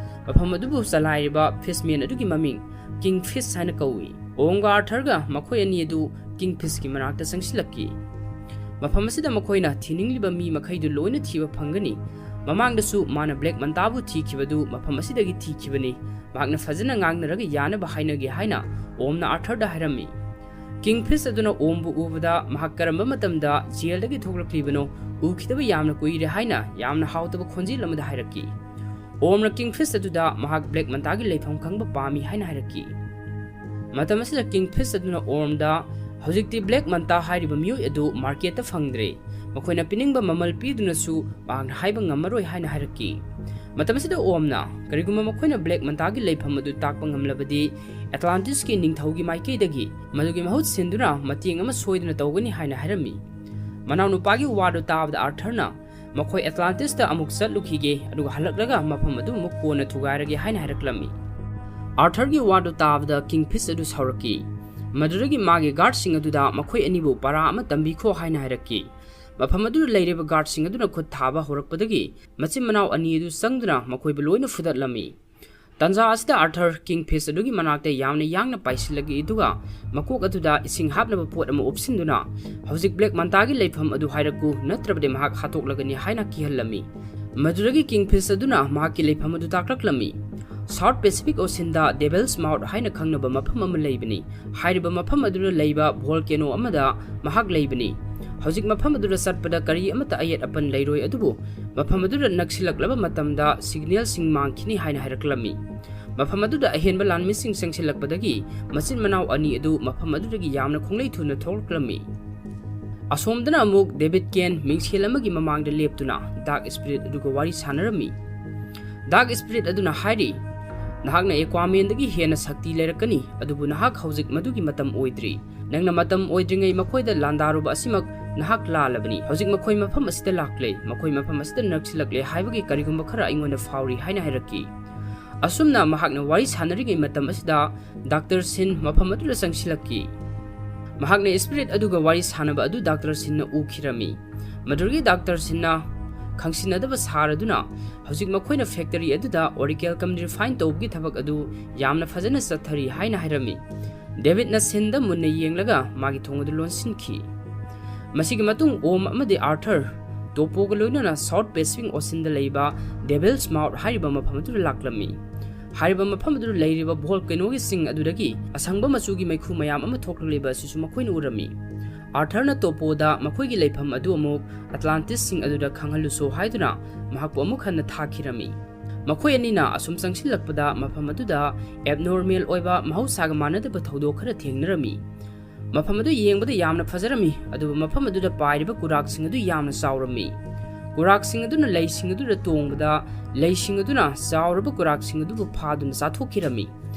ꯃꯐꯝ ꯑꯗꯨꯕꯨ ꯆꯂꯥꯏꯔꯤꯕ ꯐꯤꯁꯃꯦꯟ ꯑꯗꯨꯒꯤ ꯃꯃꯤꯡ ꯀꯤꯡ ꯐꯤꯁ ꯍꯥꯏꯅ ꯀꯧꯏ꯫ ꯑꯣꯝꯒ ꯑꯥꯔꯊꯔꯒ ꯃꯈꯣꯏ ꯑꯅꯤ ꯑꯗꯨ ꯀꯤꯡ ꯐꯤꯁꯀꯤ ꯃꯅꯥꯛꯇ ꯆꯪꯁꯤꯜꯂꯛꯈꯤ꯫ ꯃꯐꯝ ꯑꯁꯤꯗ ꯃꯈꯣꯏꯅ ꯊꯤꯅꯤꯡꯂꯤꯕ ꯃꯤ ꯃꯈꯩꯗꯨ ꯂꯣꯏꯅ ꯊꯤꯕ ꯐꯪꯒꯅꯤ꯫ ꯃꯃꯥꯡꯗꯁꯨ ꯃꯥꯅ ꯕ꯭ꯂꯦꯛ ꯃꯟꯇꯥꯕꯨ ꯊꯤꯈꯤꯕꯗꯨ ꯃꯐꯝ ꯑꯁꯤꯗꯒꯤ ꯊꯤꯈꯤꯕꯅꯤ꯫ ꯃꯍꯥꯛꯅ ꯐꯖꯅ ꯉꯥꯡꯅꯔꯒ ꯌꯥꯅꯕ ꯍꯥꯏꯅꯒꯦ ꯍꯥꯏꯅ ꯑꯣꯝꯅ ꯑꯥꯔꯊꯔꯗ ꯍꯥꯏꯔꯝꯃꯤ꯫ ꯀꯤꯡ ꯐꯤꯁ ꯑꯗꯨꯅ ꯑꯣꯝꯕꯨ ꯎꯕꯗ ꯃꯍꯥꯛ ꯀꯔꯝꯕ ꯃꯇꯝꯗ ꯖꯦꯜꯗꯒꯤ ꯊꯣꯛꯂꯛꯂꯤꯕꯅꯣ ꯎꯈꯤꯗꯕ ꯌꯥꯝꯅ ꯀꯨꯏꯔꯦ ꯍꯥꯏꯅ ꯌꯥꯝꯅ ꯍꯥꯎꯇꯕ ꯈꯣꯟꯖꯦꯜ ꯑꯃꯗ ꯍꯥꯏꯔꯛꯈꯤ꯫ ꯑꯣꯝꯅ ꯀꯤꯡ ꯐꯤꯁ ꯑꯗꯨꯗ ꯃꯍꯥꯛ ꯕ꯭ꯂꯦꯛ ꯃꯟꯇꯥꯒꯤ ꯂꯩꯐꯝ ꯈꯪꯕ ꯄꯥꯝꯃꯤ ꯍꯥꯏꯅ ꯍꯥꯏꯔꯛꯈꯤ꯫ ꯃꯇꯝ ꯑꯁꯤꯗ ꯀꯤꯡ ꯐꯤꯁ ꯑꯗꯨꯅ ꯑꯣꯝꯗ, "ꯍꯧꯖꯤꯛꯇꯤ ꯕ꯭ꯂꯦꯛ ꯃꯟꯇꯥ ꯍꯥꯏꯔꯤꯕ ꯃꯤꯑꯣꯏ ꯑꯗꯨ ꯃꯥꯔꯀꯦꯠꯇ ꯐꯪꯗ꯭ꯔꯦ꯫ ꯃꯈꯣꯏꯅ ꯄꯤꯅꯤꯡꯕ ꯃꯃꯜ ꯄꯤꯗꯨꯅꯁꯨ ꯃꯍꯥꯛꯅ ꯍꯥꯏꯕ ꯉꯝꯃꯔꯣꯏ" ꯍꯥꯏꯅ ꯍꯥꯏꯔꯛꯈꯤ꯫ ꯃꯇꯝ ꯑꯁꯤꯗ ꯑꯣꯝꯅ, "ꯀꯔꯤꯒꯨꯝꯕ ꯃꯈꯣꯏꯅ ꯕ꯭ꯂꯦꯛ ꯃꯟꯇꯥꯒꯤ ꯂꯩꯐꯝ ꯑꯗꯨ ꯇꯥꯛꯄ ꯉꯝꯂꯕꯗꯤ, ꯑꯦꯠꯂꯥꯟꯇꯤꯁꯀꯤ ꯅꯤꯡꯊꯧꯒꯤ ꯃꯥꯏꯀꯩꯗꯒꯤ ꯃꯗꯨꯒꯤ ꯃꯍꯨꯠ ꯁꯤꯟꯗꯨꯅ ꯃꯇꯦꯡ ꯑꯃ ꯁꯣꯏꯗꯅ ꯇꯧꯒꯅꯤ" ꯍꯥꯏꯅ ꯍꯥꯏꯔꯝꯃꯤ꯫ ꯃꯅꯥꯎꯅꯨꯄꯥꯒꯤ ꯋꯥꯗꯨ ꯇꯥꯕꯗ ꯑꯥꯔꯊꯔꯅ, "ꯃꯈꯣꯏ ꯑꯦꯠꯂꯥꯟꯇꯤꯁꯇ ꯑꯃꯨꯛ ꯆꯠꯂꯨꯈꯤꯒꯦ, ꯑꯗꯨꯒ ꯍꯜꯂꯛꯂꯒ ꯃꯐꯝ ꯑꯗꯨ ꯑꯃꯨꯛ ꯀꯣꯟꯅ ꯊꯨꯒꯥꯏꯔꯒꯦ" ꯍꯥꯏꯅ ꯍꯥꯏꯔꯛꯂꯝꯃꯤ꯫ ꯑꯥꯔꯊꯔꯒꯤ ꯋꯥꯗꯨ ꯇꯥꯕꯗ ꯀꯤꯡ ꯐꯤꯁ ꯑꯗꯨ ꯁꯥꯎꯔꯛꯈꯤ꯫ ꯃꯗꯨꯗꯒꯤ ꯃꯥꯒꯤ ꯒꯥꯔꯗꯁꯤꯡ ꯑꯗꯨꯗ ꯃꯈꯣꯏ ꯑꯅꯤꯕꯨ ꯄꯔꯥ ꯑꯃ ꯇꯝꯕꯤꯈꯣ ꯍꯥꯏꯅ ꯍꯥꯏꯔꯛꯈꯤ꯫ ꯃꯐꯝ ꯑꯗꯨꯗ ꯂꯩꯔꯤꯕ ꯒꯥꯔꯗꯁꯤꯡ ꯑꯗꯨꯅ ꯈꯨꯠ ꯊꯥꯕ ꯍꯧꯔꯛꯄꯗꯒꯤ ꯃꯆꯤꯟ ꯃꯅꯥꯎ ꯑꯅꯤ ꯑꯗꯨ ꯆꯪꯗꯨꯅ ꯃꯈꯣꯏꯕꯨ ꯂꯣꯏꯅ ꯐꯨꯗꯠꯂꯝꯃꯤ꯫ ꯇꯥꯟꯖꯥ ꯑꯁꯤꯗ ꯑꯥꯔꯊꯔ ꯀꯤꯡ ꯐꯤꯁ ꯑꯗꯨꯒꯤ ꯃꯅꯥꯛꯇ ꯌꯥꯝꯅ ꯌꯥꯡꯅ ꯄꯥꯏꯁꯤꯜꯂꯛꯏ, ꯑꯗꯨꯒ ꯃꯀꯣꯛ ꯑꯗꯨꯗ ꯏꯁꯤꯡ ꯍꯥꯞꯅꯕ ꯄꯣꯠ ꯑꯃ ꯎꯞꯁꯤꯟꯗꯨꯅ, "ꯍꯧꯖꯤꯛ ꯕ꯭ꯂꯦꯛ ꯃꯟꯇꯥꯒꯤ ꯂꯩꯐꯝ ꯑꯗꯨ ꯍꯥꯏꯔꯛꯎ, ꯅꯠꯇ꯭ꯔꯕꯗꯤ ꯃꯍꯥꯛ ꯍꯥꯠꯇꯣꯛꯂꯒꯅꯤ" ꯍꯥꯏꯅ ꯀꯤꯍꯜꯂꯝꯃꯤ꯫ ꯃꯗꯨꯗꯒꯤ ꯀꯤꯡ ꯐꯤꯁ ꯑꯗꯨꯅ ꯃꯍꯥꯛꯀꯤ ꯂꯩꯐꯝ ꯑꯗꯨ ꯇꯥꯛꯂꯛꯂꯝꯃꯤ꯫ ꯁꯥꯎꯠ ꯄꯦꯁꯤꯐꯤꯛ ꯑꯣꯁꯤꯟꯗ ꯗꯦꯚꯤꯜꯁ ꯃꯥꯎꯠ ꯍꯥꯏꯅ ꯈꯪꯅꯕ ꯃꯐꯝ ꯑꯃ ꯂꯩꯕꯅꯤ꯫ ꯍꯥꯏꯔꯤꯕ ꯃꯐꯝ ꯑꯗꯨꯗ ꯂꯩꯕ ꯚꯣꯜꯀꯦꯅꯣ ꯑꯃꯗ ꯃꯍꯥꯛ ꯂꯩꯕꯅꯤ꯫ ꯍꯧꯖꯤꯛ ꯃꯐꯝ ꯑꯗꯨꯗ ꯆꯠꯄꯗ ꯀꯔꯤ ꯑꯃꯠꯇ ꯑꯌꯦꯠ ꯑꯄꯟ ꯂꯩꯔꯣꯏ, ꯑꯗꯨꯕꯨ ꯃꯐꯝ ꯑꯗꯨꯗ ꯅꯛꯁꯤꯜꯂꯛꯂꯕ ꯃꯇꯝꯗ ꯁꯤꯒꯅꯦꯜꯁꯤꯡ ꯃꯥꯡꯈꯤꯅꯤ ꯍꯥꯏꯅ ꯍꯥꯏꯔꯛꯂꯝꯃꯤ꯫ ꯃꯐꯝ ꯑꯗꯨꯗ ꯑꯍꯦꯟꯕ ꯂꯥꯟꯃꯤꯁꯤꯡ ꯆꯪꯁꯤꯜꯂꯛꯄꯗꯒꯤ ꯃꯆꯤꯟ ꯃꯅꯥꯎ ꯑꯅꯤ ꯑꯗꯨ ꯃꯐꯝ ꯑꯗꯨꯗꯒꯤ ꯌꯥꯝꯅ ꯈꯣꯡꯂꯩ ꯊꯨꯅ ꯊꯣꯛꯂꯛꯂꯝꯃꯤ꯫ ꯑꯁꯣꯝꯗꯅ ꯑꯃꯨꯛ ꯗꯦꯕꯤꯠ ꯀꯦꯟ ꯃꯤꯡꯁꯦꯜ ꯑꯃꯒꯤ ꯃꯃꯥꯡꯗ ꯂꯦꯞꯇꯨꯅ ꯗꯥꯔꯛ ꯁ꯭ꯄꯤꯔꯤꯠ ꯑꯗꯨꯒ ꯋꯥꯔꯤ ꯁꯥꯟꯅꯔꯝꯃꯤ꯫ ꯗꯥꯔꯛ ꯁ꯭ꯄꯤꯔꯤꯠ ꯑꯗꯨꯅ ꯍꯥꯏꯔꯤ, ꯅꯍꯥꯛꯅ ꯑꯦꯀ꯭ꯋꯥꯃꯦꯟꯗꯒꯤ ꯍꯦꯟꯅ ꯁꯛꯇꯤ ꯂꯩꯔꯛꯀꯅꯤ, ꯑꯗꯨꯕꯨ ꯅꯍꯥꯛ ꯍꯧꯖꯤꯛ ꯃꯗꯨꯒꯤ ꯃꯇꯝ ꯑꯣꯏꯗ꯭ꯔꯤ꯫ ꯅꯪꯅ ꯃꯇꯝ ꯑꯣꯏꯗ꯭ꯔꯤꯉꯩ ꯃꯈꯣꯏꯗ ꯂꯥꯟꯗꯥꯔꯨꯕ ꯑꯁꯤꯃꯛ ꯅꯍꯥꯛ ꯂꯥꯜꯂꯕꯅꯤ꯫ ꯍꯧꯖꯤꯛ ꯃꯈꯣꯏ ꯃꯐꯝ ꯑꯁꯤꯗ ꯂꯥꯛꯂꯦ, ꯃꯈꯣꯏ ꯃꯐꯝ ꯑꯁꯤꯗ ꯅꯛꯁꯤꯜꯂꯛꯂꯦ ꯍꯥꯏꯕꯒꯤ ꯀꯔꯤꯒꯨꯝꯕ ꯈꯔ ꯑꯩꯉꯣꯟꯗ ꯐꯥꯎꯔꯤ ꯍꯥꯏꯅ ꯍꯥꯏꯔꯛꯈꯤ꯫ ꯑꯁꯨꯝꯅ ꯃꯍꯥꯛꯅ ꯋꯥꯔꯤ ꯁꯥꯟꯅꯔꯤꯉꯩ ꯃꯇꯝ ꯑꯁꯤꯗ ꯗꯥꯛꯇꯔ ꯁꯤꯟ ꯃꯐꯝ ꯑꯗꯨꯗ ꯆꯪꯁꯤꯜꯂꯛꯈꯤ꯫ ꯃꯍꯥꯛꯅ ꯁ꯭ꯄꯤꯔꯤꯠ ꯑꯗꯨꯒ ꯋꯥꯔꯤ ꯁꯥꯟꯅꯕ ꯑꯗꯨ ꯗꯥꯛꯇꯔ ꯁꯤꯟꯅ ꯎꯈꯤꯔꯝꯃꯤ꯫ ꯃꯗꯨꯗꯒꯤ ꯗꯥꯛꯇꯔ ꯁꯤꯟꯅ ꯈꯪꯁꯤꯟꯅꯗꯕ ꯁꯥꯔꯗꯨꯅ ꯍꯧꯖꯤꯛ ꯃꯈꯣꯏꯅ ꯐꯦꯛꯇꯔꯤ ꯑꯗꯨꯗ ꯑꯣꯔꯤꯀꯦꯜ ꯀꯝ ꯔꯤꯐꯥꯏꯟ ꯇꯧꯕꯒꯤ ꯊꯕꯛ ꯑꯗꯨ ꯌꯥꯝꯅ ꯐꯖꯅ ꯆꯠꯊꯔꯤ ꯍꯥꯏꯅ ꯍꯥꯏꯔꯝꯃꯤ꯫ ꯗꯦꯕꯤꯠꯅ ꯁꯤꯟꯗ ꯃꯨꯟꯅ ꯌꯦꯡꯂꯒ ꯃꯥꯒꯤ ꯊꯣꯡ ꯑꯗꯨ ꯂꯣꯟꯁꯤꯟꯈꯤ꯫ ꯃꯁꯤꯒꯤ ꯃꯇꯨꯡ ꯑꯣꯝ ꯑꯃꯗꯤ ꯑꯥꯔꯊꯔ ꯇꯣꯄꯣꯒ ꯂꯣꯏꯅꯅ ꯁꯥꯎꯠ ꯄꯦꯁꯤꯐꯤꯛ ꯑꯣꯁꯤꯟꯗ ꯂꯩꯕ ꯗꯦꯚꯤꯜꯁ ꯃꯥꯎꯠ ꯍꯥꯏꯔꯤꯕ ꯃꯐꯝ ꯑꯗꯨꯗ ꯂꯥꯛꯂꯝꯃꯤ꯫ ꯍꯥꯏꯔꯤꯕ ꯃꯐꯝ ꯑꯗꯨꯗ ꯂꯩꯔꯤꯕ ꯚꯣꯜꯀꯦꯅꯣꯒꯤ ꯆꯤꯡ ꯑꯗꯨꯗꯒꯤ ꯑꯁꯪꯕ ꯃꯆꯨꯒꯤ ꯃꯩꯈꯨ ꯃꯌꯥꯝ ꯑꯃ ꯊꯣꯛꯂꯛꯂꯤꯕ ꯑꯁꯤꯁꯨ ꯃꯈꯣꯏꯅ ꯎꯔꯝꯃꯤ꯫ ꯑꯥꯔꯊꯔꯅ ꯇꯣꯄꯣꯗ ꯃꯈꯣꯏꯒꯤ ꯂꯩꯐꯝ ꯑꯗꯨ ꯑꯃꯨꯛ ꯑꯇ꯭ꯂꯥꯟꯇꯤꯁꯁꯤꯡ ꯑꯗꯨꯗ ꯈꯪꯍꯜꯂꯨꯁꯣ ꯍꯥꯏꯗꯨꯅ ꯃꯍꯥꯛꯄꯨ ꯑꯃꯨꯛ ꯍꯟꯅ ꯊꯥꯈꯤꯔꯝꯃꯤ꯫ ꯃꯈꯣꯏ ꯑꯅꯤꯅ ꯑꯁꯨꯝ ꯆꯪꯁꯤꯜꯂꯛꯄꯗ ꯃꯐꯝ ꯑꯗꯨꯗ ꯑꯦꯕꯅꯣꯔꯃꯦꯜ ꯑꯣꯏꯕ, ꯃꯍꯧꯁꯥꯒ ꯃꯥꯟꯅꯗꯕ ꯊꯧꯗꯣꯛ ꯈꯔ ꯊꯦꯡꯅꯔꯝꯃꯤ꯫ ꯃꯐꯝ ꯑꯗꯨ ꯌꯦꯡꯕꯗ ꯌꯥꯝꯅ ꯐꯖꯔꯝꯃꯤ, ꯑꯗꯨꯕꯨ ꯃꯐꯝ ꯑꯗꯨꯗ ꯄꯥꯏꯔꯤꯕ ꯀꯨꯔꯥꯛꯁꯤꯡ ꯑꯗꯨ ꯌꯥꯝꯅ ꯆꯥꯎꯔꯝꯃꯤ꯫ ꯀꯨꯔꯥꯛꯁꯤꯡ ꯑꯗꯨꯅ ꯂꯩꯁꯤꯡ ꯑꯗꯨꯗ ꯇꯣꯡꯕꯗ, ꯂꯩꯁꯤꯡ ꯑꯗꯨꯅ ꯆꯥꯎꯔꯕ ꯀꯨꯔꯥꯛꯁꯤꯡ ꯑꯗꯨꯕꯨ ꯐꯥꯗꯨꯅ ꯆꯥꯊꯣꯛꯈꯤꯔꯝꯃꯤ꯫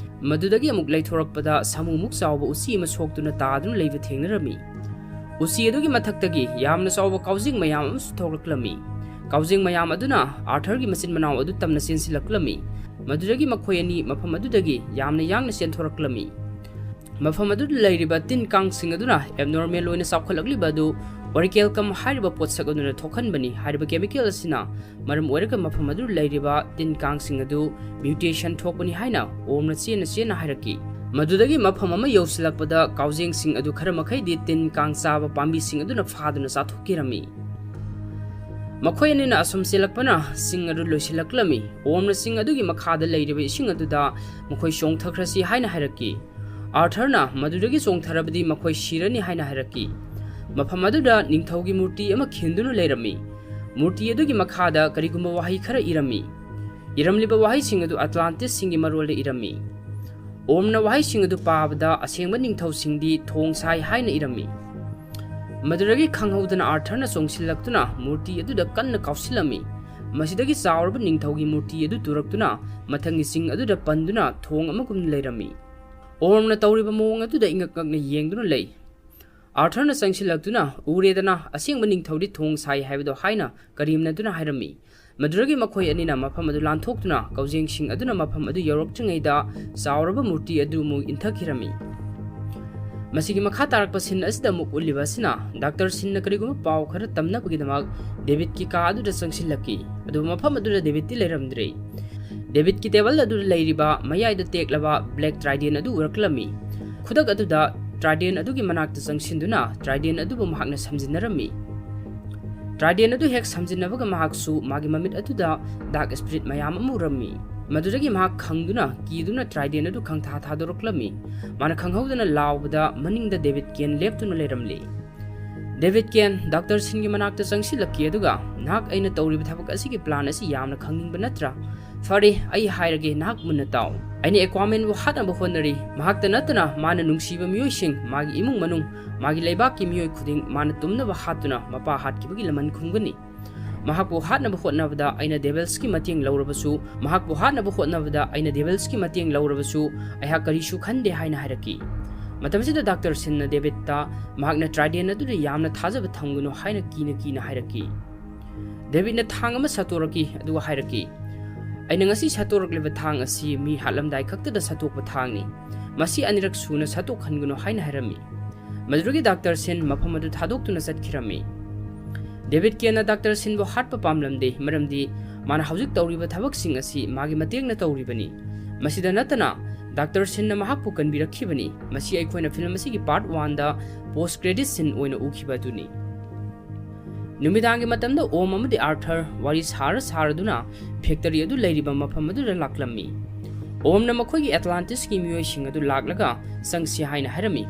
ꯃꯗꯨꯗꯒꯤ ꯑꯃꯨꯛ ꯂꯩꯊꯣꯔꯛꯄꯗ ꯁꯥꯃꯨꯃꯨꯛ ꯆꯥꯎꯕ ꯎꯆꯤ ꯑꯃ ꯁꯣꯛꯇꯨꯅ ꯇꯥꯗꯨꯅ ꯂꯩꯕ ꯊꯦꯡꯅꯔꯝꯃꯤ꯫ ꯎꯆꯤ ꯑꯗꯨꯒꯤ ꯃꯊꯛꯇꯒꯤ ꯌꯥꯝꯅ ꯆꯥꯎꯕ ꯀꯥꯎꯖꯤꯡ ꯃꯌꯥꯝ ꯑꯃꯁꯨ ꯊꯣꯛꯂꯛꯂꯝꯃꯤ꯫ ꯀꯥꯎꯖꯤꯡ ꯃꯌꯥꯝ ꯑꯗꯨꯅ ꯑꯥꯔꯊꯔꯒꯤ ꯃꯆꯤꯟ ꯃꯅꯥꯎ ꯑꯗꯨ ꯇꯝꯅ ꯆꯦꯟꯁꯤꯜꯂꯛꯂꯝꯃꯤ꯫ ꯃꯗꯨꯗꯒꯤ ꯃꯈꯣꯏ ꯑꯅꯤ ꯃꯐꯝ ꯑꯗꯨꯗꯒꯤ ꯌꯥꯝꯅ ꯌꯥꯡꯅ ꯆꯦꯟꯊꯣꯔꯛꯂꯝꯃꯤ꯫ ꯃꯐꯝ ꯑꯗꯨꯗ ꯂꯩꯔꯤꯕ ꯇꯤꯟ ꯀꯥꯡꯁꯤꯡ ꯑꯗꯨꯅ ꯑꯦꯕꯅꯣꯔꯃꯦꯜ ꯑꯣꯏꯅ ꯆꯥꯎꯈꯠꯂꯛꯂꯤꯕ ꯑꯗꯨ ꯑꯣꯔꯤꯀꯦꯜꯀꯝ ꯍꯥꯏꯔꯤꯕ ꯄꯣꯠꯁꯛ ꯑꯗꯨꯅ ꯊꯣꯛꯍꯟꯕꯅꯤ꯫ ꯍꯥꯏꯔꯤꯕ ꯀꯦꯃꯤꯀꯦꯜ ꯑꯁꯤꯅ ꯃꯔꯝ ꯑꯣꯏꯔꯒ ꯃꯐꯝ ꯑꯗꯨꯗ ꯂꯩꯔꯤꯕ ꯇꯤꯟ ꯀꯥꯡꯁꯤꯡ ꯑꯗꯨ ꯃ꯭ꯌꯨꯇꯦꯁꯟ ꯊꯣꯛꯄꯅꯤ ꯍꯥꯏꯅ ꯑꯣꯝꯅ ꯆꯦꯟꯅ ꯆꯦꯟꯅ ꯍꯥꯏꯔꯛꯈꯤ꯫ ꯃꯗꯨꯗꯒꯤ ꯃꯐꯝ ꯑꯃ ꯌꯧꯁꯤꯜꯂꯛꯄꯗ ꯀꯥꯎꯖꯦꯡꯁꯤꯡ ꯑꯗꯨ ꯈꯔ ꯃꯈꯩꯗꯤ ꯇꯤꯟ ꯀꯥꯡ ꯆꯥꯕ ꯄꯥꯝꯕꯤꯁꯤꯡ ꯑꯗꯨꯅ ꯐꯥꯗꯨꯅ ꯆꯥꯊꯣꯛꯈꯤꯔꯝꯃꯤ꯫ ꯃꯈꯣꯏ ꯑꯅꯤꯅ ꯑꯁꯨꯝ ꯆꯦꯜꯂꯛꯄꯅ ꯆꯤꯡ ꯑꯗꯨ ꯂꯣꯏꯁꯤꯜꯂꯛꯂꯝꯃꯤ꯫ ꯑꯣꯝꯅ ꯆꯤꯡ ꯑꯗꯨꯒꯤ ꯃꯈꯥꯗ ꯂꯩꯔꯤꯕ ꯏꯁꯤꯡ ꯑꯗꯨꯗ ꯃꯈꯣꯏ ꯆꯣꯡꯊꯈ꯭ꯔꯁꯤ ꯍꯥꯏꯅ ꯍꯥꯏꯔꯛꯈꯤ꯫ ꯑꯥꯔꯊꯔꯅ ꯃꯗꯨꯗꯒꯤ ꯆꯣꯡꯊꯔꯕꯗꯤ ꯃꯈꯣꯏ ꯁꯤꯔꯅꯤ ꯍꯥꯏꯅ ꯍꯥꯏꯔꯛꯈꯤ꯫ ꯃꯐꯝ ꯑꯗꯨꯗ ꯅꯤꯡꯊꯧꯒꯤ ꯃꯨꯔꯇꯤ ꯑꯃ ꯈꯤꯟꯗꯨꯅ ꯂꯩꯔꯝꯃꯤ꯫ ꯃꯨꯔꯇꯤ ꯑꯗꯨꯒꯤ ꯃꯈꯥꯗ ꯀꯔꯤꯒꯨꯝꯕ ꯋꯥꯍꯩ ꯈꯔ ꯏꯔꯝꯃꯤ꯫ ꯏꯔꯝꯂꯤꯕ ꯋꯥꯍꯩꯁꯤꯡ ꯑꯗꯨ ꯑꯇ꯭ꯂꯥꯟꯇꯤꯁꯁꯤꯡꯒꯤ ꯃꯔꯣꯜꯗ ꯏꯔꯝꯃꯤ꯫ ꯑꯣꯝꯅ ꯋꯥꯍꯩꯁꯤꯡ ꯑꯗꯨ ꯄꯥꯕꯗ ꯑꯁꯦꯡꯕ ꯅꯤꯡꯊꯧꯁꯤꯡꯗꯤ ꯊꯣꯡ ꯁꯥꯏ ꯍꯥꯏꯅ ꯏꯔꯝꯃꯤ꯫ ꯃꯗꯨꯗꯒꯤ ꯈꯪꯍꯧꯗꯅ ꯑꯥꯔꯊꯔꯅ ꯆꯣꯡꯁꯤꯜꯂꯛꯇꯨꯅ ꯃꯨꯔꯇꯤ ꯑꯗꯨꯗ ꯀꯟꯅ ꯀꯥꯎꯁꯤꯜꯂꯝꯃꯤ꯫ ꯃꯁꯤꯗꯒꯤ ꯆꯥꯎꯔꯕ ꯅꯤꯡꯊꯧꯒꯤ ꯃꯨꯔꯇꯤ ꯑꯗꯨ ꯇꯨꯔꯛꯇꯨꯅ ꯃꯊꯪꯒꯤ ꯆꯤꯡ ꯑꯗꯨꯗ ꯄꯟꯗꯨꯅ ꯊꯣꯡ ꯑꯃꯒꯨꯝꯅ ꯂꯩꯔꯝꯃꯤ꯫ ꯑꯣꯔꯝꯅ ꯇꯧꯔꯤꯕ ꯃꯑꯣꯡ ꯑꯗꯨꯗ ꯏꯉꯛ ꯉꯛꯅ ꯌꯦꯡꯗꯨꯅ ꯂꯩ꯫ ꯑꯥꯔꯊꯔꯅ ꯆꯪꯁꯤꯜꯂꯛꯇꯨꯅ, "ꯎꯔꯦꯗꯅ, ꯑꯁꯦꯡꯕ ꯅꯤꯡꯊꯧꯗꯤ ꯊꯣꯡ ꯁꯥꯏ ꯍꯥꯏꯕꯗꯣ," ꯍꯥꯏꯅ ꯀꯔꯦꯝꯅꯗꯨꯅ ꯍꯥꯏꯔꯝꯃꯤ꯫ ꯃꯗꯨꯗꯒꯤ ꯃꯈꯣꯏ ꯑꯅꯤꯅ ꯃꯐꯝ ꯑꯗꯨ ꯂꯥꯟꯊꯣꯛꯇꯨꯅ ꯀꯧꯖꯦꯡꯁꯤꯡ ꯑꯗꯨꯅ ꯃꯐꯝ ꯑꯗꯨ ꯌꯧꯔꯛꯇ꯭ꯔꯤꯉꯩꯗ ꯆꯥꯎꯔꯕ ꯃꯨꯔꯇꯤ ꯑꯗꯨ ꯑꯃꯨꯛ ꯏꯟꯊꯈꯤꯔꯝꯃꯤ꯫ ꯃꯁꯤꯒꯤ ꯃꯈꯥ ꯇꯥꯔꯛꯄ ꯁꯤꯟ ꯑꯁꯤꯗ ꯑꯃꯨꯛ ꯎꯠꯂꯤꯕ ꯑꯁꯤꯅ ꯗꯥꯛꯇꯔ ꯁꯤꯟꯅ ꯀꯔꯤꯒꯨꯝꯕ ꯄꯥꯎ ꯈꯔ ꯇꯝꯅꯕꯒꯤꯗꯃꯛ ꯗꯦꯕꯤꯠꯀꯤ ꯀꯥ ꯑꯗꯨꯗ ꯆꯪꯁꯤꯜꯂꯛꯈꯤ꯫ ꯑꯗꯨꯕꯨ ꯃꯐꯝ ꯑꯗꯨꯗ ꯗꯦꯕꯤꯠꯇꯤ ꯂꯩꯔꯝꯗ꯭ꯔꯦ꯫ ꯗꯦꯕꯤꯠꯀꯤ ꯇꯦꯕꯜ ꯑꯗꯨꯗ ꯂꯩꯔꯤꯕ ꯃꯌꯥꯏꯗ ꯇꯦꯛꯂꯕ ꯕ꯭ꯂꯦꯛ ꯇ꯭ꯔꯥꯏꯗꯦꯟ ꯑꯗꯨ ꯎꯔꯛꯂꯝꯃꯤ꯫ ꯈꯨꯗꯛ ꯑꯗꯨꯗ ꯇ꯭ꯔꯥꯏꯗꯦꯟ ꯑꯗꯨꯒꯤ ꯃꯅꯥꯛꯇ ꯆꯪꯁꯤꯟꯗꯨꯅ ꯇ꯭ꯔꯥꯏꯗꯦꯟ ꯑꯗꯨꯕꯨ ꯃꯍꯥꯛꯅ ꯁꯝꯖꯤꯟꯅꯔꯝꯃꯤ꯫ ꯇ꯭ꯔꯥꯏꯗꯦꯟ ꯑꯗꯨ ꯍꯦꯛ ꯁꯝꯖꯤꯟꯅꯕꯒ ꯃꯍꯥꯛꯁꯨ ꯃꯥꯒꯤ ꯃꯃꯤꯠ ꯑꯗꯨꯗ ꯗꯥꯔꯛ ꯁ꯭ꯄꯤꯔꯤꯠ ꯃꯌꯥꯝ ꯑꯃ ꯎꯔꯝꯃꯤ꯫ ꯃꯗꯨꯗꯒꯤ ꯃꯍꯥꯛ ꯈꯪꯗꯨꯅ ꯀꯤꯗꯨꯅ ꯇ꯭ꯔꯥꯏꯗꯦꯟ ꯑꯗꯨ ꯈꯪꯊꯥ ꯊꯥꯗꯣꯔꯛꯂꯝꯃꯤ꯫ ꯃꯥꯅ ꯈꯪꯍꯧꯗꯅ ꯂꯥꯎꯕꯗ ꯃꯅꯤꯡꯗ ꯗꯦꯕꯤꯠ ꯀꯦꯟ ꯂꯦꯞꯇꯨꯅ ꯂꯩꯔꯝꯂꯤ꯫ ꯗꯦꯕꯤꯠ ꯀꯦꯟ ꯗꯥꯛꯇꯔ ꯁꯤꯟꯒꯤ ꯃꯅꯥꯛꯇ ꯆꯪꯁꯤꯜꯂꯛꯈꯤ ꯑꯗꯨꯒ, "ꯅꯍꯥꯛ ꯑꯩꯅ ꯇꯧꯔꯤꯕ ꯊꯕꯛ ꯑꯁꯤꯒꯤ ꯄ꯭ꯂꯥꯟ ꯑꯁꯤ ꯌꯥꯝꯅ ꯈꯪꯅꯤꯡꯕ ꯅꯠꯇ꯭ꯔꯥ? ꯐꯔꯦ, ꯑꯩ ꯍꯥꯏꯔꯒꯦ, ꯅꯍꯥꯛ ꯃꯨꯟꯅ ꯇꯥꯎ꯫ ꯑꯩꯅ ꯑꯦꯀ꯭ꯋꯥꯃꯦꯟꯕꯨ ꯍꯥꯠꯅꯕ ꯍꯣꯠꯅꯔꯤ꯫ ꯃꯍꯥꯛꯇ ꯅꯠꯇꯅ ꯃꯥꯅ ꯅꯨꯡꯁꯤꯕ ꯃꯤꯑꯣꯏꯁꯤꯡ, ꯃꯥꯒꯤ ꯏꯃꯨꯡ ꯃꯅꯨꯡ, ꯃꯥꯒꯤ ꯂꯩꯕꯥꯛꯀꯤ ꯃꯤꯑꯣꯏ ꯈꯨꯗꯤꯡ ꯃꯥꯅ ꯇꯨꯝꯅꯕ ꯍꯥꯠꯇꯨꯅ ꯃꯄꯥ ꯍꯥꯠꯈꯤꯕꯒꯤ ꯂꯃꯟ ꯈꯨꯝꯒꯅꯤ꯫ ꯃꯍꯥꯛꯄꯨ ꯍꯥꯠꯅꯕ ꯍꯣꯠꯅꯕꯗ ꯑꯩꯅ ꯗꯦꯚꯤꯜꯁꯀꯤ ꯃꯇꯦꯡ ꯂꯧꯔꯕꯁꯨ, ꯃꯍꯥꯛꯄꯨ ꯍꯥꯠꯅꯕ ꯍꯣꯠꯅꯕꯗ ꯑꯩꯅ ꯗꯦꯚꯤꯜꯁꯀꯤ ꯃꯇꯦꯡ ꯂꯧꯔꯕꯁꯨ ꯑꯩꯍꯥꯛ ꯀꯔꯤꯁꯨ ꯈꯟꯗꯦ" ꯍꯥꯏꯅ ꯍꯥꯏꯔꯛꯈꯤ꯫ ꯃꯇꯝꯁꯤꯗ ꯗꯥꯛꯇꯔ ꯁꯤꯟꯅ ꯗꯦꯕꯤꯠꯇ ꯃꯍꯥꯛꯅ ꯇ꯭ꯔꯥꯏꯗꯦꯟ ꯑꯗꯨꯗ ꯌꯥꯝꯅ ꯊꯥꯖꯕ ꯊꯝꯒꯅꯨ ꯍꯥꯏꯅ ꯀꯤꯅ ꯀꯤꯅ ꯍꯥꯏꯔꯛꯈꯤ꯫ ꯗꯦꯕꯤꯠꯅ ꯊꯥꯡ ꯑꯃ ꯁꯠꯇꯣꯔꯛꯈꯤ, ꯑꯗꯨꯒ ꯍꯥꯏꯔꯛꯈꯤ, "ꯑꯩꯅ ꯉꯁꯤ ꯁꯠꯇꯣꯔꯛꯂꯤꯕ ꯊꯥꯡ ꯑꯁꯤ ꯃꯤ ꯍꯥꯠꯂꯝꯗꯥꯏ ꯈꯛꯇꯗ ꯁꯠꯇꯣꯛꯄ ꯊꯥꯡꯅꯤ꯫ ꯃꯁꯤ ꯑꯅꯤꯔꯛ ꯁꯨꯅ ꯁꯠꯇꯣꯛꯍꯟꯒꯅꯨ" ꯍꯥꯏꯅ ꯍꯥꯏꯔꯝꯃꯤ꯫ ꯃꯗꯨꯗꯒꯤ ꯗꯥꯛꯇꯔ ꯁꯤꯟ ꯃꯐꯝ ꯑꯗꯨ ꯊꯥꯗꯣꯛꯇꯨꯅ ꯆꯠꯈꯤꯔꯝꯃꯤ꯫ ꯗꯦꯕꯤꯠ ꯀꯦꯟꯅ ꯗꯥꯛꯇꯔ ꯁꯤꯟꯕꯨ ꯍꯥꯠꯄ ꯄꯥꯝꯂꯝꯗꯦ, ꯃꯔꯝꯗꯤ ꯃꯥꯅ ꯍꯧꯖꯤꯛ ꯇꯧꯔꯤꯕ ꯊꯕꯛꯁꯤꯡ ꯑꯁꯤ ꯃꯥꯒꯤ ꯃꯇꯦꯡꯅ ꯇꯧꯔꯤꯕꯅꯤ꯫ ꯃꯁꯤꯗ ꯅꯠꯇꯅ, ꯗꯥꯛꯇꯔ ꯁꯤꯟꯅ ꯃꯍꯥꯛꯄꯨ ꯀꯟꯕꯤꯔꯛꯈꯤꯕꯅꯤ꯫ ꯃꯁꯤ ꯑꯩꯈꯣꯏꯅ ꯐꯤꯂꯝ ꯑꯁꯤꯒꯤ ꯄꯥꯔꯠ ꯋꯥꯟꯗ ꯄꯣꯁ ꯀ꯭ꯔꯦꯗꯤꯠ ꯁꯤꯟ ꯑꯣꯏꯅ ꯎꯈꯤꯕ ꯑꯗꯨꯅꯤ꯫ ꯅꯨꯃꯤꯗꯥꯡꯒꯤ ꯃꯇꯝꯗ ꯑꯣꯝ ꯑꯃꯗꯤ ꯑꯥꯔꯊꯔ ꯋꯥꯔꯤ ꯁꯥꯔ ꯁꯥꯔꯗꯨꯅ ꯐꯦꯛꯇꯔꯤ ꯑꯗꯨ ꯂꯩꯔꯤꯕ ꯃꯐꯝ ꯑꯗꯨꯗ ꯂꯥꯛꯂꯝꯃꯤ꯫ ꯑꯣꯝꯅ ꯃꯈꯣꯏꯒꯤ ꯑꯦꯠꯂꯥꯟꯇꯤꯁꯀꯤ ꯃꯤꯑꯣꯏꯁꯤꯡ ꯑꯗꯨ ꯂꯥꯛꯂꯒ ꯆꯪꯁꯤ ꯍꯥꯏꯅ ꯍꯥꯏꯔꯝꯃꯤ꯫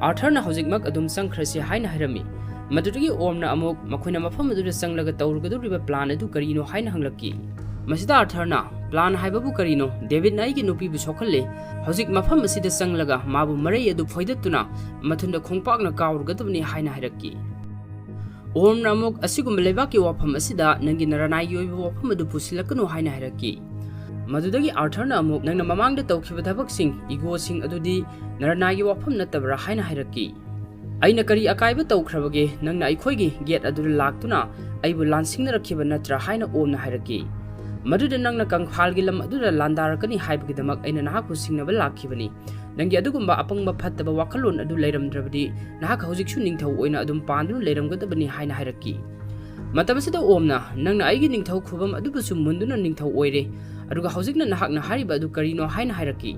ꯑꯥꯔꯊꯔꯅ ꯍꯧꯖꯤꯛꯃꯛ ꯑꯗꯨꯝ ꯆꯪꯈ꯭ꯔꯁꯤ ꯍꯥꯏꯅ ꯍꯥꯏꯔꯝꯃꯤ꯫ ꯃꯗꯨꯗꯒꯤ ꯑꯣꯝꯅ ꯑꯃꯨꯛ ꯃꯈꯣꯏꯅ ꯃꯐꯝ ꯑꯗꯨꯗ ꯆꯪꯂꯒ ꯇꯧꯔꯨꯒꯗꯧꯔꯤꯕ ꯄ꯭ꯂꯥꯟ ꯑꯗꯨ ꯀꯔꯤꯅꯣ ꯍꯥꯏꯅ ꯍꯪꯂꯛꯈꯤ꯫ ꯃꯁꯤꯗ ꯑꯥꯔꯊꯔꯅ, "ꯄ꯭ꯂꯥꯟ ꯍꯥꯏꯕꯕꯨ ꯀꯔꯤꯅꯣ? ꯗꯦꯕꯤꯠꯅ ꯑꯩꯒꯤ ꯅꯨꯄꯤꯕꯨ ꯁꯣꯛꯍꯜꯂꯦ꯫ ꯍꯧꯖꯤꯛ ꯃꯐꯝ ꯑꯁꯤꯗ ꯆꯪꯂꯒ ꯃꯥꯕꯨ ꯃꯔꯩ ꯑꯗꯨ ꯐꯣꯏꯗꯠꯇꯨꯅ ꯃꯊꯨꯟꯗ ꯈꯣꯡꯄꯥꯛꯅ ꯀꯥꯎꯔꯒꯗꯕꯅꯤ" ꯍꯥꯏꯅ ꯍꯥꯏꯔꯛꯈꯤ꯫ ꯑꯣꯝꯅ ꯑꯃꯨꯛ, "ꯑꯁꯤꯒꯨꯝꯕ ꯂꯩꯕꯥꯛꯀꯤ ꯋꯥꯐꯝ ꯑꯁꯤꯗ ꯅꯪꯒꯤ ꯅꯔꯅꯥꯏꯒꯤ ꯑꯣꯏꯕ ꯋꯥꯐꯝ ꯑꯗꯨ ꯄꯨꯁꯤꯜꯂꯛꯀꯅꯨ" ꯍꯥꯏꯅ ꯍꯥꯏꯔꯛꯈꯤ꯫ ꯃꯗꯨꯗꯒꯤ ꯑꯥꯔꯊꯔꯅ ꯑꯃꯨꯛ, "ꯅꯪꯅ ꯃꯃꯥꯡꯗ ꯇꯧꯈꯤꯕ ꯊꯕꯛꯁꯤꯡ, ꯏꯒꯣꯁꯤꯡ ꯑꯗꯨꯗꯤ ꯅꯔꯅꯥꯏꯒꯤ ꯋꯥꯐꯝ ꯅꯠꯇꯕ꯭ꯔꯥ?" ꯍꯥꯏꯅ ꯍꯥꯏꯔꯛꯈꯤ꯫ "ꯑꯩꯅ ꯀꯔꯤ ꯑꯀꯥꯏꯕ ꯇꯧꯈ꯭ꯔꯕꯒꯦ? ꯅꯪꯅ ꯑꯩꯈꯣꯏꯒꯤ ꯒꯦꯠ ꯑꯗꯨꯗ ꯂꯥꯛꯇꯨꯅ ꯑꯩꯕꯨ ꯂꯥꯟꯁꯤꯡꯅꯔꯛꯈꯤꯕ ꯅꯠꯇ꯭ꯔꯥ?" ꯍꯥꯏꯅ ꯑꯣꯝꯅ ꯍꯥꯏꯔꯛꯈꯤ꯫ "ꯃꯗꯨꯗ ꯅꯪꯅ ꯀꯪꯐꯥꯜꯒꯤ ꯂꯝ ꯑꯗꯨꯗ ꯂꯥꯟꯗꯥꯔꯛꯀꯅꯤ ꯍꯥꯏꯕꯒꯤꯗꯃꯛ ꯑꯩꯅ ꯅꯍꯥꯛꯄꯨ ꯁꯤꯡꯅꯕ ꯂꯥꯛꯈꯤꯕꯅꯤ꯫ ꯅꯪꯒꯤ ꯑꯗꯨꯒꯨꯝꯕ ꯑꯄꯪꯕ ꯐꯠꯇꯕ ꯋꯥꯈꯜꯂꯣꯟ ꯑꯗꯨ ꯂꯩꯔꯝꯗ꯭ꯔꯕꯗꯤ ꯅꯍꯥꯛ ꯍꯧꯖꯤꯛꯁꯨ ꯅꯤꯡꯊꯧ ꯑꯣꯏꯅ ꯑꯗꯨꯝ ꯄꯥꯟꯗꯨꯅ ꯂꯩꯔꯝꯒꯗꯕꯅꯤ" ꯍꯥꯏꯅ ꯍꯥꯏꯔꯛꯈꯤ꯫ ꯃꯇꯝ ꯑꯁꯤꯗ ꯑꯣꯝꯅ, "ꯅꯪꯅ ꯑꯩꯒꯤ ꯅꯤꯡꯊꯧ ꯈꯨꯕꯝ ꯑꯗꯨꯕꯨꯁꯨ ꯃꯨꯟꯗꯨꯅ ꯅꯤꯡꯊꯧ ꯑꯣꯏꯔꯦ, ꯑꯗꯨꯒ ꯍꯧꯖꯤꯛꯅ ꯅꯍꯥꯛꯅ ꯍꯥꯏꯔꯤꯕ ꯑꯗꯨ ꯀꯔꯤꯅꯣ?" ꯍꯥꯏꯅ ꯍꯥꯏꯔꯛꯈꯤ꯫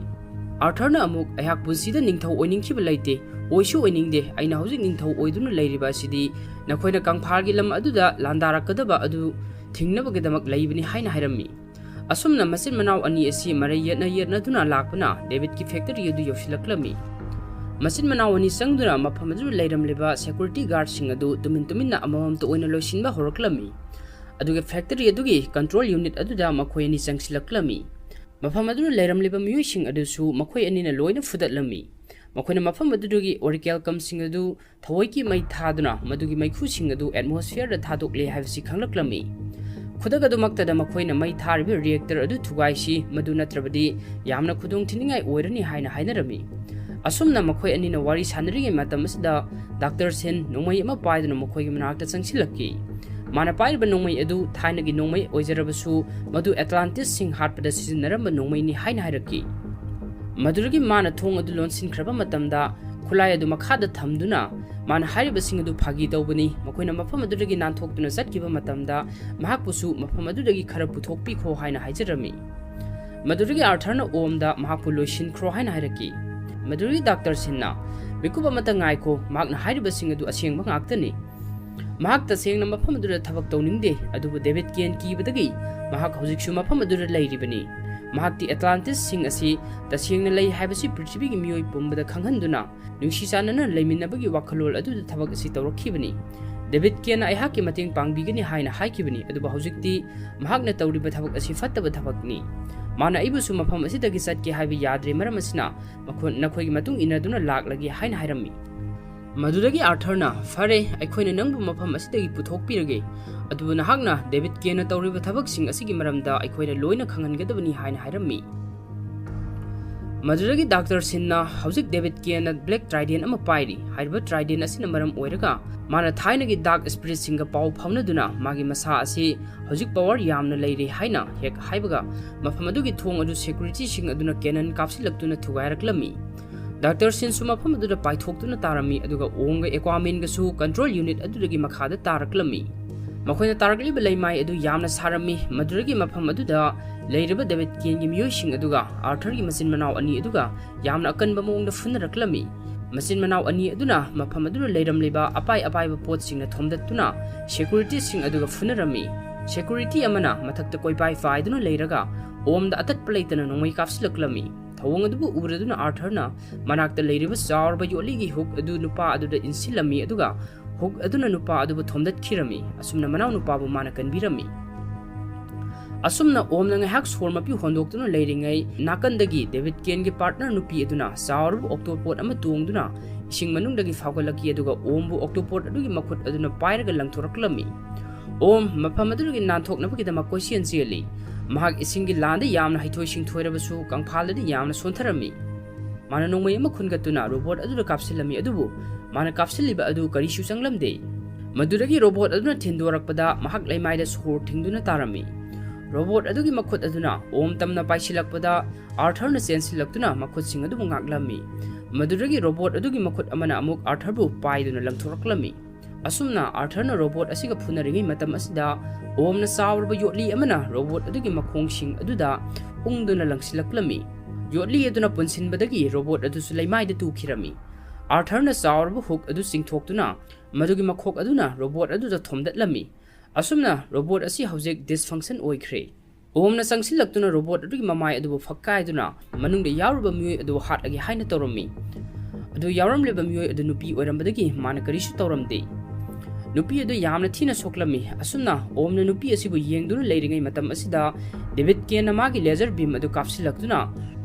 ꯑꯥꯔꯊꯔꯅ ꯑꯃꯨꯛ, "ꯑꯩꯍꯥꯛ ꯄꯨꯟꯁꯤꯗ ꯅꯤꯡꯊꯧ ꯑꯣꯏꯅꯤꯡꯈꯤꯕ ꯂꯩꯇꯦ, ꯑꯣꯏꯁꯨ ꯑꯣꯏꯅꯤꯡꯗꯦ꯫ ꯑꯩꯅ ꯍꯧꯖꯤꯛ ꯅꯤꯡꯊꯧ ꯑꯣꯏꯗꯨꯅ ꯂꯩꯔꯤꯕ ꯑꯁꯤꯗꯤ ꯅꯈꯣꯏꯅ ꯀꯪꯐꯥꯜꯒꯤ ꯂꯝ ꯑꯗꯨꯗ ꯂꯥꯟꯗꯥꯔꯛꯀꯗꯕ ꯑꯗꯨ ꯊꯤꯡꯅꯕꯒꯤꯗꯃꯛ ꯂꯩꯕꯅꯤ" ꯍꯥꯏꯅ ꯍꯥꯏꯔꯝꯃꯤ꯫ ꯑꯁꯨꯝꯅ ꯃꯆꯤꯟ ꯃꯅꯥꯎ ꯑꯅꯤ ꯑꯁꯤ ꯃꯔꯩ ꯌꯦꯠꯅ ꯌꯦꯠꯅꯗꯨꯅ ꯂꯥꯛꯄꯅ ꯗꯦꯕꯤꯠꯀꯤ ꯐꯦꯛꯇꯔꯤ ꯑꯗꯨ ꯌꯧꯁꯤꯜꯂꯛꯂꯝꯃꯤ꯫ ꯃꯆꯤꯟ ꯃꯅꯥꯎ ꯑꯅꯤ ꯆꯪꯗꯨꯅ ꯃꯐꯝ ꯑꯗꯨꯗ ꯂꯩꯔꯝꯂꯤꯕ ꯁꯦꯀ꯭ꯌꯨꯔꯤꯇꯤ ꯒꯥꯔꯗꯁꯤꯡ ꯑꯗꯨ ꯇꯨꯃꯤꯟ ꯇꯨꯃꯤꯟꯅ ꯑꯃꯃꯝꯇ ꯑꯣꯏꯅ ꯂꯣꯏꯁꯤꯟꯕ ꯍꯧꯔꯛꯂꯝꯃꯤ꯫ ꯑꯗꯨꯒ ꯐꯦꯛꯇꯔꯤ ꯑꯗꯨꯒꯤ ꯀꯟꯇ꯭ꯔꯣꯜ ꯌꯨꯅꯤꯠ ꯑꯗꯨꯗ ꯃꯈꯣꯏ ꯑꯅꯤ ꯆꯪꯁꯤꯜꯂꯛꯂꯝꯃꯤ꯫ ꯃꯐꯝ ꯑꯗꯨꯗ ꯂꯩꯔꯝꯂꯤꯕ ꯃꯤꯑꯣꯏꯁꯤꯡ ꯑꯗꯨꯁꯨ ꯃꯈꯣꯏ ꯑꯅꯤꯅ ꯂꯣꯏꯅ ꯐꯨꯗꯠꯂꯝꯃꯤ꯫ ꯃꯈꯣꯏꯅ ꯃꯐꯝ ꯑꯗꯨꯗꯒꯤ ꯑꯣꯔꯤꯀꯦꯜꯀꯝꯁꯤꯡ ꯑꯗꯨ ꯊꯑꯣꯏꯒꯤ ꯃꯩ ꯊꯥꯗꯨꯅ ꯃꯗꯨꯒꯤ ꯃꯩꯈꯨꯁꯤꯡ ꯑꯗꯨ ꯑꯦꯠꯃꯣꯁꯐꯤꯌꯔꯗ ꯊꯥꯗꯣꯛꯂꯦ ꯍꯥꯏꯕꯁꯤ ꯈꯪꯂꯛꯂꯝꯃꯤ꯫ ꯈꯨꯗꯛ ꯑꯗꯨꯃꯛꯇꯗ ꯃꯈꯣꯏꯅ ꯃꯩ ꯊꯥꯔꯤꯕ ꯔꯤꯌꯦꯛꯇꯔ ꯑꯗꯨ ꯊꯨꯒꯥꯏꯁꯤ, ꯃꯗꯨ ꯅꯠꯇ꯭ꯔꯕꯗꯤ ꯌꯥꯝꯅ ꯈꯨꯗꯣꯡ ꯊꯤꯅꯤꯡꯉꯥꯏ ꯑꯣꯏꯔꯅꯤ ꯍꯥꯏꯅ ꯍꯥꯏꯅꯔꯝꯃꯤ꯫ ꯑꯁꯨꯝꯅ ꯃꯈꯣꯏ ꯑꯅꯤꯅ ꯋꯥꯔꯤ ꯁꯥꯟꯅꯔꯤꯉꯩ ꯃꯇꯝ ꯑꯁꯤꯗ ꯗꯥꯛꯇꯔ ꯁꯦꯟ ꯅꯣꯡꯃꯩ ꯑꯃ ꯄꯥꯏꯗꯨꯅ ꯃꯈꯣꯏꯒꯤ ꯃꯅꯥꯛꯇ ꯆꯪꯁꯤꯜꯂꯛꯈꯤ꯫ ꯃꯥꯅ ꯄꯥꯏꯔꯤꯕ ꯅꯣꯡꯃꯩ ꯑꯗꯨ ꯊꯥꯏꯅꯒꯤ ꯅꯣꯡꯃꯩ ꯑꯣꯏꯖꯔꯕꯁꯨ ꯃꯗꯨ ꯑꯦꯠꯂꯥꯟꯇꯤꯁꯁꯤꯡ ꯍꯥꯠꯄꯗ ꯁꯤꯖꯤꯟꯅꯔꯝꯕ ꯅꯣꯡꯃꯩꯅꯤ ꯍꯥꯏꯅ ꯍꯥꯏꯔꯛꯈꯤ꯫ ꯃꯗꯨꯗꯒꯤ ꯃꯥꯅ ꯊꯣꯡ ꯑꯗꯨ ꯂꯣꯟꯁꯤꯟꯈ꯭ꯔꯕ ꯃꯇꯝꯗ ꯈꯨꯠꯂꯥꯏ ꯑꯗꯨ ꯃꯈꯥꯗ ꯊꯝꯗꯨꯅ ꯃꯥꯅ ꯍꯥꯏꯔꯤꯕꯁꯤꯡ ꯑꯗꯨ ꯐꯥꯒꯤ ꯇꯧꯕꯅꯤ, ꯃꯈꯣꯏꯅ ꯃꯐꯝ ꯑꯗꯨꯗꯒꯤ ꯅꯥꯟꯊꯣꯛꯇꯨꯅ ꯆꯠꯈꯤꯕ ꯃꯇꯝꯗ ꯃꯍꯥꯛꯄꯨꯁꯨ ꯃꯐꯝ ꯑꯗꯨꯗꯒꯤ ꯈꯔ ꯄꯨꯊꯣꯛꯄꯤꯈꯣ ꯍꯥꯏꯅ ꯍꯥꯏꯖꯔꯝꯃꯤ꯫ ꯃꯗꯨꯗꯒꯤ ꯑꯥꯔꯊꯔꯅ ꯑꯣꯝꯗ ꯃꯍꯥꯛꯄꯨ ꯂꯣꯏꯁꯤꯟꯈ꯭ꯔꯣ ꯍꯥꯏꯅ ꯍꯥꯏꯔꯛꯈꯤ꯫ ꯃꯗꯨꯗꯒꯤ ꯗꯥꯛꯇꯔ ꯁꯤꯟꯅ, "ꯃꯤꯀꯨꯞ ꯑꯃꯇ ꯉꯥꯏꯈꯣ, ꯃꯍꯥꯛꯅ ꯍꯥꯏꯔꯤꯕꯁꯤꯡ ꯑꯗꯨ ꯑꯁꯦꯡꯕ ꯉꯥꯛꯇꯅꯤ꯫ ꯃꯍꯥꯛ ꯇꯁꯦꯡꯅ ꯃꯐꯝ ꯑꯗꯨꯗ ꯊꯕꯛ ꯇꯧꯅꯤꯡꯗꯦ, ꯑꯗꯨꯕꯨ ꯗꯦꯕꯤꯠ ꯀꯦꯟ ꯀꯤꯕꯗꯒꯤ ꯃꯍꯥꯛ ꯍꯧꯖꯤꯛꯁꯨ ꯃꯐꯝ ꯑꯗꯨꯗ ꯂꯩꯔꯤꯕꯅꯤ꯫ ꯃꯍꯥꯛꯇꯤ ꯑꯦꯠꯂꯥꯟꯇꯤꯁꯁꯤꯡ ꯑꯁꯤ ꯇꯁꯦꯡꯅ ꯂꯩ ꯍꯥꯏꯕꯁꯤ ꯄ꯭ꯔꯤꯊꯤꯕꯤꯒꯤ ꯃꯤꯑꯣꯏ ꯄꯨꯝꯕꯗ ꯈꯪꯍꯟꯗꯨꯅ ꯅꯨꯡꯁꯤ ꯆꯥꯟꯅꯅ ꯂꯩꯃꯤꯟꯅꯕꯒꯤ ꯋꯥꯈꯜꯂꯣꯟ ꯑꯗꯨꯗ ꯊꯕꯛ ꯑꯁꯤ ꯇꯧꯔꯛꯈꯤꯕꯅꯤ꯫ ꯗꯦꯕꯤꯠ ꯀꯦꯟꯅ ꯑꯩꯍꯥꯛꯀꯤ ꯃꯇꯦꯡ ꯄꯥꯡꯕꯤꯒꯅꯤ ꯍꯥꯏꯅ ꯍꯥꯏꯈꯤꯕꯅꯤ, ꯑꯗꯨꯕꯨ ꯍꯧꯖꯤꯛꯇꯤ ꯃꯍꯥꯛꯅ ꯇꯧꯔꯤꯕ ꯊꯕꯛ ꯑꯁꯤ ꯐꯠꯇꯕ ꯊꯕꯛꯅꯤ꯫ ꯃꯥꯅ ꯑꯩꯕꯨꯁꯨ ꯃꯐꯝ ꯑꯁꯤꯗꯒꯤ ꯆꯠꯀꯦ ꯍꯥꯏꯕ ꯌꯥꯗ꯭ꯔꯦ, ꯃꯔꯝ ꯑꯁꯤꯅ ꯃꯈꯣꯏ, ꯅꯈꯣꯏꯒꯤ ꯃꯇꯨꯡ ꯏꯟꯅꯗꯨꯅ ꯂꯥꯛꯂꯒꯦ" ꯍꯥꯏꯅ ꯍꯥꯏꯔꯝꯃꯤ꯫ ꯃꯗꯨꯗꯒꯤ ꯑꯥꯔꯊꯔꯅ, "ꯐꯔꯦ, ꯑꯩꯈꯣꯏꯅ ꯅꯪꯕꯨ ꯃꯐꯝ ꯑꯁꯤꯗꯒꯤ ꯄꯨꯊꯣꯛꯄꯤꯔꯒꯦ, ꯑꯗꯨꯕꯨ ꯅꯍꯥꯛꯅ ꯗꯦꯕꯤꯠ ꯀꯦꯟꯅ ꯇꯧꯔꯤꯕ ꯊꯕꯛꯁꯤꯡ ꯑꯁꯤꯒꯤ ꯃꯔꯝꯗ ꯑꯩꯈꯣꯏꯅ ꯂꯣꯏꯅ ꯈꯪꯍꯟꯒꯗꯕꯅꯤ" ꯍꯥꯏꯅ ꯍꯥꯏꯔꯝꯃꯤ꯫ ꯃꯗꯨꯗꯒꯤ ꯗꯥꯛꯇꯔ ꯁꯤꯟꯅ, "ꯍꯧꯖꯤꯛ ꯗꯦꯕꯤꯠ ꯀꯦꯟꯅ ꯕ꯭ꯂꯦꯛ ꯇ꯭ꯔꯥꯏꯗꯦꯟ ꯑꯃ ꯄꯥꯏꯔꯤ꯫ ꯍꯥꯏꯔꯤꯕ ꯇ꯭ꯔꯥꯏꯗꯦꯟ ꯑꯁꯤꯅ ꯃꯔꯝ ꯑꯣꯏꯔꯒ ꯃꯥꯅ ꯊꯥꯏꯅꯒꯤ ꯗꯥꯔꯛ ꯁ꯭ꯄꯤꯔꯤꯠꯁꯤꯡꯒ ꯄꯥꯎ ꯐꯥꯎꯅꯗꯨꯅ ꯃꯥꯒꯤ ꯃꯁꯥ ꯑꯁꯤ ꯍꯧꯖꯤꯛ ꯄꯋꯥꯔ ꯌꯥꯝꯅ ꯂꯩꯔꯦ" ꯍꯥꯏꯅ ꯍꯦꯛ ꯍꯥꯏꯕꯒ, ꯃꯐꯝ ꯑꯗꯨꯒꯤ ꯊꯣꯡ ꯑꯗꯨ ꯁꯦꯀ꯭ꯌꯨꯔꯤꯇꯤꯁꯤꯡ ꯑꯗꯨꯅ ꯀꯦꯅꯟ ꯀꯥꯞꯁꯤꯜꯂꯛꯇꯨꯅ ꯊꯨꯒꯥꯏꯔꯛꯂꯝꯃꯤ꯫ ꯗꯥꯛꯇꯔ ꯁꯤꯟꯁꯨ ꯃꯐꯝ ꯑꯗꯨꯗ ꯄꯥꯏꯊꯣꯛꯇꯨꯅ ꯇꯥꯔꯝꯃꯤ, ꯑꯗꯨꯒ ꯑꯣꯝꯒ ꯑꯦꯀ꯭ꯋꯥꯃꯦꯟꯒꯁꯨ ꯀꯟꯇ꯭ꯔꯣꯜ ꯌꯨꯅꯤꯠ ꯑꯗꯨꯗꯒꯤ ꯃꯈꯥꯗ ꯇꯥꯔꯛꯂꯝꯃꯤ꯫ ꯃꯈꯣꯏꯅ ꯇꯥꯔꯛꯂꯤꯕ ꯂꯩꯃꯥꯏ ꯑꯗꯨ ꯌꯥꯝꯅ ꯁꯥꯔꯝꯃꯤ꯫ ꯃꯗꯨꯗꯒꯤ ꯃꯐꯝ ꯑꯗꯨꯗ ꯂꯩꯔꯤꯕ ꯗꯦꯕꯤꯠ ꯀꯦꯟꯒꯤ ꯃꯤꯑꯣꯏꯁꯤꯡ ꯑꯗꯨꯒ ꯑꯥꯔꯊꯔꯒꯤ ꯃꯆꯤꯟ ꯃꯅꯥꯎ ꯑꯅꯤ ꯑꯗꯨꯒ ꯌꯥꯝꯅ ꯑꯀꯟꯕ ꯃꯑꯣꯡꯗ ꯐꯨꯅꯔꯛꯂꯝꯃꯤ꯫ ꯃꯆꯤꯟ ꯃꯅꯥꯎ ꯑꯅꯤ ꯑꯗꯨꯅ ꯃꯐꯝ ꯑꯗꯨꯗ ꯂꯩꯔꯝꯂꯤꯕ ꯑꯄꯥꯏ ꯑꯄꯥꯏꯕ ꯄꯣꯠꯁꯤꯡꯅ ꯊꯣꯝꯗꯠꯇꯨꯅ ꯁꯦꯀ꯭ꯌꯨꯔꯤꯇꯤꯁꯤꯡ ꯑꯗꯨꯒ ꯐꯨꯅꯔꯝꯃꯤ꯫ ꯁꯦꯀ꯭ꯌꯨꯔꯤꯇꯤ ꯑꯃꯅ ꯃꯊꯛꯇ ꯀꯣꯏꯄꯥꯏ ꯄꯥꯏꯗꯨꯅ ꯂꯩꯔꯒ ꯑꯣꯝꯗ ꯑꯇꯠꯄ ꯂꯩꯇꯅ ꯅꯣꯡꯃꯩ ꯀꯥꯞꯁꯤꯜꯂꯛꯂꯝꯃꯤ꯫ ꯊꯧꯑꯣꯡ ꯑꯗꯨꯕꯨ ꯎꯔꯗꯨꯅ ꯑꯥꯔꯊꯔꯅ ꯃꯅꯥꯛꯇ ꯂꯩꯔꯤꯕ ꯆꯥꯎꯔꯕ ꯌꯣꯠꯂꯤꯒꯤ ꯍꯨꯛ ꯑꯗꯨ ꯅꯨꯄꯥ ꯑꯗꯨꯗ ꯏꯟꯁꯤꯜꯂꯝꯃꯤ, ꯑꯗꯨꯒ ꯍꯨꯛ ꯑꯗꯨꯅ ꯅꯨꯄꯥ ꯑꯗꯨꯕꯨ ꯊꯣꯝꯗꯠꯈꯤꯔꯝꯃꯤ꯫ ꯑꯁꯨꯝꯅ ꯃꯅꯥꯎ ꯅꯨꯄꯥꯕꯨ ꯃꯥꯅ ꯀꯟꯕꯤꯔꯝꯃꯤ꯫ ꯑꯁꯨꯝꯅ ꯑꯣꯝꯅ ꯉꯥꯏꯍꯥꯛ ꯁꯣꯔ ꯃꯄꯤ ꯍꯣꯟꯗꯣꯛꯇꯨꯅ ꯂꯩꯔꯤꯉꯩ, ꯅꯥꯀꯟꯗꯒꯤ ꯗꯦꯕꯤꯠ ꯀꯦꯟꯒꯤ ꯄꯥꯔꯠꯅꯔ ꯅꯨꯄꯤ ꯑꯗꯨꯅ ꯆꯥꯎꯔꯕ ꯑꯣꯛꯇꯣꯄꯣꯠ ꯑꯃ ꯇꯣꯡꯗꯨꯅ ꯏꯁꯤꯡ ꯃꯅꯨꯡꯗꯒꯤ ꯐꯥꯎꯒꯠꯂꯛꯈꯤ, ꯑꯗꯨꯒ ꯑꯣꯝꯕꯨ ꯑꯣꯛꯇꯣꯄꯣꯠ ꯑꯗꯨꯒꯤ ꯃꯈꯨꯠ ꯑꯗꯨꯅ ꯄꯥꯏꯔꯒ ꯂꯪꯊꯣꯔꯛꯂꯝꯃꯤ꯫ ꯑꯣꯝ ꯃꯐꯝ ꯑꯗꯨꯗꯒꯤ ꯅꯥꯟꯊꯣꯛꯅꯕꯒꯤꯗꯃꯛ ꯀꯣꯏꯆꯦꯟ ꯆꯦꯜꯂꯤ꯫ ꯃꯍꯥꯛ ꯏꯁꯤꯡꯒꯤ ꯂꯥꯟꯗ ꯌꯥꯝꯅ ꯍꯩꯊꯣꯏ ꯁꯤꯡꯊꯣꯏꯔꯕꯁꯨ ꯀꯪꯐꯥꯜꯗꯗꯤ ꯌꯥꯝꯅ ꯁꯣꯟꯊꯔꯝꯃꯤ꯫ ꯃꯥꯅ ꯅꯣꯡꯃꯩ ꯑꯃ ꯈꯨꯟꯒꯠꯇꯨꯅ ꯔꯣꯕꯣꯠ ꯑꯗꯨꯗ ꯀꯥꯞꯁꯤꯜꯂꯝꯃꯤ, ꯑꯗꯨꯕꯨ ꯃꯥꯅ ꯀꯥꯞꯁꯤꯜꯂꯤꯕ ꯑꯗꯨ ꯀꯔꯤꯁꯨ ꯆꯪꯂꯝꯗꯦ꯫ ꯃꯗꯨꯗꯒꯤ ꯔꯣꯕꯣꯠ ꯑꯗꯨꯅ ꯊꯤꯟꯗꯣꯔꯛꯄꯗ ꯃꯍꯥꯛ ꯂꯩꯃꯥꯏꯗ ꯁꯣꯔ ꯊꯤꯡꯗꯨꯅ ꯇꯥꯔꯝꯃꯤ꯫ ꯔꯣꯕꯣꯠ ꯑꯗꯨꯒꯤ ꯃꯈꯨꯠ ꯑꯗꯨꯅ ꯑꯣꯝ ꯇꯝꯅ ꯄꯥꯏꯁꯤꯜꯂꯛꯄꯗ ꯑꯥꯔꯊꯔꯅ ꯆꯦꯟꯁꯤꯜꯂꯛꯇꯨꯅ ꯃꯈꯨꯠꯁꯤꯡ ꯑꯗꯨꯕꯨ ꯉꯥꯛꯂꯝꯃꯤ꯫ ꯃꯗꯨꯗꯒꯤ ꯔꯣꯕꯣꯠ ꯑꯗꯨꯒꯤ ꯃꯈꯨꯠ ꯑꯃꯅ ꯑꯃꯨꯛ ꯑꯥꯔꯊꯔꯕꯨ ꯄꯥꯏꯗꯨꯅ ꯂꯪꯊꯣꯔꯛꯂꯝꯃꯤ꯫ ꯑꯁꯨꯝꯅ ꯑꯥꯔꯊꯔꯅ ꯔꯣꯕꯣꯠ ꯑꯁꯤꯒ ꯐꯨꯅꯔꯤꯉꯩ ꯃꯇꯝ ꯑꯁꯤꯗ ꯑꯣꯝꯅ ꯆꯥꯎꯔꯕ ꯌꯣꯠꯂꯤ ꯑꯃꯅ ꯔꯣꯕꯣꯠ ꯑꯗꯨꯒꯤ ꯃꯈꯣꯡꯁꯤꯡ ꯑꯗꯨꯗ ꯎꯪꯗꯨꯅ ꯂꯪꯁꯤꯜꯂꯛꯂꯝꯃꯤ꯫ ꯌꯣꯠꯂꯤ ꯑꯗꯨꯅ ꯄꯨꯟꯁꯤꯟꯕꯗꯒꯤ ꯔꯣꯕꯣꯠ ꯑꯗꯨꯁꯨ ꯂꯩꯃꯥꯏꯗ ꯇꯨꯈꯤꯔꯝꯃꯤ꯫ ꯑꯥꯔꯊꯔꯅ ꯆꯥꯎꯔꯕ ꯍꯨꯛ ꯑꯗꯨ ꯆꯤꯡꯊꯣꯛꯇꯨꯅ ꯃꯗꯨꯒꯤ ꯃꯈꯣꯛ ꯑꯗꯨꯅ ꯔꯣꯕꯣꯠ ꯑꯗꯨꯗ ꯊꯣꯝꯗꯠꯂꯝꯃꯤ꯫ ꯑꯁꯨꯝꯅ ꯔꯣꯕꯣꯠ ꯑꯁꯤ ꯍꯧꯖꯤꯛ ꯗꯤꯁꯐꯪꯁꯟ ꯑꯣꯏꯈ꯭ꯔꯦ꯫ ꯑꯣꯝꯅ ꯆꯪꯁꯤꯜꯂꯛꯇꯨꯅ ꯔꯣꯕꯣꯠ ꯑꯗꯨꯒꯤ ꯃꯃꯥꯏ ꯑꯗꯨꯕꯨ ꯐꯛꯀꯥꯏꯗꯨꯅ ꯃꯅꯨꯡꯗ ꯌꯥꯎꯔꯤꯕ ꯃꯤꯑꯣꯏ ꯑꯗꯨ ꯍꯥꯠꯂꯒꯦ ꯍꯥꯏꯅ ꯇꯧꯔꯝꯃꯤ꯫ ꯑꯗꯨ ꯌꯥꯎꯔꯝꯂꯤꯕ ꯃꯤꯑꯣꯏ ꯑꯗꯨ ꯅꯨꯄꯤ ꯑꯣꯏꯔꯝꯕꯗꯒꯤ ꯃꯥꯅ ꯀꯔꯤꯁꯨ ꯇꯧꯔꯝꯗꯦ꯫ ꯅꯨꯄꯤ ꯑꯗꯨ ꯌꯥꯝꯅ ꯊꯤꯅ ꯁꯣꯛꯂꯝꯃꯤ꯫ ꯑꯁꯨꯝꯅ ꯑꯣꯝꯅ ꯅꯨꯄꯤ ꯑꯁꯤꯕꯨ ꯌꯦꯡꯗꯨꯅ ꯂꯩꯔꯤꯉꯩ ꯃꯇꯝ ꯑꯁꯤꯗ ꯗꯦꯕꯤꯠ ꯀꯦꯟꯅ ꯃꯥꯒꯤ ꯂꯦꯖꯔ ꯕꯤꯝ ꯑꯗꯨ ꯀꯥꯞꯁꯤꯜꯂꯛꯇꯨꯅ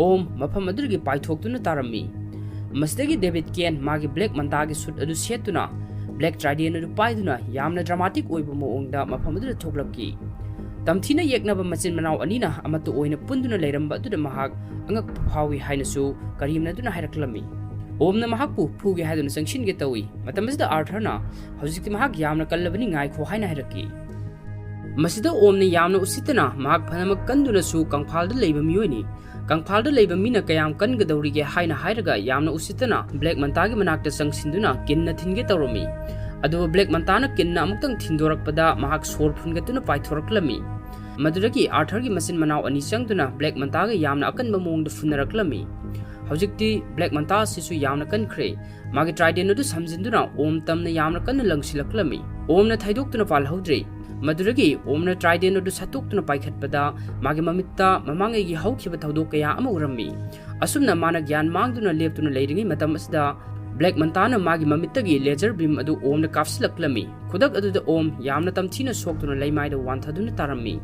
ꯑꯣꯝ ꯃꯐꯝ ꯑꯗꯨꯗꯒꯤ ꯄꯥꯏꯊꯣꯛꯇꯨꯅ ꯇꯥꯔꯝꯃꯤ꯫ ꯃꯁꯤꯗꯒꯤ ꯗꯦꯕꯤꯠ ꯀꯦꯟ ꯃꯥꯒꯤ ꯕ꯭ꯂꯦꯛ ꯃꯟꯇꯥꯒꯤ ꯁꯨꯠ ꯑꯗꯨ ꯁꯦꯠꯇꯨꯅ ꯕ꯭ꯂꯦꯛ ꯇ꯭ꯔꯥꯏꯗꯦꯟ ꯑꯗꯨ ꯄꯥꯏꯗꯨꯅ ꯌꯥꯝꯅ ꯗ꯭ꯔꯃꯥꯇꯤꯛ ꯑꯣꯏꯕ ꯃꯑꯣꯡꯗ ꯃꯐꯝ ꯑꯗꯨꯗ ꯊꯣꯛꯂꯛꯈꯤ꯫ ꯇꯝꯊꯤꯅ ꯌꯦꯛꯅꯕ ꯃꯆꯤꯟ ꯃꯅꯥꯎ ꯑꯅꯤꯅ ꯑꯃꯠꯇ ꯑꯣꯏꯅ ꯄꯨꯟꯗꯨꯅ ꯂꯩꯔꯝꯕ ꯑꯗꯨꯗ ꯃꯍꯥꯛ ꯑꯉꯛꯄ ꯐꯥꯎꯏ ꯍꯥꯏꯅꯁꯨ ꯀꯔꯤꯝꯅ ꯑꯗꯨꯅ ꯍꯥꯏꯔꯛꯂꯝꯃꯤ꯫ ꯑꯣꯝꯅ ꯃꯍꯥꯛꯄꯨ ꯐꯨꯒꯦ ꯍꯥꯏꯗꯨꯅ ꯆꯪꯁꯤꯟꯒꯦ ꯇꯧꯏ꯫ ꯃꯇꯝ ꯑꯁꯤꯗ ꯑꯥꯔꯊꯔꯅ ꯍꯧꯖꯤꯛꯇꯤ ꯃꯍꯥꯛ ꯌꯥꯝꯅ ꯀꯜꯂꯕꯅꯤ, ꯉꯥꯏꯈꯣ ꯍꯥꯏꯅ ꯍꯥꯏꯔꯛꯈꯤ꯫ ꯃꯁꯤꯗ ꯑꯣꯝꯅ ꯌꯥꯝꯅ ꯎꯁꯤꯠꯇꯅ ꯃꯍꯥꯛ ꯐꯅꯃꯛ ꯀꯟꯗꯨꯅꯁꯨ ꯀꯪꯐꯥꯜꯗ ꯂꯩꯕ ꯃꯤꯑꯣꯏꯅꯤ, ꯀꯪꯐꯥꯜꯗ ꯂꯩꯕ ꯃꯤꯅ ꯀꯌꯥꯝ ꯀꯟꯒꯗꯧꯔꯤꯒꯦ ꯍꯥꯏꯅ ꯍꯥꯏꯔꯒ ꯌꯥꯝꯅ ꯎꯁꯤꯠꯇꯅ ꯕ꯭ꯂꯦꯛ ꯃꯟꯇꯥꯒꯤ ꯃꯅꯥꯛꯇ ꯆꯪꯁꯤꯟꯗꯨꯅ ꯀꯤꯟꯅ ꯊꯤꯟꯒꯦ ꯇꯧꯔꯝꯃꯤ꯫ ꯑꯗꯨꯕꯨ ꯕ꯭ꯂꯦꯛ ꯃꯟꯇꯥꯅ ꯀꯤꯟꯅ ꯑꯃꯨꯛꯇꯪ ꯊꯤꯟꯗꯣꯔꯛꯄꯗ ꯃꯍꯥꯛ ꯁꯣꯔ ꯐꯨꯟꯒꯠꯇꯨꯅ ꯄꯥꯏꯊꯣꯔꯛꯂꯝꯃꯤ꯫ ꯃꯗꯨꯗꯒꯤ ꯑꯥꯔꯊꯔꯒꯤ ꯃꯆꯤꯟ ꯃꯅꯥꯎ ꯑꯅꯤ ꯆꯪꯗꯨꯅ ꯕ꯭ꯂꯦꯛ ꯃꯟꯇꯥꯒ ꯌꯥꯝꯅ ꯑꯀꯟꯕ ꯃꯑꯣꯡꯗ ꯐꯨꯅꯔꯛꯂꯝꯃꯤ꯫ ꯍꯧꯖꯤꯛꯇꯤ ꯕ꯭ꯂꯦꯛ ꯃꯟꯇꯥ ꯑꯁꯤꯁꯨ ꯌꯥꯝꯅ ꯀꯟꯈ꯭ꯔꯦ꯫ ꯃꯥꯒꯤ ꯇ꯭ꯔꯥꯏꯗꯦꯟ ꯑꯗꯨ ꯁꯝꯖꯤꯟꯗꯨꯅ ꯑꯣꯝ ꯇꯝꯅ ꯌꯥꯝꯅ ꯀꯟꯅ ꯂꯪꯁꯤꯜꯂꯛꯂꯝꯃꯤ꯫ ꯑꯣꯝꯅ ꯊꯩꯗꯣꯛꯇꯨꯅ ꯄꯥꯜꯍꯧꯗ꯭ꯔꯦ꯫ ꯃꯗꯨꯗꯒꯤ ꯑꯣꯝꯅ ꯇ꯭ꯔꯥꯏꯗꯦꯟ ꯑꯗꯨ ꯁꯠꯇꯣꯛꯇꯨꯅ ꯄꯥꯏꯈꯠꯄꯗ ꯃꯥꯒꯤ ꯃꯃꯤꯠꯇ ꯃꯃꯥꯡꯉꯩꯒꯤ ꯍꯧꯈꯤꯕ ꯊꯧꯗꯣꯛ ꯀꯌꯥ ꯑꯃ ꯎꯔꯝꯃꯤ꯫ ꯑꯁꯨꯝꯅ ꯃꯥꯅ ꯒ꯭ꯌꯥꯟ ꯃꯥꯡꯗꯨꯅ ꯂꯦꯞꯇꯨꯅ ꯂꯩꯔꯤꯉꯩ ꯃꯇꯝ ꯑꯁꯤꯗ ꯕ꯭ꯂꯦꯛ ꯃꯟꯇꯥꯅ ꯃꯥꯒꯤ ꯃꯃꯤꯠꯇꯒꯤ ꯂꯦꯖꯔ ꯕꯤꯝ ꯑꯗꯨ ꯑꯣꯝꯗ ꯀꯥꯞꯁꯤꯜꯂꯛꯂꯝꯃꯤ꯫ ꯈꯨꯗꯛ ꯑꯗꯨꯗ ꯑꯣꯝ ꯌꯥꯝꯅ ꯇꯝꯊꯤꯅ ꯁꯣꯛꯇꯨꯅ ꯂꯩꯃꯥꯏꯗ ꯋꯥꯟꯊꯗꯨꯅ ꯇꯥꯔꯝꯃꯤ꯫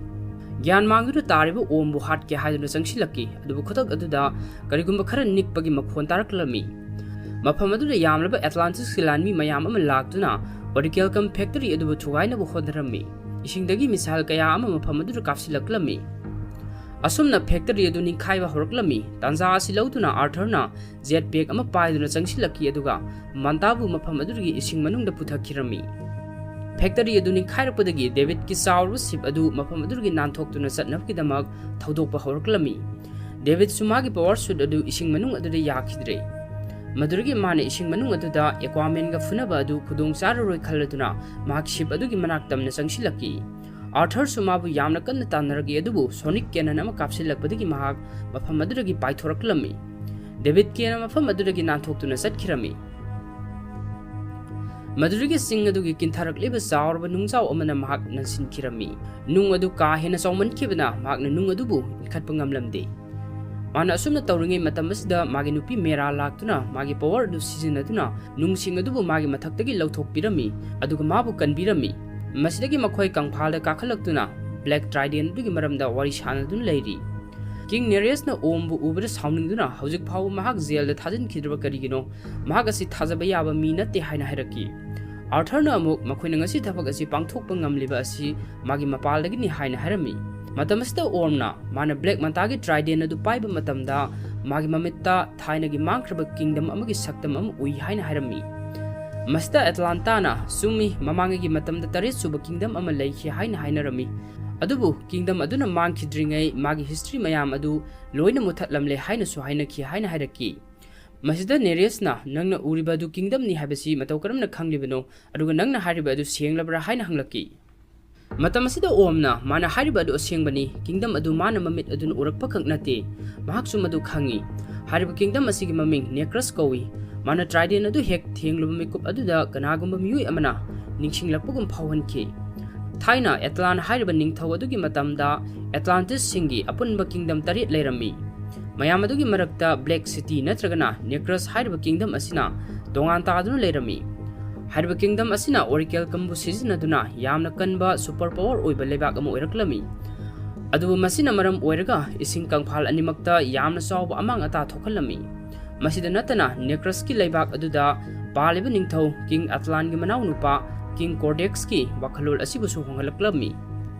ꯒ꯭ꯌꯥꯟ ꯃꯥꯡꯗꯨꯅ ꯇꯥꯔꯤꯕ ꯑꯣꯝꯕꯨ ꯍꯥꯠꯀꯦ ꯍꯥꯏꯗꯨꯅ ꯆꯪꯁꯤꯜꯂꯛꯈꯤ꯫ ꯑꯗꯨꯕꯨ ꯈꯨꯗꯛ ꯑꯗꯨꯗ ꯀꯔꯤꯒꯨꯝꯕ ꯈꯔ ꯅꯤꯛꯄꯒꯤ ꯃꯈꯣꯟ ꯇꯥꯔꯛꯂꯝꯃꯤ꯫ ꯃꯐꯝ ꯑꯗꯨꯗ ꯌꯥꯝꯂꯕ ꯑꯦꯠꯂꯥꯟꯇꯤꯁꯀꯤ ꯂꯥꯟꯃꯤ ꯃꯌꯥꯝ ꯑꯃ ꯂꯥꯛꯇꯨꯅ ꯑꯣꯔꯤꯀꯦꯜꯀꯝ ꯐꯦꯛꯇꯔꯤ ꯑꯗꯨꯕꯨ ꯊꯨꯒꯥꯏꯅꯕ ꯍꯣꯠꯅꯔꯝꯃꯤ꯫ ꯏꯁꯤꯡꯗꯒꯤ ꯃꯤꯁꯥꯏꯜ ꯀꯌꯥ ꯑꯃ ꯃꯐꯝ ꯑꯗꯨꯗ ꯀꯥꯞꯁꯤꯜꯂꯛꯂꯝꯃꯤ꯫ ꯑꯁꯨꯝꯅ ꯐꯦꯛꯇꯔꯤ ꯑꯗꯨ ꯅꯤꯡꯈꯥꯏꯕ ꯍꯧꯔꯛꯂꯝꯃꯤ꯫ ꯇꯥꯟꯖꯥ ꯑꯁꯤ ꯂꯧꯗꯨꯅ ꯑꯥꯔꯊꯔꯅ ꯖꯦꯠ ꯄꯦꯛ ꯑꯃ ꯄꯥꯏꯗꯨꯅ ꯆꯪꯁꯤꯜꯂꯛꯈꯤ, ꯑꯗꯨꯒ ꯃꯟꯇꯥꯕꯨ ꯃꯐꯝ ꯑꯗꯨꯗꯒꯤ ꯏꯁꯤꯡ ꯃꯅꯨꯡꯗ ꯄꯨꯊꯈꯤꯔꯝꯃꯤ꯫ ꯐꯦꯛꯇꯔꯤ ꯑꯗꯨ ꯅꯤꯡꯈꯥꯏꯔꯛꯄꯗꯒꯤ ꯗꯦꯕꯤꯠꯀꯤ ꯆꯥꯎꯔꯕ ꯁꯤꯞ ꯑꯗꯨ ꯃꯐꯝ ꯑꯗꯨꯗꯒꯤ ꯅꯥꯟꯊꯣꯛꯇꯨꯅ ꯆꯠꯅꯕꯒꯤꯗꯃꯛ ꯊꯧꯗꯣꯛꯄ ꯍꯧꯔꯛꯂꯝꯃꯤ꯫ ꯗꯦꯕꯤꯠꯁꯨ ꯃꯥꯒꯤ ꯄꯋꯥꯔ ꯁꯨꯠ ꯑꯗꯨ ꯏꯁꯤꯡ ꯃꯅꯨꯡ ꯑꯗꯨꯗ ꯌꯥꯈꯤꯗ꯭ꯔꯦ꯫ ꯃꯗꯨꯗꯒꯤ ꯃꯥꯅ ꯏꯁꯤꯡ ꯃꯅꯨꯡ ꯑꯗꯨꯗ ꯑꯦꯀ꯭ꯋꯥꯃꯦꯟꯒ ꯐꯨꯅꯕ ꯑꯗꯨ ꯈꯨꯗꯣꯡ ꯆꯥꯔꯔꯣꯏ ꯈꯜꯂꯗꯨꯅ ꯃꯍꯥꯛ ꯁꯤꯞ ꯑꯗꯨꯒꯤ ꯃꯅꯥꯛ ꯇꯝꯅ ꯆꯪꯁꯤꯜꯂꯛꯈꯤ꯫ ꯑꯥꯔꯊꯔꯁꯨ ꯃꯥꯕꯨ ꯌꯥꯝꯅ ꯀꯟꯅ ꯇꯥꯟꯅꯔꯛꯏ, ꯑꯗꯨꯕꯨ ꯁꯣꯅꯤꯛ ꯀꯦꯅꯟ ꯑꯃ ꯀꯥꯞꯁꯤꯜꯂꯛꯄꯗꯒꯤ ꯃꯍꯥꯛ ꯃꯐꯝ ꯑꯗꯨꯗꯒꯤ ꯄꯥꯏꯊꯣꯔꯛꯂꯝꯃꯤ꯫ ꯗꯦꯕꯤꯠ ꯀꯦꯟ ꯃꯐꯝ ꯑꯗꯨꯗꯒꯤ ꯅꯥꯟꯊꯣꯛꯇꯨꯅ ꯆꯠꯈꯤꯔꯝꯃꯤ꯫ ꯃꯗꯨꯗꯒꯤ ꯆꯤꯡ ꯑꯗꯨꯒꯤ ꯀꯤꯟꯊꯔꯛꯂꯤꯕ ꯆꯥꯎꯔꯕ ꯅꯨꯡꯖꯥꯎ ꯑꯃꯅ ꯃꯍꯥꯛ ꯅꯟꯁꯤꯟꯈꯤꯔꯝꯃꯤ꯫ ꯅꯨꯡ ꯑꯗꯨ ꯀꯥ ꯍꯦꯟꯅ ꯆꯥꯎꯃꯟꯈꯤꯕꯅ ꯃꯍꯥꯛꯅ ꯅꯨꯡ ꯑꯗꯨꯕꯨ ꯏꯟꯈꯠꯄ ꯉꯝꯂꯝꯗꯦ꯫ ꯃꯥꯅ ꯑꯁꯨꯝꯅ ꯇꯧꯔꯤꯉꯩ ꯃꯇꯝ ꯑꯁꯤꯗ ꯃꯥꯒꯤ ꯅꯨꯄꯤ ꯃꯦꯔꯥ ꯂꯥꯛꯇꯨꯅ ꯃꯥꯒꯤ ꯄꯋꯥꯔ ꯑꯗꯨ ꯁꯤꯖꯤꯟꯅꯗꯨꯅ ꯅꯨꯡꯁꯤꯡ ꯑꯗꯨꯕꯨ ꯃꯥꯒꯤ ꯃꯊꯛꯇꯒꯤ ꯂꯧꯊꯣꯛꯄꯤꯔꯝꯃꯤ, ꯑꯗꯨꯒ ꯃꯥꯕꯨ ꯀꯟꯕꯤꯔꯝꯃꯤ꯫ ꯃꯁꯤꯗꯒꯤ ꯃꯈꯣꯏ ꯀꯪꯐꯥꯜꯗ ꯀꯥꯈꯠꯂꯛꯇꯨꯅ ꯕ꯭ꯂꯦꯛ ꯇ꯭ꯔꯥꯏꯗꯦꯟ ꯑꯗꯨꯒꯤ ꯃꯔꯝꯗ ꯋꯥꯔꯤ ꯁꯥꯅꯗꯨꯅ ꯂꯩꯔꯤ꯫ ꯀꯤꯡ ꯅꯦꯔꯦꯁꯅ ꯑꯣꯝꯕꯨ ꯎꯕꯗ ꯁꯥꯎꯅꯤꯡꯗꯨꯅ ꯍꯧꯖꯤꯛ ꯐꯥꯎꯕ ꯃꯍꯥꯛ ꯖꯦꯜꯗ ꯊꯥꯖꯤꯟꯈꯤꯗ꯭ꯔꯕ ꯀꯔꯤꯒꯤꯅꯣ? ꯃꯍꯥꯛ ꯑꯁꯤ ꯊꯥꯖꯕ ꯌꯥꯕ ꯃꯤ ꯅꯠꯇꯦ ꯍꯥꯏꯅ ꯍꯥꯏꯔꯛꯈꯤ꯫ ꯑꯥꯔꯊꯔꯅ ꯑꯃꯨꯛ ꯃꯈꯣꯏꯅ ꯉꯁꯤ ꯊꯕꯛ ꯑꯁꯤ ꯄꯥꯡꯊꯣꯛꯄ ꯉꯝꯂꯤꯕ ꯑꯁꯤ ꯃꯥꯒꯤ ꯃꯄꯥꯜꯗꯒꯤꯅꯤ ꯍꯥꯏꯅ ꯍꯥꯏꯔꯝꯃꯤ꯫ ꯃꯇꯝ ꯑꯁꯤꯗ ꯑꯣꯔꯝꯅ ꯃꯥꯅ ꯕ꯭ꯂꯦꯛ ꯃꯟꯇꯥꯒꯤ ꯇ꯭ꯔꯥꯏꯗꯦꯟ ꯑꯗꯨ ꯄꯥꯏꯕ ꯃꯇꯝꯗ ꯃꯥꯒꯤ ꯃꯃꯤꯠꯇ ꯊꯥꯏꯅꯒꯤ ꯃꯥꯡꯈ꯭ꯔꯕ ꯀꯤꯡꯗꯝ ꯑꯃꯒꯤ ꯁꯛꯇꯝ ꯑꯃ ꯎꯏ ꯍꯥꯏꯅ ꯍꯥꯏꯔꯝꯃꯤ꯫ ꯃꯁꯤꯗ ꯑꯦꯇꯂꯥꯟꯇꯥꯅ, "ꯆꯨꯝꯃꯤ, ꯃꯃꯥꯡꯉꯩꯒꯤ ꯃꯇꯝꯗ ꯇꯔꯦꯠ ꯁꯨꯕ ꯀꯤꯡꯗꯝ ꯑꯃ ꯂꯩꯈꯤ" ꯍꯥꯏꯅ ꯍꯥꯏꯅꯔꯝꯃꯤ꯫ ꯑꯗꯨꯕꯨ ꯀꯤꯡꯗꯝ ꯑꯗꯨꯅ ꯃꯥꯡꯈꯤꯗ꯭ꯔꯤꯉꯩ ꯃꯥꯒꯤ ꯍꯤꯁꯇ꯭ꯔꯤ ꯃꯌꯥꯝ ꯑꯗꯨ ꯂꯣꯏꯅ ꯃꯨꯊꯠꯂꯝꯂꯦ ꯍꯥꯏꯅꯁꯨ ꯍꯥꯏꯅꯈꯤ ꯍꯥꯏꯅ ꯍꯥꯏꯔꯛꯈꯤ꯫ ꯃꯁꯤꯗ ꯅꯦꯔꯦꯁꯅ, "ꯅꯪꯅ ꯎꯔꯤꯕ ꯑꯗꯨ ꯀꯤꯡꯗꯝꯅꯤ ꯍꯥꯏꯕꯁꯤ ꯃꯇꯧ ꯀꯔꯝꯅ ꯈꯪꯂꯤꯕꯅꯣ? ꯑꯗꯨꯒ ꯅꯪꯅ ꯍꯥꯏꯔꯤꯕ ꯑꯗꯨ ꯁꯦꯡꯂꯕ꯭ꯔꯥ?" ꯍꯥꯏꯅ ꯍꯪꯂꯛꯈꯤ꯫ ꯃꯇꯝ ꯑꯁꯤꯗ ꯑꯣꯝꯅ, "ꯃꯥꯅ ꯍꯥꯏꯔꯤꯕ ꯑꯗꯨ ꯑꯁꯦꯡꯕꯅꯤ, ꯀꯤꯡꯗꯝ ꯑꯗꯨ ꯃꯥꯅ ꯃꯃꯤꯠ ꯑꯗꯨꯅ ꯎꯔꯛꯄ ꯈꯛ ꯅꯠꯇꯦ, ꯃꯍꯥꯛꯁꯨ ꯃꯗꯨ ꯈꯪꯏ꯫ ꯍꯥꯏꯔꯤꯕ ꯀꯤꯡꯗꯝ ꯑꯁꯤꯒꯤ ꯃꯃꯤꯡ ꯅꯦꯀ꯭ꯔꯁ ꯀꯧꯏ꯫ ꯃꯥꯅ ꯇ꯭ꯔꯥꯏꯗꯦꯟ ꯑꯗꯨ ꯍꯦꯛ ꯊꯦꯡꯂꯨꯕ ꯃꯤꯀꯨꯞ ꯑꯗꯨꯗ ꯀꯅꯥꯒꯨꯝꯕ ꯃꯤꯑꯣꯏ ꯑꯃꯅ ꯅꯤꯡꯁꯤꯡꯂꯛꯄꯒꯨꯝ ꯐꯥꯎꯍꯟꯈꯤ꯫ ꯊꯥꯏꯅ ꯑꯦꯇꯂꯥꯟ ꯍꯥꯏꯔꯤꯕ ꯅꯤꯡꯊꯧ ꯑꯗꯨꯒꯤ ꯃꯇꯝꯗ ꯑꯦꯇꯂꯥꯟꯇꯤꯁꯁꯤꯡꯒꯤ ꯑꯄꯨꯟꯕ ꯀꯤꯡꯗꯝ ꯇꯔꯦꯠ ꯂꯩꯔꯝꯃꯤ꯫ ꯃꯌꯥꯝ ꯑꯗꯨꯒꯤ ꯃꯔꯛꯇ ꯕ꯭ꯂꯦꯛ ꯁꯤꯇꯤ ꯅꯠꯇ꯭ꯔꯒꯅ ꯅꯦꯀ꯭ꯔꯁ ꯍꯥꯏꯔꯤꯕ ꯀꯤꯡꯗꯝ ꯑꯁꯤꯅ ꯇꯣꯉꯥꯟ ꯇꯥꯗꯨꯅ ꯂꯩꯔꯝꯃꯤ꯫ ꯍꯥꯏꯔꯤꯕ ꯀꯤꯡꯗꯝ ꯑꯁꯤꯅ ꯑꯣꯔꯤꯀꯦꯜꯀꯝꯕꯨ ꯁꯤꯖꯤꯟꯅꯗꯨꯅ ꯌꯥꯝꯅ ꯀꯟꯕ ꯁꯨꯄꯔ ꯄꯥꯋꯔ ꯑꯣꯏꯕ ꯂꯩꯕꯥꯛ ꯑꯃ ꯑꯣꯏꯔꯛꯂꯝꯃꯤ꯫ ꯑꯗꯨꯕꯨ ꯃꯁꯤꯅ ꯃꯔꯝ ꯑꯣꯏꯔꯒ ꯏꯁꯤꯡ ꯀꯪꯐꯥꯜ ꯑꯅꯤꯃꯛꯇ ꯌꯥꯝꯅ ꯆꯥꯎꯕ ꯑꯃꯥꯡ ꯑꯇꯥ ꯊꯣꯛꯍꯜꯂꯝꯃꯤ꯫ ꯃꯁꯤꯗ ꯅꯠꯇꯅ ꯅꯦꯀ꯭ꯔꯁꯀꯤ ꯂꯩꯕꯥꯛ ꯑꯗꯨꯗ ꯄꯥꯜꯂꯤꯕ ꯅꯤꯡꯊꯧ ꯀꯤꯡ ꯑꯇꯂꯥꯟꯒꯤ ꯃꯅꯥꯎꯅꯨꯄꯥ ꯀꯤꯡ ꯀꯣꯔꯗꯦꯛꯁꯀꯤ ꯋꯥꯈꯜꯂꯣꯟ ꯑꯁꯤꯕꯨꯁꯨ ꯍꯣꯡꯍꯜꯂꯛꯂꯝꯃꯤ꯫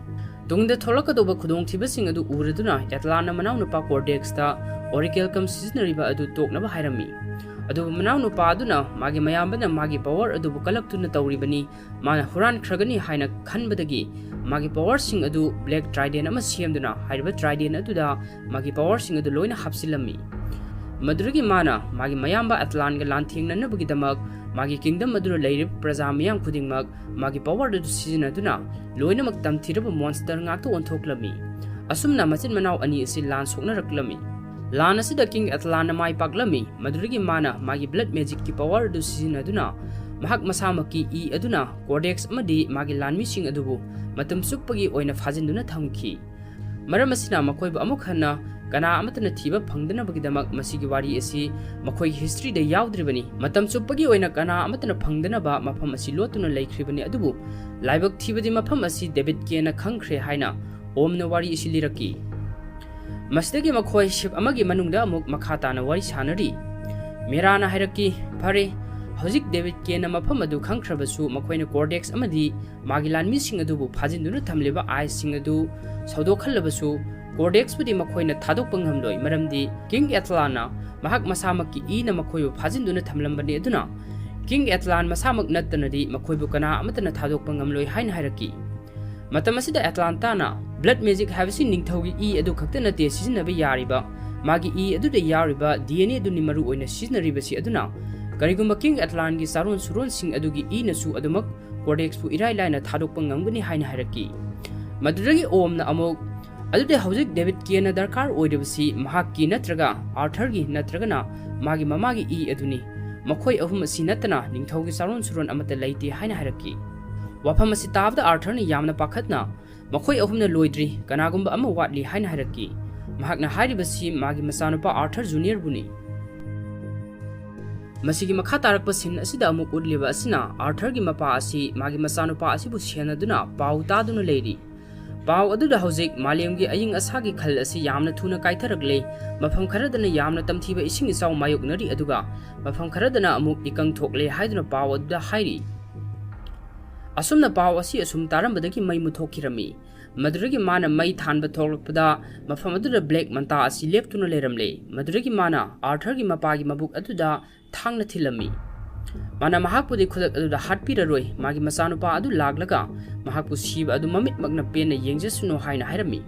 ꯇꯨꯡꯗ ꯊꯣꯛꯂꯛꯀꯗꯧꯕ ꯈꯨꯗꯣꯡꯊꯤꯕꯁꯤꯡ ꯑꯗꯨ ꯎꯔꯗꯨꯅ ꯑꯦꯇꯂꯥꯟꯅ ꯃꯅꯥꯎꯅꯨꯄꯥ ꯀꯣꯔꯗꯦꯛꯁꯇ ꯑꯣꯔꯤꯀꯦꯜꯀꯝ ꯁꯤꯖꯤꯟꯅꯔꯤꯕ ꯑꯗꯨ ꯇꯣꯛꯅꯕ ꯍꯥꯏꯔꯝꯃꯤ꯫ ꯑꯗꯨꯕꯨ ꯃꯅꯥꯎꯅꯨꯄꯥ ꯑꯗꯨꯅ ꯃꯥꯒꯤ ꯃꯌꯥꯝꯕꯅ ꯃꯥꯒꯤ ꯄꯥꯋꯔ ꯑꯗꯨꯕꯨ ꯀꯜꯂꯛꯇꯨꯅ ꯇꯧꯔꯤꯕꯅꯤ, ꯃꯥꯅ ꯍꯨꯔꯥꯟꯈ꯭ꯔꯒꯅꯤ ꯍꯥꯏꯅ ꯈꯟꯕꯗꯒꯤ ꯃꯥꯒꯤ ꯄꯥꯋꯔꯁꯤꯡ ꯑꯗꯨ ꯕ꯭ꯂꯦꯛ ꯇ꯭ꯔꯥꯏꯗꯦꯟ ꯑꯃ ꯁꯦꯝꯗꯨꯅ ꯍꯥꯏꯔꯤꯕ ꯇ꯭ꯔꯥꯏꯗꯦꯟ ꯑꯗꯨꯗ ꯃꯥꯒꯤ ꯄꯥꯋꯔꯁꯤꯡ ꯑꯗꯨ ꯂꯣꯏꯅ ꯍꯥꯞꯆꯤꯜꯂꯝꯃꯤ꯫ ꯃꯗꯨꯗꯒꯤ ꯃꯥꯅ ꯃꯥꯒꯤ ꯃꯌꯥꯝꯕ ꯑꯦꯇꯂꯥꯟꯒ ꯂꯥꯟꯊꯦꯡꯅꯅꯕꯒꯤꯗꯃꯛ ꯃꯥꯒꯤ ꯀꯤꯡꯗꯝ ꯑꯗꯨꯗ ꯂꯩꯔꯤꯕ ꯄ꯭ꯔꯖꯥ ꯃꯤꯌꯥꯝ ꯈꯨꯗꯤꯡꯃꯛ ꯃꯥꯒꯤ ꯄꯥꯋꯔ ꯑꯗꯨ ꯁꯤꯖꯤꯟꯅꯗꯨꯅ ꯂꯣꯏꯅꯃꯛ ꯇꯝꯊꯤꯔꯕ ꯃꯣꯟꯁꯇꯔ ꯉꯥꯛꯇ ꯑꯣꯟꯊꯣꯛꯂꯝꯃꯤ꯫ ꯑꯁꯨꯝꯅ ꯃꯆꯤꯟ ꯃꯅꯥꯎ ꯑꯅꯤ ꯑꯁꯤ ꯂꯥꯟ ꯁꯣꯛꯅꯔꯛꯂꯝꯃꯤ꯫ ꯂꯥꯟ ꯑꯁꯤꯗ ꯀꯤꯡ ꯑꯦꯇꯂꯥꯟꯅ ꯃꯥꯏ ꯄꯥꯛꯂꯝꯃꯤ꯫ ꯃꯗꯨꯗꯒꯤ ꯃꯥꯅ ꯃꯥꯒꯤ ꯕ꯭ꯂꯦꯛ ꯃꯦꯖꯤꯛꯀꯤ ꯄꯥꯋꯔ ꯑꯗꯨ ꯁꯤꯖꯤꯟꯅꯗꯨꯅ ꯃꯍꯥꯛ ꯃꯁꯥꯃꯛꯀꯤ ꯏ ꯑꯗꯨꯅ ꯀꯣꯔꯗꯦꯛꯁ ꯑꯃꯗꯤ ꯃꯥꯒꯤ ꯂꯥꯟꯃꯤꯁꯤꯡ ꯑꯗꯨꯕꯨ ꯃꯇꯝ ꯆꯨꯞꯄꯒꯤ ꯑꯣꯏꯅ ꯐꯥꯖꯤꯟꯗꯨꯅ ꯊꯝꯈꯤ꯫ ꯃꯔꯝ ꯑꯁꯤꯅ ꯃꯈꯣꯏꯕꯨ ꯑꯃꯨꯛ ꯍꯟꯅ ꯀꯅꯥ ꯑꯃꯠꯇꯅ ꯊꯤꯕ ꯐꯪꯗꯅꯕꯒꯤꯗꯃꯛ ꯃꯁꯤꯒꯤ ꯋꯥꯔꯤ ꯑꯁꯤ ꯃꯈꯣꯏꯒꯤ ꯍꯤꯁꯇ꯭ꯔꯤꯗ ꯌꯥꯎꯗ꯭ꯔꯤꯕꯅꯤ꯫ ꯃꯇꯝ ꯆꯨꯞꯄꯒꯤ ꯑꯣꯏꯅ ꯀꯅꯥ ꯑꯃꯠꯇꯅ ꯐꯪꯗꯅꯕ ꯃꯐꯝ ꯑꯁꯤ ꯂꯣꯠꯇꯨꯅ ꯂꯩꯈ꯭ꯔꯤꯕꯅꯤ꯫ ꯑꯗꯨꯕꯨ ꯂꯥꯏꯕꯛ ꯊꯤꯕꯗꯤ ꯃꯐꯝ ꯑꯁꯤ ꯗꯦꯕꯤꯠ ꯀꯦꯅ ꯈꯪꯈ꯭ꯔꯦ ꯍꯥꯏꯅ ꯑꯣꯝꯅ ꯋꯥꯔꯤ ꯑꯁꯤ ꯂꯤꯔꯛꯈꯤ꯫ ꯃꯁꯤꯗꯒꯤ ꯃꯈꯣꯏ ship ꯑꯃꯒꯤ ꯃꯅꯨꯡꯗ ꯑꯃꯨꯛ ꯃꯈꯥ ꯇꯥꯅ ꯋꯥꯔꯤ ꯁꯥꯅꯔꯤ꯫ ꯃꯦꯔꯥꯅ ꯍꯥꯏꯔꯛꯈꯤ, "ꯐꯔꯦ, ꯍꯧꯖꯤꯛ ꯗꯦꯕꯤꯠ ꯀꯦꯟꯅ ꯃꯐꯝ ꯑꯗꯨ ꯈꯪꯈ꯭ꯔꯕꯁꯨ ꯃꯈꯣꯏꯅ ꯀꯣꯔꯗꯦꯛꯁ ꯑꯃꯗꯤ ꯃꯥꯒꯤ ꯂꯥꯟꯃꯤꯁꯤꯡ ꯑꯗꯨꯕꯨ ꯐꯥꯖꯤꯟꯗꯨꯅ ꯊꯝꯂꯤꯕ ꯑꯥꯏꯁꯁꯤꯡ ꯑꯗꯨ ꯁꯧꯗꯣꯛꯍꯜꯂꯕꯁꯨ ꯀꯣꯔꯗꯦꯛꯁꯄꯨꯗꯤ ꯃꯈꯣꯏꯅ ꯊꯥꯗꯣꯛꯄ ꯉꯝꯂꯣꯏ, ꯃꯔꯝꯗꯤ ꯀꯤꯡ ꯑꯦꯇꯂꯥꯟꯅ ꯃꯍꯥꯛ ꯃꯁꯥꯃꯛꯀꯤ ꯏꯅ ꯃꯈꯣꯏꯕꯨ ꯐꯥꯖꯤꯟꯗꯨꯅ ꯊꯝꯂꯝꯕꯅꯤ꯫ ꯑꯗꯨꯅ ꯀꯤꯡ ꯑꯦꯇꯂꯥꯟ ꯃꯁꯥꯃꯛ ꯅꯠꯇꯅꯗꯤ ꯃꯈꯣꯏꯕꯨ ꯀꯅꯥ ꯑꯃꯠꯇꯅ ꯊꯥꯗꯣꯛꯄ ꯉꯝꯂꯣꯏ" ꯍꯥꯏꯅ ꯍꯥꯏꯔꯛꯈꯤ꯫ ꯃꯇꯝ ꯑꯁꯤꯗ ꯑꯦꯇꯂꯥꯟꯇꯥꯅ, "Blood magic ꯍꯥꯏꯕꯁꯤ ꯅꯤꯡꯊꯧꯒꯤ ꯏ ꯑꯗꯨ ꯈꯛꯇ ꯅꯠꯇꯦ ꯁꯤꯖꯤꯟꯅꯕ ꯌꯥꯔꯤꯕ, ꯃꯥꯒꯤ ꯏ ꯑꯗꯨꯗ ꯌꯥꯎꯔꯤꯕ D N A ꯑꯗꯨꯅꯤ ꯃꯔꯨ ꯑꯣꯏꯅ ꯁꯤꯖꯤꯟꯅꯔꯤꯕꯁꯤ꯫ ꯑꯗꯨꯅ ꯀꯔꯤꯒꯨꯝꯕ ꯀꯤꯡ ꯑꯦꯇꯂꯥꯟꯒꯤ ꯆꯥꯔꯣꯟ ꯁꯨꯔꯣꯟꯁꯤꯡ ꯑꯗꯨꯒꯤ ꯏꯅꯁꯨ ꯑꯗꯨꯃꯛ ꯀꯣꯔꯗꯦꯛꯁꯄꯨ ꯏꯔꯥꯏ ꯂꯥꯏꯅ ꯊꯥꯗꯣꯛꯄ ꯉꯝꯒꯅꯤ" ꯍꯥꯏꯅ ꯍꯥꯏꯔꯛꯈꯤ꯫ ꯃꯗꯨꯗꯒꯤ ꯑꯣꯝꯅ ꯑꯃꯨꯛ, "ꯑꯗꯨꯗꯤ ꯍꯧꯖꯤꯛ ꯗꯦꯕꯤꯠ ꯀꯦꯟꯅ ꯗꯔꯀꯥꯔ ꯑꯣꯏꯔꯤꯕꯁꯤ ꯃꯍꯥꯛꯀꯤ ꯅꯠꯇ꯭ꯔꯒ ꯑꯥꯔꯊꯔꯒꯤ ꯅꯠꯇ꯭ꯔꯒꯅ ꯃꯥꯒꯤ ꯃꯃꯥꯒꯤ ꯏ ꯑꯗꯨꯅꯤ꯫ ꯃꯈꯣꯏ ꯑꯍꯨꯝ ꯑꯁꯤ ꯅꯠꯇꯅ ꯅꯤꯡꯊꯧꯒꯤ ꯆꯥꯔꯣꯟ ꯁꯨꯔꯣꯟ ꯑꯃꯠꯇ ꯂꯩꯇꯦ" ꯍꯥꯏꯅ ꯍꯥꯏꯔꯛꯈꯤ꯫ ꯋꯥꯐꯝ ꯑꯁꯤ ꯇꯥꯕꯗ ꯑꯥꯔꯊꯔꯅ ꯌꯥꯝꯅ ꯄꯥꯈꯠꯅ, "ꯃꯈꯣꯏ ꯑꯍꯨꯝꯅ ꯂꯣꯏꯗ꯭ꯔꯤ, ꯀꯅꯥꯒꯨꯝꯕ ꯑꯃ ꯋꯥꯠꯂꯤ" ꯍꯥꯏꯅ ꯍꯥꯏꯔꯛꯈꯤ꯫ ꯃꯍꯥꯛꯅ ꯍꯥꯏꯔꯤꯕꯁꯤ ꯃꯥꯒꯤ ꯃꯆꯥꯅꯨꯄꯥ ꯑꯥꯔꯊꯔ ꯖꯨꯅꯤꯌꯔꯕꯨꯅꯤ꯫ ꯃꯁꯤꯒꯤ ꯃꯈꯥ ꯇꯥꯔꯛꯄ ꯁꯤꯟ ꯑꯁꯤꯗ ꯑꯃꯨꯛ ꯎꯠꯂꯤꯕ ꯑꯁꯤꯅ ꯑꯥꯔꯊꯔꯒꯤ ꯃꯄꯥ ꯑꯁꯤ ꯃꯥꯒꯤ ꯃꯆꯥꯅꯨꯄꯥ ꯑꯁꯤꯕꯨ ꯁꯦꯟꯅꯗꯨꯅ ꯄꯥꯎ ꯇꯥꯗꯨꯅ ꯂꯩꯔꯤ꯫ ꯄꯥꯎ ꯑꯗꯨꯗ ꯍꯧꯖꯤꯛ ꯃꯥꯂꯦꯝꯒꯤ ꯑꯏꯪ ꯑꯁꯥꯒꯤ ꯈꯜ ꯑꯁꯤ ꯌꯥꯝꯅ ꯊꯨꯅ ꯀꯥꯏꯊꯔꯛꯂꯦ, ꯃꯐꯝ ꯈꯔꯗꯅ ꯌꯥꯝꯅ ꯇꯝꯊꯤꯕ ꯏꯁꯤꯡ ꯏꯆꯥꯎ ꯃꯥꯌꯣꯛꯅꯔꯤ, ꯑꯗꯨꯒ ꯃꯐꯝ ꯈꯔꯗꯅ ꯑꯃꯨꯛ ꯏꯀꯪ ꯊꯣꯛꯂꯦ ꯍꯥꯏꯗꯨꯅ ꯄꯥꯎ ꯑꯗꯨꯗ ꯍꯥꯏꯔꯤ꯫ ꯑꯁꯨꯝꯅ ꯄꯥꯎ ꯑꯁꯤ ꯑꯁꯨꯝ ꯇꯥꯔꯝꯕꯗꯒꯤ ꯃꯩ ꯃꯨꯠꯊꯣꯛꯈꯤꯔꯝꯃꯤ꯫ ꯃꯗꯨꯗꯒꯤ ꯃꯥꯅ ꯃꯩ ꯊꯥꯟꯕ ꯊꯣꯛꯂꯛꯄꯗ ꯃꯐꯝ ꯑꯗꯨꯗ ꯕ꯭ꯂꯦꯛ ꯃꯟꯇꯥ ꯑꯁꯤ ꯂꯦꯞꯇꯨꯅ ꯂꯩꯔꯝꯂꯦ꯫ ꯃꯗꯨꯗꯒꯤ ꯃꯥꯅ ꯑꯥꯔꯊꯔꯒꯤ ꯃꯄꯥꯒꯤ ꯃꯕꯨꯛ ꯑꯗꯨꯗ ꯊꯥꯡꯅ ꯊꯤꯜꯂꯝꯃꯤ꯫ ꯃꯥꯅ ꯃꯍꯥꯛꯄꯨꯗꯤ ꯈꯨꯗꯛ ꯑꯗꯨꯗ ꯍꯥꯠꯄꯤꯔꯔꯣꯏ, ꯃꯥꯒꯤ ꯃꯆꯥꯅꯨꯄꯥ ꯑꯗꯨ ꯂꯥꯛꯂꯒ ꯃꯍꯥꯛꯄꯨ ꯁꯤꯕ ꯑꯗꯨ ꯃꯃꯤꯠꯃꯛꯅ ꯄꯦꯟꯅ ꯌꯦꯡꯖꯁꯅꯨ ꯍꯥꯏꯅ ꯍꯥꯏꯔꯝꯃꯤ꯫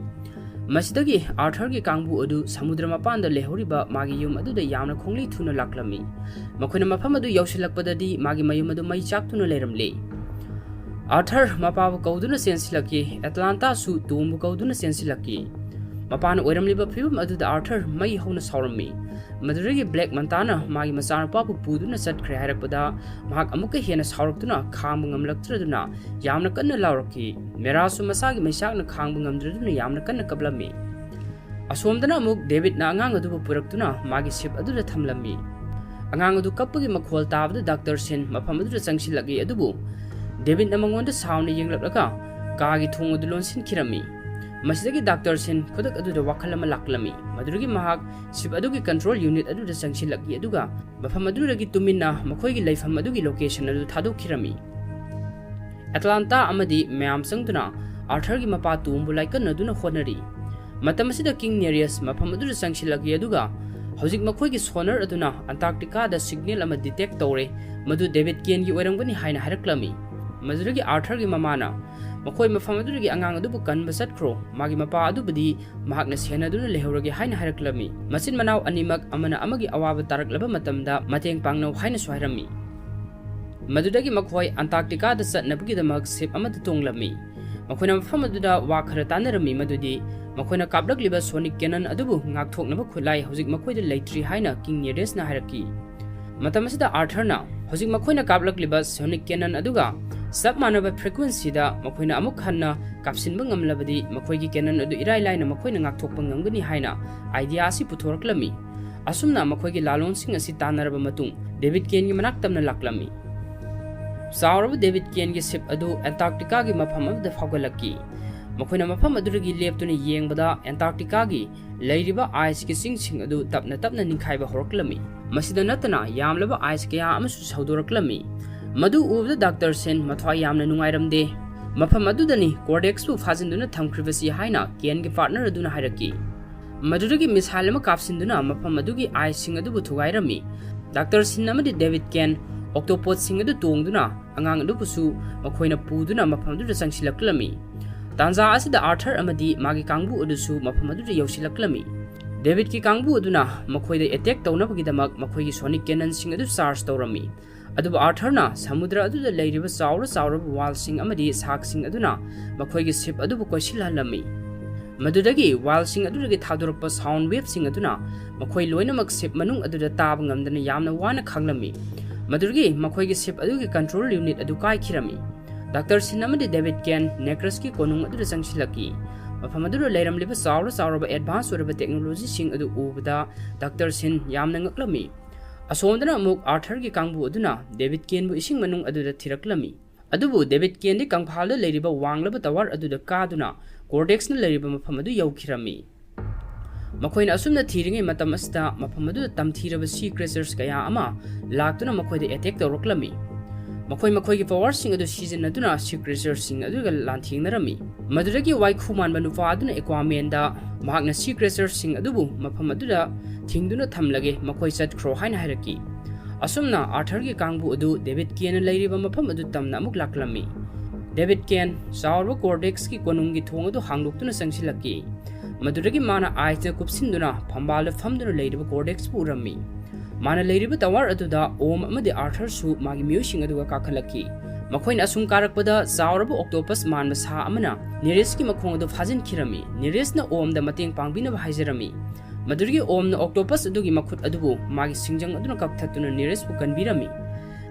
ꯃꯁꯤꯗꯒꯤ ꯑꯥꯔꯊꯔꯒꯤ ꯀꯥꯡꯕꯨ ꯑꯗꯨ ꯁꯃꯨꯗ꯭ꯔ ꯃꯄꯥꯟꯗ ꯂꯩꯍꯧꯔꯤꯕ ꯃꯥꯒꯤ ꯌꯨꯝ ꯑꯗꯨꯗ ꯌꯥꯝꯅ ꯈꯣꯡꯂꯩ ꯊꯨꯅ ꯂꯥꯛꯂꯝꯃꯤ꯫ ꯃꯈꯣꯏꯅ ꯃꯐꯝ ꯑꯗꯨ ꯌꯧꯁꯤꯜꯂꯛꯄꯗꯗꯤ ꯃꯥꯒꯤ ꯃꯌꯨꯝ ꯑꯗꯨ ꯃꯩ ꯆꯥꯛꯇꯨꯅ ꯂꯩꯔꯝꯂꯦ꯫ ꯑꯥꯔꯊꯔ ꯃꯄꯥꯕꯨ ꯀꯧꯗꯨꯅ ꯆꯦꯟꯁꯤꯜꯂꯛꯈꯤ, ꯑꯦꯇꯂꯥꯟꯇꯥꯁꯨ ꯇꯣꯝꯕꯨ ꯀꯧꯗꯨꯅ ꯆꯦꯟꯁꯤꯜꯂꯛꯈꯤ꯫ ꯃꯄꯥꯅ ꯑꯣꯏꯔꯝꯂꯤꯕ ꯐꯤꯕꯝ ꯑꯗꯨꯗ ꯑꯥꯔꯊꯔ ꯃꯩ ꯍꯧꯅ ꯁꯥꯎꯔꯝꯃꯤ꯫ ꯃꯗꯨꯗꯒꯤ ꯕ꯭ꯂꯦꯛ ꯃꯟꯇꯥꯅ ꯃꯥꯒꯤ ꯃꯆꯥꯅꯨꯄꯥꯕꯨ ꯄꯨꯗꯨꯅ ꯆꯠꯈ꯭ꯔꯦ ꯍꯥꯏꯔꯛꯄꯗ ꯃꯍꯥꯛ ꯑꯃꯨꯛꯀ ꯍꯦꯟꯅ ꯁꯥꯎꯔꯛꯇꯨꯅ ꯈꯥꯡꯕ ꯉꯝꯂꯛꯇ꯭ꯔꯗꯨꯅ ꯌꯥꯝꯅ ꯀꯟꯅ ꯂꯥꯎꯔꯛꯈꯤ꯫ ꯃꯦꯔꯥꯁꯨ ꯃꯁꯥꯒꯤ ꯃꯩꯆꯥꯛꯅ ꯈꯥꯡꯕ ꯉꯝꯗ꯭ꯔꯗꯨꯅ ꯌꯥꯝꯅ ꯀꯟꯅ ꯀꯞꯂꯝꯃꯤ꯫ ꯑꯁꯣꯝꯗꯅ ꯑꯃꯨꯛ ꯗꯦꯕꯤꯠꯅ ꯑꯉꯥꯡ ꯑꯗꯨꯕꯨ ꯄꯨꯔꯛꯇꯨꯅ ꯃꯥꯒꯤ ship ꯑꯗꯨꯗ ꯊꯝꯂꯝꯃꯤ꯫ ꯑꯉꯥꯡ ꯑꯗꯨ ꯀꯞꯄꯒꯤ ꯃꯈꯣꯜ ꯇꯥꯕꯗ ꯗꯥꯛꯇꯔ ꯁꯤꯟ ꯃꯐꯝ ꯑꯗꯨꯗ ꯆꯪꯁꯤꯜꯂꯛꯏ, ꯑꯗꯨꯕꯨ ꯗꯦꯕꯤꯠꯅ ꯃꯉꯣꯟꯗ ꯁꯥꯎꯅ ꯌꯦꯡꯂꯛꯂꯒ ꯀꯥꯒꯤ ꯊꯣꯡ ꯑꯗꯨ ꯂꯣꯟꯁꯤꯟꯈꯤꯔꯝꯃꯤ꯫ ꯃꯁꯤꯗꯒꯤ ꯗꯥꯛꯇꯔ ꯁꯤꯟ ꯈꯨꯗꯛ ꯑꯗꯨꯗ ꯋꯥꯈꯜ ꯑꯃ ꯂꯥꯛꯂꯝꯃꯤ꯫ ꯃꯗꯨꯗꯒꯤ ꯃꯍꯥꯛ ship ꯑꯗꯨꯒꯤ control unit ꯑꯗꯨꯗ ꯆꯪꯁꯤꯜꯂꯛꯏ, ꯑꯗꯨꯒ ꯃꯐꯝ ꯑꯗꯨꯗꯒꯤ ꯇꯨꯃꯤꯟꯅ ꯃꯈꯣꯏꯒꯤ ꯂꯩꯐꯝ ꯑꯗꯨꯒꯤ location ꯑꯗꯨ ꯊꯥꯗꯣꯛꯈꯤꯔꯝꯃꯤ꯫ ꯑꯦꯇꯂꯥꯟꯇꯥ ꯑꯃꯗꯤ ꯃꯌꯥꯝ ꯆꯪꯗꯨꯅ ꯑꯥꯔꯊꯔꯒꯤ ꯃꯄꯥ ꯇꯣꯝꯕꯨ ꯂꯥꯏꯀꯠꯅꯗꯨꯅ ꯍꯣꯠꯅꯔꯤ꯫ ꯃꯇꯝ ꯑꯁꯤꯗ King Nereus ꯃꯐꯝ ꯑꯗꯨꯗ ꯆꯪꯁꯤꯜꯂꯛꯏ, ꯑꯗꯨꯒ ꯍꯧꯖꯤꯛ ꯃꯈꯣꯏꯒꯤ sonar ꯑꯗꯨꯅ ꯑꯦꯟꯇꯥꯔꯛꯇꯤꯀꯥꯗ signal ꯑꯃ detect ꯇꯧꯔꯦ, ꯃꯗꯨ ꯗꯦꯕꯤꯠ ꯀꯦꯟꯒꯤ ꯑꯣꯏꯔꯝꯒꯅꯤ ꯍꯥꯏꯅ ꯍꯥꯏꯔꯛꯂꯝꯃꯤ꯫ ꯃꯗꯨꯗꯒꯤ ꯑꯥꯔꯊꯔꯒꯤ ꯃꯃꯥꯅ, "ꯃꯈꯣꯏ ꯃꯐꯝ ꯑꯗꯨꯗꯒꯤ ꯑꯉꯥꯡ ꯑꯗꯨꯕꯨ ꯀꯟꯕ ꯆꯠꯈ꯭ꯔꯣ, ꯃꯥꯒꯤ ꯃꯄꯥ ꯑꯗꯨꯕꯨꯗꯤ ꯃꯍꯥꯛꯅ ꯁꯦꯟꯅꯗꯨꯅ ꯂꯩꯍꯧꯔꯒꯦ" ꯍꯥꯏꯅ ꯍꯥꯏꯔꯛꯂꯝꯃꯤ꯫ ꯃꯆꯤꯟ ꯃꯅꯥꯎ ꯑꯅꯤꯃꯛ ꯑꯃꯅ ꯑꯃꯒꯤ ꯑꯋꯥꯕ ꯇꯥꯔꯛꯂꯕ ꯃꯇꯝꯗ ꯃꯇꯦꯡ ꯄꯥꯡꯅꯧ ꯍꯥꯏꯅꯁꯨ ꯍꯥꯏꯔꯝꯃꯤ꯫ ꯃꯗꯨꯗꯒꯤ ꯃꯈꯣꯏ ꯑꯦꯟꯇꯥꯔꯛꯇꯤꯀꯥꯗ ꯆꯠꯅꯕꯒꯤꯗꯃꯛ ship ꯑꯃꯗ ꯇꯣꯡꯂꯝꯃꯤ꯫ ꯃꯈꯣꯏꯅ ꯃꯐꯝ ꯑꯗꯨꯗ ꯋꯥ ꯈꯔ ꯇꯥꯟꯅꯔꯝꯃꯤ, ꯃꯗꯨꯗꯤ ꯃꯈꯣꯏꯅ ꯀꯥꯞꯂꯛꯂꯤꯕ sonic cannon ꯑꯗꯨꯕꯨ ꯉꯥꯛꯊꯣꯛꯅꯕ ꯈꯨꯠꯂꯥꯏ ꯍꯧꯖꯤꯛ ꯃꯈꯣꯏꯗ ꯂꯩꯇ꯭ꯔꯤ ꯍꯥꯏꯅ King Nereusꯅ ꯍꯥꯏꯔꯛꯈꯤ꯫ ꯃꯇꯝ ꯑꯁꯤꯗ ꯑꯥꯔꯊꯔꯅ, "ꯍꯧꯖꯤꯛ ꯃꯈꯣꯏꯅ ꯀꯥꯞꯂꯛꯂꯤꯕ sonic cannon ꯑꯗꯨꯒ ꯆꯞ ꯃꯥꯟꯅꯕ frequencyꯗ ꯃꯈꯣꯏꯅ ꯑꯃꯨꯛ ꯍꯟꯅ ꯀꯥꯞꯁꯤꯟꯕ ꯉꯝꯂꯕꯗꯤ ꯃꯈꯣꯏꯒꯤ cannon ꯑꯗꯨ ꯏꯔꯥꯏ ꯂꯥꯏꯅ ꯃꯈꯣꯏꯅ ꯉꯥꯛꯊꯣꯛꯄ ꯉꯝꯒꯅꯤ" ꯍꯥꯏꯅ idea ꯑꯁꯤ ꯄꯨꯊꯣꯔꯛꯂꯝꯃꯤ꯫ ꯑꯁꯨꯝꯅ ꯃꯈꯣꯏꯒꯤ ꯂꯥꯂꯣꯟꯁꯤꯡ ꯑꯁꯤ ꯇꯥꯟꯅꯔꯕ ꯃꯇꯨꯡ ꯗꯦꯕꯤꯠ ꯀꯦꯟꯒꯤ ꯃꯅꯥꯛ ꯇꯝꯅ ꯂꯥꯛꯂꯝꯃꯤ꯫ ꯆꯥꯎꯔꯕ ꯗꯦꯕꯤꯠ ꯀꯦꯟꯒꯤ ship ꯑꯗꯨ ꯑꯦꯟꯇꯥꯔꯛꯇꯤꯀꯥꯒꯤ ꯃꯐꯝ ꯑꯃꯗ ꯐꯥꯎꯒꯠꯂꯛꯈꯤ꯫ ꯃꯈꯣꯏꯅ ꯃꯐꯝ ꯑꯗꯨꯗꯒꯤ ꯂꯦꯞꯇꯨꯅ ꯌꯦꯡꯕꯗ ꯑꯦꯟꯇꯥꯔꯛꯇꯤꯀꯥꯒꯤ ꯂꯩꯔꯤꯕ iceꯀꯤ ꯆꯤꯡꯁꯤꯡ ꯑꯗꯨ ꯇꯞꯅ ꯇꯞꯅ ꯅꯤꯡꯈꯥꯏꯕ ꯍꯧꯔꯛꯂꯝꯃꯤ꯫ ꯃꯁꯤꯗ ꯅꯠꯇꯅ ꯌꯥꯝꯂꯕ ice ꯀꯌꯥ ꯑꯃꯁꯨ ꯁꯧꯗꯣꯔꯛꯂꯝꯃꯤ꯫ ꯃꯗꯨ ꯎꯕꯗ ꯗꯥꯛꯇꯔ ꯁꯤꯟ ꯃꯊ꯭ꯋꯥꯏ ꯌꯥꯝꯅ ꯅꯨꯡꯉꯥꯏꯔꯝꯗꯦ꯫ "ꯃꯐꯝ ꯑꯗꯨꯗꯅꯤ ꯀꯣꯔꯗꯦꯛꯁꯄꯨ ꯐꯥꯖꯤꯟꯗꯨꯅ ꯊꯝꯈ꯭ꯔꯤꯕꯁꯤ" ꯍꯥꯏꯅ ꯀꯦꯟꯒꯤ partner ꯑꯗꯨꯅ ꯍꯥꯏꯔꯛꯈꯤ꯫ ꯃꯗꯨꯗꯒꯤ missile ꯑꯃ ꯀꯥꯞꯁꯤꯟꯗꯨꯅ ꯃꯐꯝ ꯑꯗꯨꯒꯤ iceꯁꯤꯡ ꯑꯗꯨꯕꯨ ꯊꯨꯒꯥꯏꯔꯝꯃꯤ꯫ ꯗꯥꯛꯇꯔ ꯁꯤꯟ ꯑꯃꯗꯤ ꯗꯦꯕꯤꯠ ꯀꯦꯟ octopodꯁꯤꯡ ꯑꯗꯨ ꯇꯣꯡꯗꯨꯅ ꯑꯉꯥꯡ ꯑꯗꯨꯕꯨꯁꯨ ꯃꯈꯣꯏꯅ ꯄꯨꯗꯨꯅ ꯃꯐꯝ ꯑꯗꯨꯗ ꯆꯪꯁꯤꯜꯂꯛꯂꯝꯃꯤ꯫ ꯇꯥꯟꯖꯥ ꯑꯁꯤꯗ ꯑꯥꯔꯊꯔ ꯑꯃꯗꯤ ꯃꯥꯒꯤ ꯀꯥꯡꯕꯨ ꯑꯗꯨꯁꯨ ꯃꯐꯝ ꯑꯗꯨꯗ ꯌꯧꯁꯤꯜꯂꯛꯂꯝꯃꯤ꯫ ꯗꯦꯕꯤꯠꯀꯤ ꯀꯥꯡꯕꯨ ꯑꯗꯨꯅ ꯃꯈꯣꯏꯗ attack ꯇꯧꯅꯕꯒꯤꯗꯃꯛ ꯃꯈꯣꯏꯒꯤ sonic cannonꯁꯤꯡ ꯑꯗꯨ charge ꯇꯧꯔꯝꯃꯤ꯫ ꯑꯗꯨꯕꯨ ꯑꯥꯔꯊꯔꯅ ꯁꯃꯨꯗ꯭ꯔ ꯑꯗꯨꯗ ꯂꯩꯔꯤꯕ ꯆꯥꯎꯔ ꯆꯥꯎꯔꯕ whaleꯁꯤꯡ ꯑꯃꯗꯤ sharkꯁꯤꯡ ꯑꯗꯨꯅ ꯃꯈꯣꯏꯒꯤ ship ꯑꯗꯨꯕꯨ ꯀꯣꯏꯁꯤꯜꯍꯜꯂꯝꯃꯤ꯫ ꯃꯗꯨꯗꯒꯤ whaleꯁꯤꯡ ꯑꯗꯨꯗꯒꯤ ꯊꯥꯗꯣꯔꯛꯄ sound waveꯁꯤꯡ ꯑꯗꯨꯅ ꯃꯈꯣꯏ ꯂꯣꯏꯅꯃꯛ ship ꯃꯅꯨꯡ ꯑꯗꯨꯗ ꯇꯥꯕ ꯉꯝꯗꯅ ꯌꯥꯝꯅ ꯋꯥꯅ ꯈꯥꯡꯂꯝꯃꯤ꯫ ꯃꯗꯨꯗꯒꯤ ꯃꯈꯣꯏꯒꯤ ship ꯑꯗꯨꯒꯤ control unit ꯑꯗꯨ ꯀꯥꯏꯈꯤꯔꯝꯃꯤ꯫ ꯗꯥꯛꯇꯔ ꯁꯤꯟ ꯑꯃꯗꯤ ꯗꯦꯕꯤꯠ ꯀꯦꯟ ꯅꯦꯀ꯭ꯔꯁꯀꯤ ꯀꯣꯅꯨꯡ ꯑꯗꯨꯗ ꯆꯪꯁꯤꯜꯂꯛꯈꯤ꯫ ꯃꯐꯝ ꯑꯗꯨꯗ ꯂꯩꯔꯝꯂꯤꯕ ꯆꯥꯎꯔ ꯆꯥꯎꯔꯕ advance ꯑꯣꯏꯔꯕ technologyꯁꯤꯡ ꯑꯗꯨ ꯎꯕꯗ ꯗꯥꯛꯇꯔ ꯁꯤꯟ ꯌꯥꯝꯅ ꯉꯛꯂꯝꯃꯤ꯫ ꯑꯁꯣꯝꯗꯅ ꯑꯃꯨꯛ ꯑꯥꯔꯊꯔꯒꯤ ꯀꯥꯡꯕꯨ ꯑꯗꯨꯅ ꯗꯦꯕꯤꯠ ꯀꯦꯟꯕꯨ ꯏꯁꯤꯡ ꯃꯅꯨꯡ ꯑꯗꯨꯗ ꯊꯤꯔꯛꯂꯝꯃꯤ꯫ ꯑꯗꯨꯕꯨ ꯗꯦꯕꯤꯠ ꯀꯦꯟꯗꯤ ꯀꯪꯐꯥꯜꯗ ꯂꯩꯔꯤꯕ ꯋꯥꯡꯂꯕ tower ꯑꯗꯨꯗ ꯀꯥꯗꯨꯅ ꯀꯣꯔꯗꯦꯛꯁꯅ ꯂꯩꯔꯤꯕ ꯃꯐꯝ ꯑꯗꯨ ꯌꯧꯈꯤꯔꯝꯃꯤ꯫ ꯃꯈꯣꯏꯅ ꯑꯁꯨꯝꯅ ꯊꯤꯔꯤꯉꯩ ꯃꯇꯝ ꯑꯁꯤꯗ ꯃꯐꯝ ꯑꯗꯨꯗ ꯇꯝꯊꯤꯔꯕ ꯁꯤ ꯀ꯭ꯔꯦꯆꯔꯁ ꯀꯌꯥ ꯑꯃ ꯂꯥꯛꯇꯨꯅ ꯃꯈꯣꯏꯗ ꯑꯦꯇꯦꯛ ꯇꯧꯔꯛꯂꯝꯃꯤ꯫ ꯃꯈꯣꯏ ꯃꯈꯣꯏꯒꯤ ꯄꯋꯥꯔꯁꯤꯡ ꯑꯗꯨ ꯁꯤꯖꯤꯟꯅꯗꯨꯅ ꯁꯤ ꯀ꯭ꯔꯦꯆꯔꯁꯤꯡ ꯑꯗꯨꯒ ꯂꯥꯟꯊꯦꯡꯅꯔꯝꯃꯤ꯫ ꯃꯗꯨꯗꯒꯤ ꯋꯥꯏꯈꯨ ꯃꯥꯟꯕ ꯅꯨꯄꯥ ꯑꯗꯨꯅ ꯑꯦꯀ꯭ꯋꯥꯃꯦꯟꯗ ꯃꯍꯥꯛꯅ ꯁꯤ ꯀ꯭ꯔꯦꯆꯔꯁꯤꯡ ꯑꯗꯨꯕꯨ ꯃꯐꯝ ꯑꯗꯨꯗ ꯊꯤꯡꯗꯨꯅ ꯊꯝꯂꯒꯦ, ꯃꯈꯣꯏ ꯆꯠꯈ꯭ꯔꯣ ꯍꯥꯏꯅ ꯍꯥꯏꯔꯛꯈꯤ꯫ ꯑꯁꯨꯝꯅ ꯑꯥꯔꯊꯔꯒꯤ ꯀꯥꯡꯕꯨ ꯑꯗꯨ ꯗꯦꯕꯤꯠ ꯀꯦꯟꯅ ꯂꯩꯔꯤꯕ ꯃꯐꯝ ꯑꯗꯨ ꯇꯝꯅ ꯑꯃꯨꯛ ꯂꯥꯛꯂꯝꯃꯤ꯫ ꯗꯦꯕꯤꯠ ꯀꯦꯟ ꯆꯥꯎꯔꯕ ꯀꯣꯔꯗꯦꯛꯁꯀꯤ ꯀꯣꯅꯨꯡꯒꯤ ꯊꯣꯡ ꯑꯗꯨ ꯍꯥꯡꯗꯣꯛꯇꯨꯅ ꯆꯪꯁꯤꯜꯂꯛꯈꯤ꯫ ꯃꯗꯨꯗꯒꯤ ꯃꯥꯅ ꯑꯥꯏꯁꯅ ꯀꯨꯞꯁꯤꯟꯗꯨꯅ ꯐꯝꯕꯥꯜꯗ ꯐꯝꯗꯨꯅ ꯂꯩꯔꯤꯕ ꯀꯣꯔꯗꯦꯛꯁꯄꯨ ꯎꯔꯝꯃꯤ꯫ ꯃꯥꯅ ꯂꯩꯔꯤꯕ ꯇꯋꯥꯔ ꯑꯗꯨꯗ ꯑꯣꯝ ꯑꯃꯗꯤ ꯑꯥꯔꯊꯔꯁꯨ ꯃꯥꯒꯤ ꯃꯤꯑꯣꯏꯁꯤꯡ ꯑꯗꯨꯒ ꯀꯥꯈꯠꯂꯛꯈꯤ꯫ ꯃꯈꯣꯏꯅ ꯑꯁꯨꯝ ꯀꯥꯔꯛꯄꯗ ꯆꯥꯎꯔꯕ ꯑꯣꯛꯇꯣꯄꯁ ꯃꯥꯟꯕ ꯁꯥ ꯑꯃꯅ ꯅꯤꯔꯤꯁꯀꯤ ꯃꯈꯣꯡ ꯑꯗꯨ ꯐꯥꯖꯤꯟꯈꯤꯔꯝꯃꯤ꯫ ꯅꯤꯔꯤꯁꯅ ꯑꯣꯝꯗ ꯃꯇꯦꯡ ꯄꯥꯡꯕꯤꯅꯕ ꯍꯥꯏꯖꯔꯝꯃꯤ꯫ ꯃꯗꯨꯗꯒꯤ ꯑꯣꯝꯅ ꯑꯣꯛꯇꯣꯄꯁ ꯑꯗꯨꯒꯤ ꯃꯈꯨꯠ ꯑꯗꯨꯕꯨ ꯃꯥꯒꯤ ꯁꯤꯡꯖꯪ ꯑꯗꯨꯅ ꯀꯛꯊꯠꯇꯨꯅ ꯅꯤꯔꯤꯁꯄꯨ ꯀꯟꯕꯤꯔꯝꯃꯤ꯫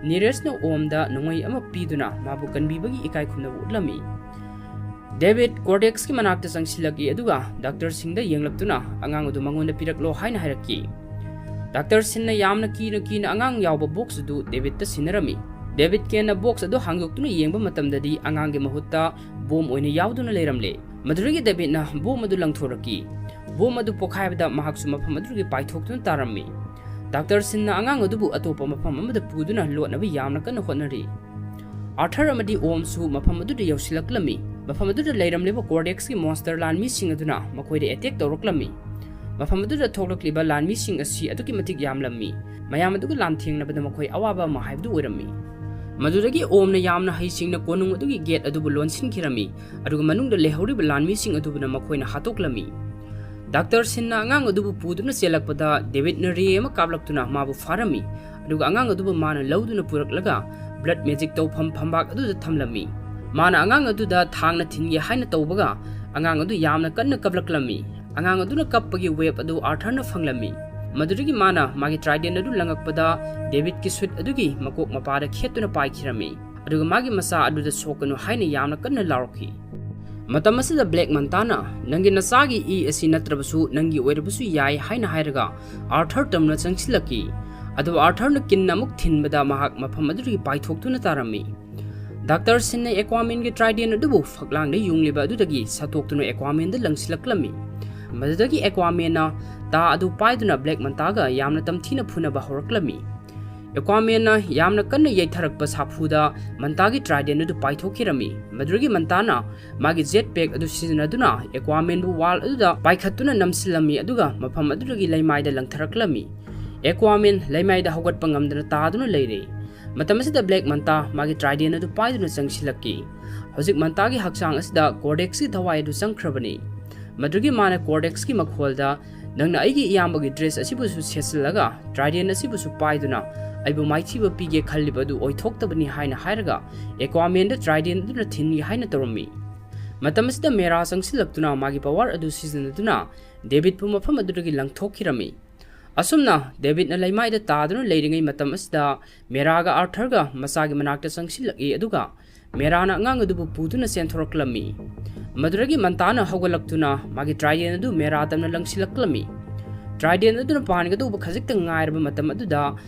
ꯅꯤꯔꯤꯁꯅ ꯑꯣꯝꯗ ꯅꯣꯡꯃꯩ ꯑꯃ ꯄꯤꯗꯨꯅ ꯃꯥꯕꯨ ꯀꯟꯕꯤꯕꯒꯤ ꯏꯀꯥꯏ ꯈꯨꯝꯅꯕ ꯎꯠꯂꯝꯃꯤ꯫ ꯗꯦꯕꯤꯠ ꯀꯣꯔꯗꯦꯛꯁꯀꯤ ꯃꯅꯥꯛꯇ ꯆꯪꯁꯤꯜꯂꯛꯏ ꯑꯗꯨꯒ ꯗꯥꯛꯇꯔ ꯁꯤꯟꯗ ꯌꯦꯡꯂꯛꯇꯨꯅ ꯑꯉꯥꯡ ꯑꯗꯨ ꯃꯉꯣꯟꯗ ꯄꯤꯔꯛꯂꯣ ꯍꯥꯏꯅ ꯍꯥꯏꯔꯛꯈꯤ꯫ ꯗꯥꯛꯇꯔ ꯁꯤꯟꯅ ꯌꯥꯝꯅ ꯀꯤꯅ ꯀꯤꯅ ꯑꯉꯥꯡ ꯌꯥꯎꯕ ꯕꯣꯛꯁ ꯑꯗꯨ ꯗꯦꯕꯤꯠꯇ ꯁꯤꯟꯅꯔꯝꯃꯤ꯫ ꯗꯦꯕꯤꯠ ꯀꯦꯟꯅ ꯕꯣꯛꯁ ꯑꯗꯨ ꯍꯥꯡꯗꯣꯛꯇꯨꯅ ꯌꯦꯡꯕ ꯃꯇꯝꯗꯗꯤ ꯑꯉꯥꯡꯒꯤ ꯃꯍꯨꯠꯇ ꯕꯣꯝ ꯑꯣꯏꯅ ꯌꯥꯎꯗꯨꯅ ꯂꯩꯔꯝꯂꯦ꯫ ꯃꯗꯨꯗꯒꯤ ꯗꯦꯕꯤꯠꯅ ꯕꯣꯝ ꯑꯗꯨ ꯂꯪꯊꯣꯔꯛꯈꯤ꯫ ꯕꯣꯝ ꯑꯗꯨ ꯄꯣꯈꯥꯏꯕꯗ ꯃꯍꯥꯛꯁꯨ ꯃꯐꯝ ꯑꯗꯨꯗꯒꯤ ꯄꯥꯏꯊꯣꯛꯇꯨꯅ ꯇꯥꯔꯝꯃꯤ꯫ ꯗꯥꯛꯇꯔ ꯁꯤꯟꯅ ꯑꯉꯥꯡ ꯑꯗꯨꯕꯨ ꯑꯇꯣꯞꯄ ꯃꯐꯝ ꯑꯃꯗ ꯄꯨꯗꯨꯅ ꯂꯣꯠꯅꯕ ꯌꯥꯝꯅ ꯀꯟꯅ ꯍꯣꯠꯅꯔꯤ꯫ ꯑꯥꯔꯊꯔ ꯑꯃꯗꯤ ꯑꯣꯝꯁꯨ ꯃꯐꯝ ꯑꯗꯨꯗ ꯌꯧꯁꯤꯜꯂꯛꯂꯝꯃꯤ꯫ ꯃꯐꯝ ꯑꯗꯨꯗ ꯂꯩꯔꯝꯂꯤꯕ ꯀꯣꯔꯗꯦꯛꯁꯀꯤ ꯃꯣꯟꯁꯇꯔ ꯂꯥꯟꯃꯤꯁꯤꯡ ꯑꯗꯨꯅ ꯃꯈꯣꯏꯗ ꯑꯦꯇꯦꯛ ꯇꯧꯔꯛꯂꯝꯃꯤ꯫ ꯃꯐꯝ ꯑꯗꯨꯗ ꯊꯣꯛꯂꯛꯂꯤꯕ ꯂꯥꯟꯃꯤꯁꯤꯡ ꯑꯁꯤ ꯑꯗꯨꯛꯀꯤ ꯃꯇꯤꯛ ꯌꯥꯝꯂꯝꯃꯤ꯫ ꯃꯌꯥꯝ ꯑꯗꯨꯒ ꯂꯥꯟꯊꯦꯡꯅꯕꯗ ꯃꯈꯣꯏ ꯑꯋꯥꯕ ꯑꯃ ꯍꯥꯏꯕꯗꯨ ꯑꯣꯏꯔꯝꯃꯤ꯫ ꯃꯗꯨꯗꯒꯤ ꯑꯣꯝꯅ ꯌꯥꯝꯅ ꯍꯩꯁꯤꯡꯅ ꯀꯣꯅꯨꯡ ꯑꯗꯨꯒꯤ ꯒꯦꯠ ꯑꯗꯨꯕꯨ ꯂꯣꯟꯁꯤꯟꯈꯤꯔꯝꯃꯤ, ꯑꯗꯨꯒ ꯃꯅꯨꯡꯗ ꯂꯩꯍꯧꯔꯤꯕ ꯂꯥꯟꯃꯤꯁꯤꯡ ꯑꯗꯨꯕꯨꯅ ꯃꯈꯣꯏꯅ ꯍꯥꯠꯇꯣꯛꯂꯝꯃꯤ꯫ ꯗꯥꯛꯇꯔ ꯁꯤꯟꯅ ꯑꯉꯥꯡ ꯑꯗꯨꯕꯨ ꯄꯨꯗꯨꯅ ꯆꯦꯜꯂꯛꯄꯗ ꯗꯦꯕꯤꯠꯅ ꯔꯦ ꯑꯃ ꯀꯥꯞꯂꯛꯇꯨꯅ ꯃꯥꯕꯨ ꯐꯥꯔꯝꯃꯤ, ꯑꯗꯨꯒ ꯑꯉꯥꯡ ꯑꯗꯨꯕꯨ ꯃꯥꯅ ꯂꯧꯗꯨꯅ ꯄꯨꯔꯛꯂꯒ ꯕ꯭ꯂꯠ ꯃꯦꯖꯤꯛ ꯇꯧꯐꯝ ꯐꯝꯕꯥꯛ ꯑꯗꯨꯗ ꯊꯝꯂꯝꯃꯤ꯫ ꯃꯥꯅ ꯑꯉꯥꯡ ꯑꯗꯨꯗ ꯊꯥꯡꯅ ꯊꯤꯟꯒꯦ ꯍꯥꯏꯅ ꯇꯧꯕꯒ ꯑꯉꯥꯡ ꯑꯗꯨ ꯌꯥꯝꯅ ꯀꯟꯅ ꯀꯞꯂꯛꯂꯝꯃꯤ꯫ ꯑꯉꯥꯡ ꯑꯗꯨꯅ ꯀꯞꯄꯒꯤ ꯋꯦꯕ ꯑꯗꯨ ꯑꯥꯔꯊꯔꯅ ꯐꯪꯂꯝꯃꯤ꯫ ꯃꯗꯨꯗꯒꯤ ꯃꯥꯅ ꯃꯥꯒꯤ ꯇ꯭ꯔꯥꯏꯗꯦꯟ ꯑꯗꯨ ꯂꯪꯉꯛꯄꯗ ꯗꯦꯕꯤꯠꯀꯤ ꯁꯨꯠ ꯑꯗꯨꯒꯤ ꯃꯀꯣꯛ ꯃꯄꯥꯗ ꯈꯦꯠꯇꯨꯅ ꯄꯥꯏꯈꯤꯔꯝꯃꯤ, ꯑꯗꯨꯒ ꯃꯥꯒꯤ ꯃꯆꯥ ꯑꯗꯨꯗ ꯁꯣꯛꯀꯅꯨ ꯍꯥꯏꯅ ꯌꯥꯝꯅ ꯀꯟꯅ ꯂꯥꯎꯔꯛꯈꯤ꯫ ꯃꯇꯝ ꯑꯁꯤꯗ ꯕ꯭ꯂꯦꯛ ꯃꯟꯇꯥꯅ, "ꯅꯪꯒꯤ ꯅꯆꯥꯒꯤ ꯏ ꯑꯁꯤ ꯅꯠꯇ꯭ꯔꯕꯁꯨ ꯅꯪꯒꯤ ꯑꯣꯏꯔꯕꯁꯨ ꯌꯥꯏ" ꯍꯥꯏꯅ ꯍꯥꯏꯔꯒ ꯑꯥꯔꯊꯔ ꯇꯝꯅ ꯆꯪꯁꯤꯜꯂꯛꯈꯤ꯫ ꯑꯗꯨꯕꯨ ꯑꯥꯔꯊꯔꯅ ꯀꯤꯟꯅ ꯑꯃꯨꯛ ꯊꯤꯟꯕꯗ ꯃꯍꯥꯛ ꯃꯐꯝ ꯑꯗꯨꯗꯒꯤ ꯄꯥꯏꯊꯣꯛꯇꯨꯅ ꯇꯥꯔꯝꯃꯤ꯫ ꯗꯥꯛꯇꯔ ꯁꯤꯟꯅ ꯑꯦꯀ꯭ꯋꯥꯃꯦꯟꯒꯤ ꯇ꯭ꯔꯥꯏꯗꯦꯟ ꯑꯗꯨꯕꯨ ꯐꯛꯂꯥꯡꯗ ꯌꯨꯡꯂꯤꯕ ꯑꯗꯨꯗꯒꯤ ꯁꯠꯇꯣꯛꯇꯨꯅ ꯑꯦꯀ꯭ꯋꯥꯃꯦꯟꯗ ꯂꯪꯁꯤꯜꯂꯛꯂꯝꯃꯤ꯫ ꯃꯗꯨꯗꯒꯤ ꯑꯦꯀ꯭ꯋꯥꯃꯦꯟꯅ ꯇꯥ ꯑꯗꯨ ꯄꯥꯏꯗꯨꯅ ꯕ꯭ꯂꯦꯛ ꯃꯟꯇꯥꯒ ꯌꯥꯝꯅ ꯇꯝꯊꯤꯅ ꯐꯨꯅꯕ ꯍꯧꯔꯛꯂꯝꯃꯤ꯫ ꯑꯦꯀ꯭ꯋꯥꯃꯦꯟꯅ ꯌꯥꯝꯅ ꯀꯟꯅ ꯌꯩꯊꯔꯛꯄ ꯁꯥꯐꯨꯗ ꯃꯟꯇꯥꯒꯤ ꯇ꯭ꯔꯥꯏꯗꯦꯟ ꯑꯗꯨ ꯄꯥꯏꯊꯣꯛꯈꯤꯔꯝꯃꯤ꯫ ꯃꯗꯨꯗꯒꯤ ꯃꯟꯇꯥꯅ ꯃꯥꯒꯤ ꯖꯦꯠ ꯄꯦꯛ ꯑꯗꯨ ꯁꯤꯖꯤꯟꯅꯗꯨꯅ ꯑꯦꯀ꯭ꯋꯥꯃꯦꯟꯕꯨ ꯋꯥꯜ ꯑꯗꯨꯗ ꯄꯥꯏꯈꯠꯇꯨꯅ ꯅꯝꯁꯤꯜꯂꯝꯃꯤ, ꯑꯗꯨꯒ ꯃꯐꯝ ꯑꯗꯨꯗꯒꯤ ꯂꯩꯃꯥꯏꯗ ꯂꯪꯊꯔꯛꯂꯝꯃꯤ꯫ ꯑꯦꯀ꯭ꯋꯥꯃꯦꯟ ꯂꯩꯃꯥꯏꯗ ꯍꯧꯒꯠꯄ ꯉꯝꯗꯅ ꯇꯥꯗꯨꯅ ꯂꯩꯔꯦ꯫ ꯃꯇꯝ ꯑꯁꯤꯗ ꯕ꯭ꯂꯦꯛ ꯃꯟꯇꯥ ꯃꯥꯒꯤ ꯇ꯭ꯔꯥꯏꯗꯦꯟ ꯑꯗꯨ ꯄꯥꯏꯗꯨꯅ ꯆꯪꯁꯤꯜꯂꯛꯈꯤ꯫ ꯍꯧꯖꯤꯛ ꯃꯟꯇꯥꯒꯤ ꯍꯛꯆꯥꯡ ꯑꯁꯤꯗ ꯀꯣꯔꯗꯦꯛꯁꯀꯤ ꯊꯋꯥꯏ ꯑꯗꯨ ꯆꯪꯈ꯭ꯔꯕꯅꯤ꯫ ꯃꯗꯨꯒꯤ ꯃꯥꯅ ꯀꯣꯔꯗꯦꯛꯁꯀꯤ ꯃꯈꯣꯜꯗ, "ꯅꯪꯅ ꯑꯩꯒꯤ ꯏꯌꯥꯝꯕꯒꯤ ꯗ꯭ꯔꯦꯁ ꯑꯁꯤꯕꯨꯁꯨ ꯁꯦꯠꯆꯤꯜꯂꯒ ꯇ꯭ꯔꯥꯏꯗꯦꯟ ꯑꯁꯤꯕꯨꯁꯨ ꯄꯥꯏꯗꯨꯅ ꯑꯩꯕꯨ ꯃꯥꯏꯊꯤꯕ ꯄꯤꯒꯦ ꯈꯜꯂꯤꯕ ꯑꯗꯨ ꯑꯣꯏꯊꯣꯛꯇꯕꯅꯤ" ꯍꯥꯏꯅ ꯍꯥꯏꯔꯒ ꯑꯦꯀ꯭ꯋꯥꯃꯦꯟꯗ ꯇ꯭ꯔꯥꯏꯗꯦꯟ ꯑꯗꯨꯅ ꯊꯤꯟꯒꯦ ꯍꯥꯏꯅ ꯇꯧꯔꯝꯃꯤ꯫ ꯃꯇꯝ ꯑꯁꯤꯗ ꯃꯦꯔꯥ ꯆꯪꯁꯤꯜꯂꯛꯇꯨꯅ ꯃꯥꯒꯤ ꯄꯋꯥꯔ ꯑꯗꯨ ꯁꯤꯖꯤꯟꯅꯗꯨꯅ ꯗꯦꯕꯤꯠꯄꯨ ꯃꯐꯝ ꯑꯗꯨꯗꯒꯤ ꯂꯪꯊꯣꯛꯈꯤꯔꯝꯃꯤ꯫ ꯑꯁꯨꯝꯅ ꯗꯦꯕꯤꯠꯅ ꯂꯩꯃꯥꯏꯗ ꯇꯥꯗꯨꯅ ꯂꯩꯔꯤꯉꯩ ꯃꯇꯝ ꯑꯁꯤꯗ ꯃꯦꯔꯥꯒ ꯑꯥꯔꯊꯔꯒ ꯃꯆꯥꯒꯤ ꯃꯅꯥꯛꯇ ꯆꯪꯁꯤꯜꯂꯛꯏ, ꯑꯗꯨꯒ ꯃꯦꯔꯥꯅ ꯑꯉꯥꯡ ꯑꯗꯨꯕꯨ ꯄꯨꯗꯨꯅ ꯆꯦꯟꯊꯣꯔꯛꯂꯝꯃꯤ꯫ ꯃꯗꯨꯗꯒꯤ ꯃꯟꯇꯥꯅ ꯍꯧꯒꯠꯂꯛꯇꯨꯅ ꯃꯥꯒꯤ ꯇ꯭ꯔꯥꯏꯗꯦꯟ ꯑꯗꯨ ꯃꯦꯔꯥ ꯇꯝꯅ ꯂꯪꯁꯤꯜꯂꯛꯂꯝꯃꯤ꯫ ꯇ꯭ꯔꯥꯏꯗꯦꯟ ꯑꯗꯨꯅ ꯄꯥꯟꯒꯗꯧꯕ ꯈꯖꯤꯛꯇ ꯉꯥꯏꯔꯕ ꯃꯇꯝ ꯑꯗꯨꯗ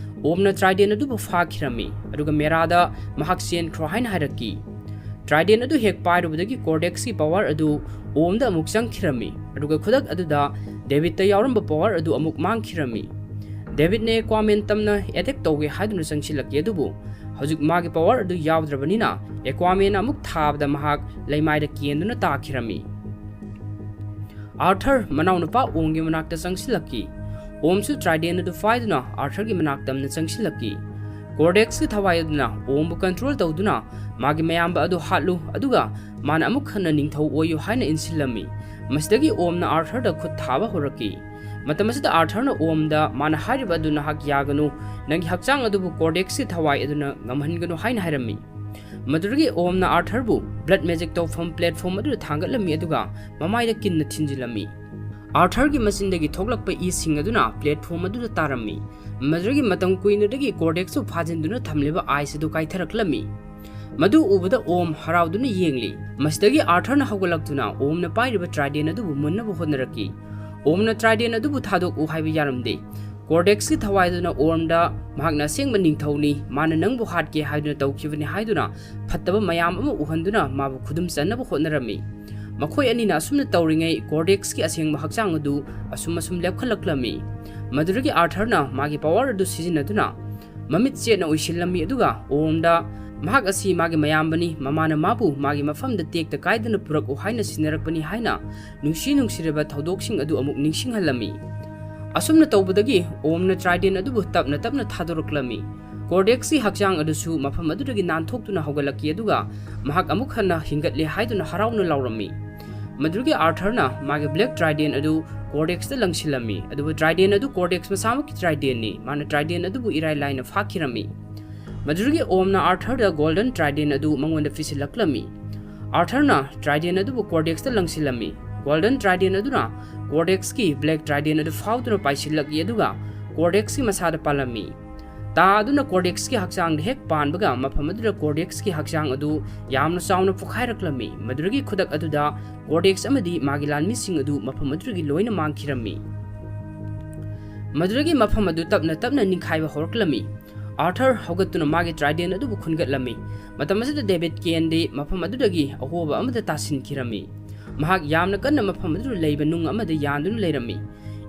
ꯑꯣꯝꯅ ꯇ꯭ꯔꯥꯏꯗꯦꯟ ꯑꯗꯨꯕꯨ ꯐꯥꯈꯤꯔꯝꯃꯤ, ꯑꯗꯨꯒ ꯃꯦꯔꯥꯗ ꯃꯍꯥꯛ ꯆꯦꯟꯈ꯭ꯔꯣ ꯍꯥꯏꯅ ꯍꯥꯏꯔꯛꯈꯤ꯫ ꯇ꯭ꯔꯥꯏꯗꯦꯟ ꯑꯗꯨ ꯍꯦꯛ ꯄꯥꯏꯔꯨꯕꯗꯒꯤ ꯀꯣꯔꯗꯦꯛꯁꯀꯤ ꯄꯋꯥꯔ ꯑꯗꯨ ꯑꯣꯝꯗ ꯑꯃꯨꯛ ꯆꯪꯈꯤꯔꯝꯃꯤ, ꯑꯗꯨꯒ ꯈꯨꯗꯛ ꯑꯗꯨꯗ ꯗꯦꯕꯤꯠꯇ ꯌꯥꯎꯔꯝꯕ ꯄꯋꯥꯔ ꯑꯗꯨ ꯑꯃꯨꯛ ꯃꯥꯡꯈꯤꯔꯝꯃꯤ꯫ ꯗꯦꯕꯤꯠꯅ ꯑꯦꯀ꯭ꯋꯥꯃꯦꯟ ꯇꯝꯅ ꯑꯦꯇꯦꯛ ꯇꯧꯒꯦ ꯍꯥꯏꯗꯨꯅ ꯆꯪꯁꯤꯜꯂꯛꯈꯤ, ꯑꯗꯨꯕꯨ ꯍꯧꯖꯤꯛ ꯃꯥꯒꯤ ꯄꯋꯥꯔ ꯑꯗꯨ ꯌꯥꯎꯗ꯭ꯔꯕꯅꯤꯅ ꯑꯦꯀ꯭ꯋꯥꯃꯦꯟꯅ ꯑꯃꯨꯛ ꯊꯥꯕꯗ ꯃꯍꯥꯛ ꯂꯩꯃꯥꯏꯗ ꯀꯦꯟꯗꯨꯅ ꯇꯥꯈꯤꯔꯝꯃꯤ꯫ ꯑꯥꯔꯊꯔ ꯃꯅꯥꯎꯅꯨꯄꯥ ꯑꯣꯝꯒꯤ ꯃꯅꯥꯛꯇ ꯆꯪꯁꯤꯜꯂꯛꯈꯤ꯫ ꯑꯣꯝꯁꯨ ꯇ꯭ꯔꯥꯏꯗꯦꯟ ꯑꯗꯨ ꯄꯥꯏꯗꯨꯅ ꯑꯥꯔꯊꯔꯒꯤ ꯃꯅꯥꯛ ꯇꯝꯅ ꯆꯪꯁꯤꯜꯂꯛꯈꯤ꯫ ꯀꯣꯔꯗꯦꯛꯁꯀꯤ ꯊꯋꯥꯏ ꯑꯗꯨꯅ ꯑꯣꯝꯕꯨ ꯀꯟꯇ꯭ꯔꯣꯜ ꯇꯧꯗꯨꯅ ꯃꯥꯒꯤ ꯃꯌꯥꯝꯕ ꯑꯗꯨ ꯍꯥꯠꯂꯨ, ꯑꯗꯨꯒ ꯃꯥꯅ ꯑꯃꯨꯛ ꯍꯟꯅ ꯅꯤꯡꯊꯧ ꯑꯣꯏꯌꯨ ꯍꯥꯏꯅ ꯏꯟꯁꯤꯜꯂꯝꯃꯤ꯫ ꯃꯁꯤꯗꯒꯤ ꯑꯣꯝꯅ ꯑꯥꯔꯊꯔꯗ ꯈꯨꯠ ꯊꯥꯕ ꯍꯧꯔꯛꯈꯤ꯫ ꯃꯇꯝ ꯑꯁꯤꯗ ꯑꯥꯔꯊꯔꯅ ꯑꯣꯝꯗ ꯃꯥꯅ ꯍꯥꯏꯔꯤꯕ ꯑꯗꯨ ꯅꯍꯥꯛ ꯌꯥꯒꯅꯨ, ꯅꯪꯒꯤ ꯍꯛꯆꯥꯡ ꯑꯗꯨꯕꯨ ꯀꯣꯔꯗꯦꯛꯁꯀꯤ ꯊꯋꯥꯏ ꯑꯗꯨꯅ ꯉꯝꯍꯟꯒꯅꯨ ꯍꯥꯏꯅ ꯍꯥꯏꯔꯝꯃꯤ꯫ ꯃꯗꯨꯗꯒꯤ ꯑꯣꯝꯅ ꯑꯥꯔꯊꯔꯕꯨ ꯕ꯭ꯂꯠ ꯃꯦꯖꯤꯛ ꯇꯧꯐꯝ ꯄ꯭ꯂꯦꯠꯐꯣꯝ ꯑꯗꯨꯗ ꯊꯥꯡꯒꯠꯂꯝꯃꯤ, ꯑꯗꯨꯒ ꯃꯃꯥꯏꯗ ꯀꯤꯟꯅ ꯊꯤꯟꯖꯤꯜꯂꯝꯃꯤ꯫ ꯑꯥꯔꯊꯔꯒꯤ ꯃꯆꯤꯟꯗꯒꯤ ꯊꯣꯛꯂꯛꯄ ꯏꯁꯤꯡ ꯑꯗꯨꯅ ꯄ꯭ꯂꯦꯠꯐꯣꯝ ꯑꯗꯨꯗ ꯇꯥꯔꯝꯃꯤ꯫ ꯃꯗꯨꯗꯒꯤ ꯃꯇꯝ ꯀꯨꯏꯅꯗꯒꯤ ꯀꯣꯔꯗꯦꯛꯁꯄꯨ ꯐꯥꯖꯤꯟꯗꯨꯅ ꯊꯝꯂꯤꯕ ꯑꯥꯏꯁ ꯑꯗꯨ ꯀꯥꯏꯊꯔꯛꯂꯝꯃꯤ꯫ ꯃꯗꯨ ꯎꯕꯗ ꯑꯣꯝ ꯍꯔꯥꯎꯗꯨꯅ ꯌꯦꯡꯂꯤ꯫ ꯃꯁꯤꯗꯒꯤ ꯑꯥꯔꯊꯔꯅ ꯍꯧꯒꯠꯂꯛꯇꯨꯅ ꯑꯣꯝꯅ ꯄꯥꯏꯔꯤꯕ ꯇ꯭ꯔꯥꯏꯗꯦꯟ ꯑꯗꯨꯕꯨ ꯃꯨꯟꯅꯕ ꯍꯣꯠꯅꯔꯛꯈꯤ꯫ ꯑꯣꯝꯅ ꯇ꯭ꯔꯥꯏꯗꯦꯟ ꯑꯗꯨꯕꯨ ꯊꯥꯗꯣꯛꯎ ꯍꯥꯏꯕ ꯌꯥꯔꯝꯗꯦ꯫ ꯀꯣꯔꯗꯦꯛꯁꯀꯤ ꯊꯋꯥꯏꯗꯨꯅ ꯑꯣꯔꯝꯗ ꯃꯍꯥꯛꯅ ꯑꯁꯦꯡꯕ ꯅꯤꯡꯊꯧꯅꯤ, ꯃꯥꯅ ꯅꯪꯕꯨ ꯍꯥꯠꯀꯦ ꯍꯥꯏꯗꯨꯅ ꯇꯧꯈꯤꯕꯅꯤ ꯍꯥꯏꯗꯨꯅ ꯐꯠꯇꯕ ꯃꯌꯥꯝ ꯑꯃ ꯎꯍꯟꯗꯨꯅ ꯃꯥꯕꯨ ꯈꯨꯗꯨꯝ ꯆꯟꯅꯕ ꯍꯣꯠꯅꯔꯝꯃꯤ꯫ ꯃꯈꯣꯏ ꯑꯅꯤꯅ ꯑꯁꯨꯝꯅ ꯇꯧꯔꯤꯉꯩ ꯀꯣꯔꯗꯦꯛꯁꯀꯤ ꯑꯁꯦꯡꯕ ꯍꯛꯆꯥꯡ ꯑꯗꯨ ꯑꯁꯨꯝ ꯑꯁꯨꯝ ꯂꯦꯞꯈꯠꯂꯛꯂꯝꯃꯤ꯫ ꯃꯗꯨꯗꯒꯤ ꯑꯥꯔꯊꯔꯅ ꯃꯥꯒꯤ ꯄꯋꯥꯔ ꯑꯗꯨ ꯁꯤꯖꯤꯟꯅꯗꯨꯅ ꯃꯃꯤꯠ ꯆꯦꯠꯅ ꯎꯏꯁꯤꯜꯂꯝꯃꯤ, ꯑꯗꯨꯒ ꯑꯣꯔꯝꯗ ꯃꯍꯥꯛ ꯑꯁꯤ ꯃꯥꯒꯤ ꯃꯌꯥꯝꯕꯅꯤ, ꯃꯃꯥꯅ ꯃꯥꯕꯨ ꯃꯥꯒꯤ ꯃꯐꯝꯗ ꯇꯦꯛꯇ ꯀꯥꯏꯗꯅ ꯄꯨꯔꯛꯎ ꯍꯥꯏꯅ ꯁꯤꯟꯅꯔꯛꯄꯅꯤ ꯍꯥꯏꯅ ꯅꯨꯡꯁꯤ ꯅꯨꯡꯁꯤꯔꯕ ꯊꯧꯗꯣꯛꯁꯤꯡ ꯑꯗꯨ ꯑꯃꯨꯛ ꯅꯤꯡꯁꯤꯡꯍꯜꯂꯝꯃꯤ꯫ ꯑꯁꯨꯝꯅ ꯇꯧꯕꯗꯒꯤ ꯑꯣꯝꯅ ꯇ꯭ꯔꯥꯏꯗꯦꯟ ꯑꯗꯨꯕꯨ ꯇꯞꯅ ꯇꯞꯅ ꯊꯥꯗꯣꯔꯛꯂꯝꯃꯤ꯫ ꯀꯣꯔꯗꯦꯛꯁꯀꯤ ꯍꯛꯆꯥꯡ ꯑꯗꯨꯁꯨ ꯃꯐꯝ ꯑꯗꯨꯗꯒꯤ ꯅꯥꯟꯊꯣꯛꯇꯨꯅ ꯍꯧꯒꯠꯂꯛꯈꯤ, ꯑꯗꯨꯒ ꯃꯍꯥꯛ ꯑꯃꯨꯛ ꯍꯟꯅ ꯍꯤꯡꯒꯠꯂꯦ ꯍꯥꯏꯗꯨꯅ ꯍꯔꯥꯎꯅ ꯂꯥꯎꯔꯝꯃꯤ꯫ ꯃꯗꯨꯗꯒꯤ ꯑꯥꯔꯊꯔꯅ ꯃꯥꯒꯤ ꯕ꯭ꯂꯦꯛ ꯇ꯭ꯔꯥꯏꯗꯦꯟ ꯑꯗꯨ ꯀꯣꯔꯗꯦꯛꯁꯇ ꯂꯪꯁꯤꯜꯂꯝꯃꯤ, ꯑꯗꯨꯕꯨ ꯇ꯭ꯔꯥꯏꯗꯦꯟ ꯑꯗꯨ ꯀꯣꯔꯗꯦꯛꯁ ꯃꯁꯥꯃꯛꯀꯤ ꯇ꯭ꯔꯥꯏꯗꯦꯟꯅꯤ, ꯃꯥꯅ ꯇ꯭ꯔꯥꯏꯗꯦꯟ ꯑꯗꯨꯕꯨ ꯏꯔꯥꯏ ꯂꯥꯏꯅ ꯐꯥꯈꯤꯔꯝꯃꯤ꯫ ꯃꯗꯨꯗꯒꯤ ꯑꯣꯝꯅ ꯑꯥꯔꯊꯔꯗ ꯒꯣꯜꯗꯟ ꯇ꯭ꯔꯥꯏꯗꯦꯟ ꯑꯗꯨ ꯃꯉꯣꯟꯗ ꯄꯤꯁꯤꯜꯂꯛꯂꯝꯃꯤ꯫ ꯑꯥꯔꯊꯔꯅ ꯇ꯭ꯔꯥꯏꯗꯦꯟ ꯑꯗꯨꯕꯨ ꯀꯣꯔꯗꯦꯛꯁꯇ ꯂꯪꯁꯤꯜꯂꯝꯃꯤ꯫ ꯒꯣꯜꯗꯟ ꯇ꯭ꯔꯥꯏꯗꯦꯟ ꯑꯗꯨꯅ ꯀꯣꯔꯗꯦꯛꯁꯀꯤ ꯕ꯭ꯂꯦꯛ ꯇ꯭ꯔꯥꯏꯗꯦꯟ ꯑꯗꯨ ꯐꯥꯎꯗꯨꯅ ꯄꯥꯏꯁꯤꯜꯂꯛꯏ, ꯑꯗꯨꯒ ꯀꯣꯔꯗꯦꯛꯁꯀꯤ ꯃꯁꯥꯗ ꯄꯥꯜꯂꯝꯃꯤ꯫ ꯇꯥ ꯑꯗꯨꯅ ꯀꯣꯔꯗꯦꯛꯁꯀꯤ ꯍꯛꯆꯥꯡꯗ ꯍꯦꯛ ꯄꯥꯟꯕꯒ, ꯃꯐꯝ ꯑꯗꯨꯗ ꯀꯣꯔꯗꯦꯛꯁꯀꯤ ꯍꯛꯆꯥꯡ ꯑꯗꯨ ꯌꯥꯝꯅ ꯆꯥꯎꯅ ꯄꯣꯈꯥꯏꯔꯛꯂꯝꯃꯤ꯫ ꯃꯗꯨꯗꯒꯤ ꯈꯨꯗꯛ ꯑꯗꯨꯗ ꯀꯣꯔꯗꯦꯛꯁ ꯑꯃꯗꯤ ꯃꯥꯒꯤ ꯂꯥꯟꯃꯤꯁꯤꯡ ꯑꯗꯨ ꯃꯐꯝ ꯑꯗꯨꯗꯒꯤ ꯂꯣꯏꯅ ꯃꯥꯡꯈꯤꯔꯝꯃꯤ꯫ ꯃꯗꯨꯗꯒꯤ ꯃꯐꯝ ꯑꯗꯨ ꯇꯞꯅ ꯇꯞꯅ ꯅꯤꯡꯈꯥꯏꯕ ꯍꯧꯔꯛꯂꯝꯃꯤ꯫ ꯑꯥꯔꯊꯔ ꯍꯧꯒꯠꯇꯨꯅ ꯃꯥꯒꯤ ꯇ꯭ꯔꯥꯏꯗꯦꯟ ꯑꯗꯨꯕꯨ ꯈꯨꯟꯒꯠꯂꯝꯃꯤ꯫ ꯃꯇꯝ ꯑꯁꯤꯗ ꯗꯦꯕꯤꯠ ꯀꯦꯟꯗꯤ ꯃꯐꯝ ꯑꯗꯨꯗꯒꯤ ꯑꯍꯣꯕ ꯑꯃꯗ ꯇꯥꯁꯤꯟꯈꯤꯔꯝꯃꯤ꯫ ꯃꯍꯥꯛ ꯌꯥꯝꯅ ꯀꯟꯅ ꯃꯐꯝ ꯑꯗꯨꯗ ꯂꯩꯕ ꯅꯨꯡ ꯑꯃꯗ ꯌꯥꯟꯗꯨꯅ ꯂꯩꯔꯝꯃꯤ꯫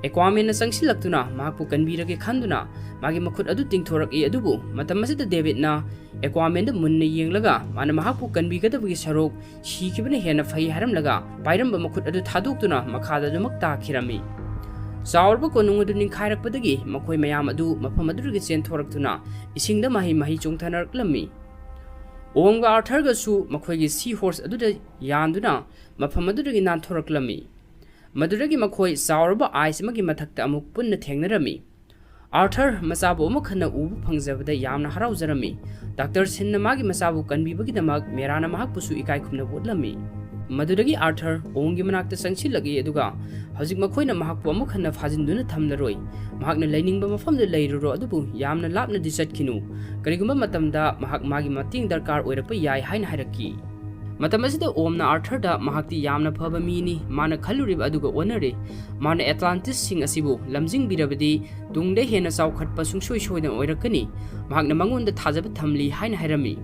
ꯑꯦꯀ꯭ꯋꯥꯃꯦꯟꯅ ꯆꯪꯁꯤꯜꯂꯛꯇꯨꯅ ꯃꯍꯥꯛꯄꯨ ꯀꯟꯕꯤꯔꯒꯦ ꯈꯟꯗꯨꯅ ꯃꯥꯒꯤ ꯃꯈꯨꯠ ꯑꯗꯨ ꯇꯤꯡꯊꯣꯔꯛꯏ, ꯑꯗꯨꯕꯨ ꯃꯇꯝ ꯑꯁꯤꯗ ꯗꯦꯕꯤꯠꯅ ꯑꯦꯀ꯭ꯋꯥꯃꯦꯟꯗ ꯃꯨꯟꯅ ꯌꯦꯡꯂꯒ ꯃꯥꯅ ꯃꯍꯥꯛꯄꯨ ꯀꯟꯕꯤꯒꯗꯕꯒꯤ ꯁꯔꯨꯛ ꯁꯤꯈꯤꯕꯅ ꯍꯦꯟꯅ ꯐꯩ ꯍꯥꯏꯔꯝꯂꯒ ꯄꯥꯏꯔꯝꯕ ꯃꯈꯨꯠ ꯑꯗꯨ ꯊꯥꯗꯣꯛꯇꯨꯅ ꯃꯈꯥꯗ ꯑꯗꯨꯃꯛ ꯇꯥꯈꯤꯔꯝꯃꯤ꯫ ꯆꯥꯎꯔꯕ ꯀꯣꯅꯨꯡ ꯑꯗꯨ ꯅꯤꯡꯈꯥꯏꯔꯛꯄꯗꯒꯤ ꯃꯈꯣꯏ ꯃꯌꯥꯝ ꯑꯗꯨ ꯃꯐꯝ ꯑꯗꯨꯗꯒꯤ ꯆꯦꯟꯊꯣꯔꯛꯇꯨꯅ ꯏꯁꯤꯡꯗ ꯃꯍꯩ ꯃꯍꯩ ꯆꯣꯡꯊꯅꯔꯛꯂꯝꯃꯤ꯫ ꯑꯣꯝꯒ ꯑꯥꯔꯊꯔꯒꯁꯨ ꯃꯈꯣꯏꯒꯤ ꯁꯤ ꯍꯣꯔꯁ ꯑꯗꯨꯗ ꯌꯥꯟꯗꯨꯅ ꯃꯐꯝ ꯑꯗꯨꯗꯒꯤ ꯅꯥꯟꯊꯣꯔꯛꯂꯝꯃꯤ꯫ ꯃꯗꯨꯗꯒꯤ ꯃꯈꯣꯏ ꯆꯥꯎꯔꯕ ꯑꯥꯏꯁ ꯑꯃꯒꯤ ꯃꯊꯛꯇ ꯑꯃꯨꯛ ꯄꯨꯟꯅ ꯊꯦꯡꯅꯔꯝꯃꯤ꯫ ꯑꯥꯔꯊꯔ ꯃꯆꯥꯕꯨ ꯑꯃꯨꯛ ꯍꯟꯅ ꯎꯕ ꯐꯪꯖꯕꯗ ꯌꯥꯝꯅ ꯍꯔꯥꯎꯖꯔꯝꯃꯤ꯫ ꯗꯥꯛꯇꯔ ꯁꯤꯟꯅ ꯃꯥꯒꯤ ꯃꯆꯥꯕꯨ ꯀꯟꯕꯤꯕꯒꯤꯗꯃꯛ ꯃꯦꯔꯥꯅ ꯃꯍꯥꯛꯄꯨꯁꯨ ꯏꯀꯥꯏ ꯈꯨꯝꯅꯕ ꯎꯠꯂꯝꯃꯤ꯫ ꯃꯗꯨꯗꯒꯤ ꯑꯥꯔꯊꯔ ꯑꯣꯡꯒꯤ ꯃꯅꯥꯛꯇ ꯆꯪꯁꯤꯜꯂꯛꯏ, ꯑꯗꯨꯒ ꯍꯧꯖꯤꯛ ꯃꯈꯣꯏꯅ ꯃꯍꯥꯛꯄꯨ ꯑꯃꯨꯛ ꯍꯟꯅ ꯐꯥꯖꯤꯟꯗꯨꯅ ꯊꯝꯂꯔꯣꯏ꯫ ꯃꯍꯥꯛꯅ ꯂꯩꯅꯤꯡꯕ ꯃꯐꯝꯗ ꯂꯩꯔꯨꯔꯣ, ꯑꯗꯨꯕꯨ ꯌꯥꯝꯅ ꯂꯥꯞꯅꯗꯤ ꯆꯠꯈꯤꯅꯨ꯫ ꯀꯔꯤꯒꯨꯝꯕ ꯃꯇꯝꯗ ꯃꯍꯥꯛ ꯃꯥꯒꯤ ꯃꯇꯦꯡ ꯗꯔꯀꯥꯔ ꯑꯣꯏꯔꯛꯄ ꯌꯥꯏ ꯍꯥꯏꯅ ꯍꯥꯏꯔꯛꯈꯤ꯫ ꯃꯇꯝ ꯑꯁꯤꯗ ꯑꯣꯝꯅ ꯑꯥꯔꯊꯔꯗ ꯃꯍꯥꯛꯇꯤ ꯌꯥꯝꯅ ꯐꯕ ꯃꯤꯅꯤ, ꯃꯥꯅ ꯈꯜꯂꯨꯔꯤꯕ ꯑꯗꯨꯒ ꯑꯣꯟꯅꯔꯦ, ꯃꯥꯅ ꯑꯦꯠꯂꯥꯟꯇꯤꯁꯁꯤꯡ ꯑꯁꯤꯕꯨ ꯂꯝꯖꯤꯡꯕꯤꯔꯕꯗꯤ ꯇꯨꯡꯗ ꯍꯦꯟꯅ ꯆꯥꯎꯈꯠꯄ ꯁꯨꯡꯁꯣꯏ ꯁꯣꯏꯗꯅ ꯑꯣꯏꯔꯛꯀꯅꯤ, ꯃꯍꯥꯛꯅ ꯃꯉꯣꯟꯗ ꯊꯥꯖꯕ ꯊꯝꯂꯤ ꯍꯥꯏꯅ ꯍꯥꯏꯔꯝꯃꯤ꯫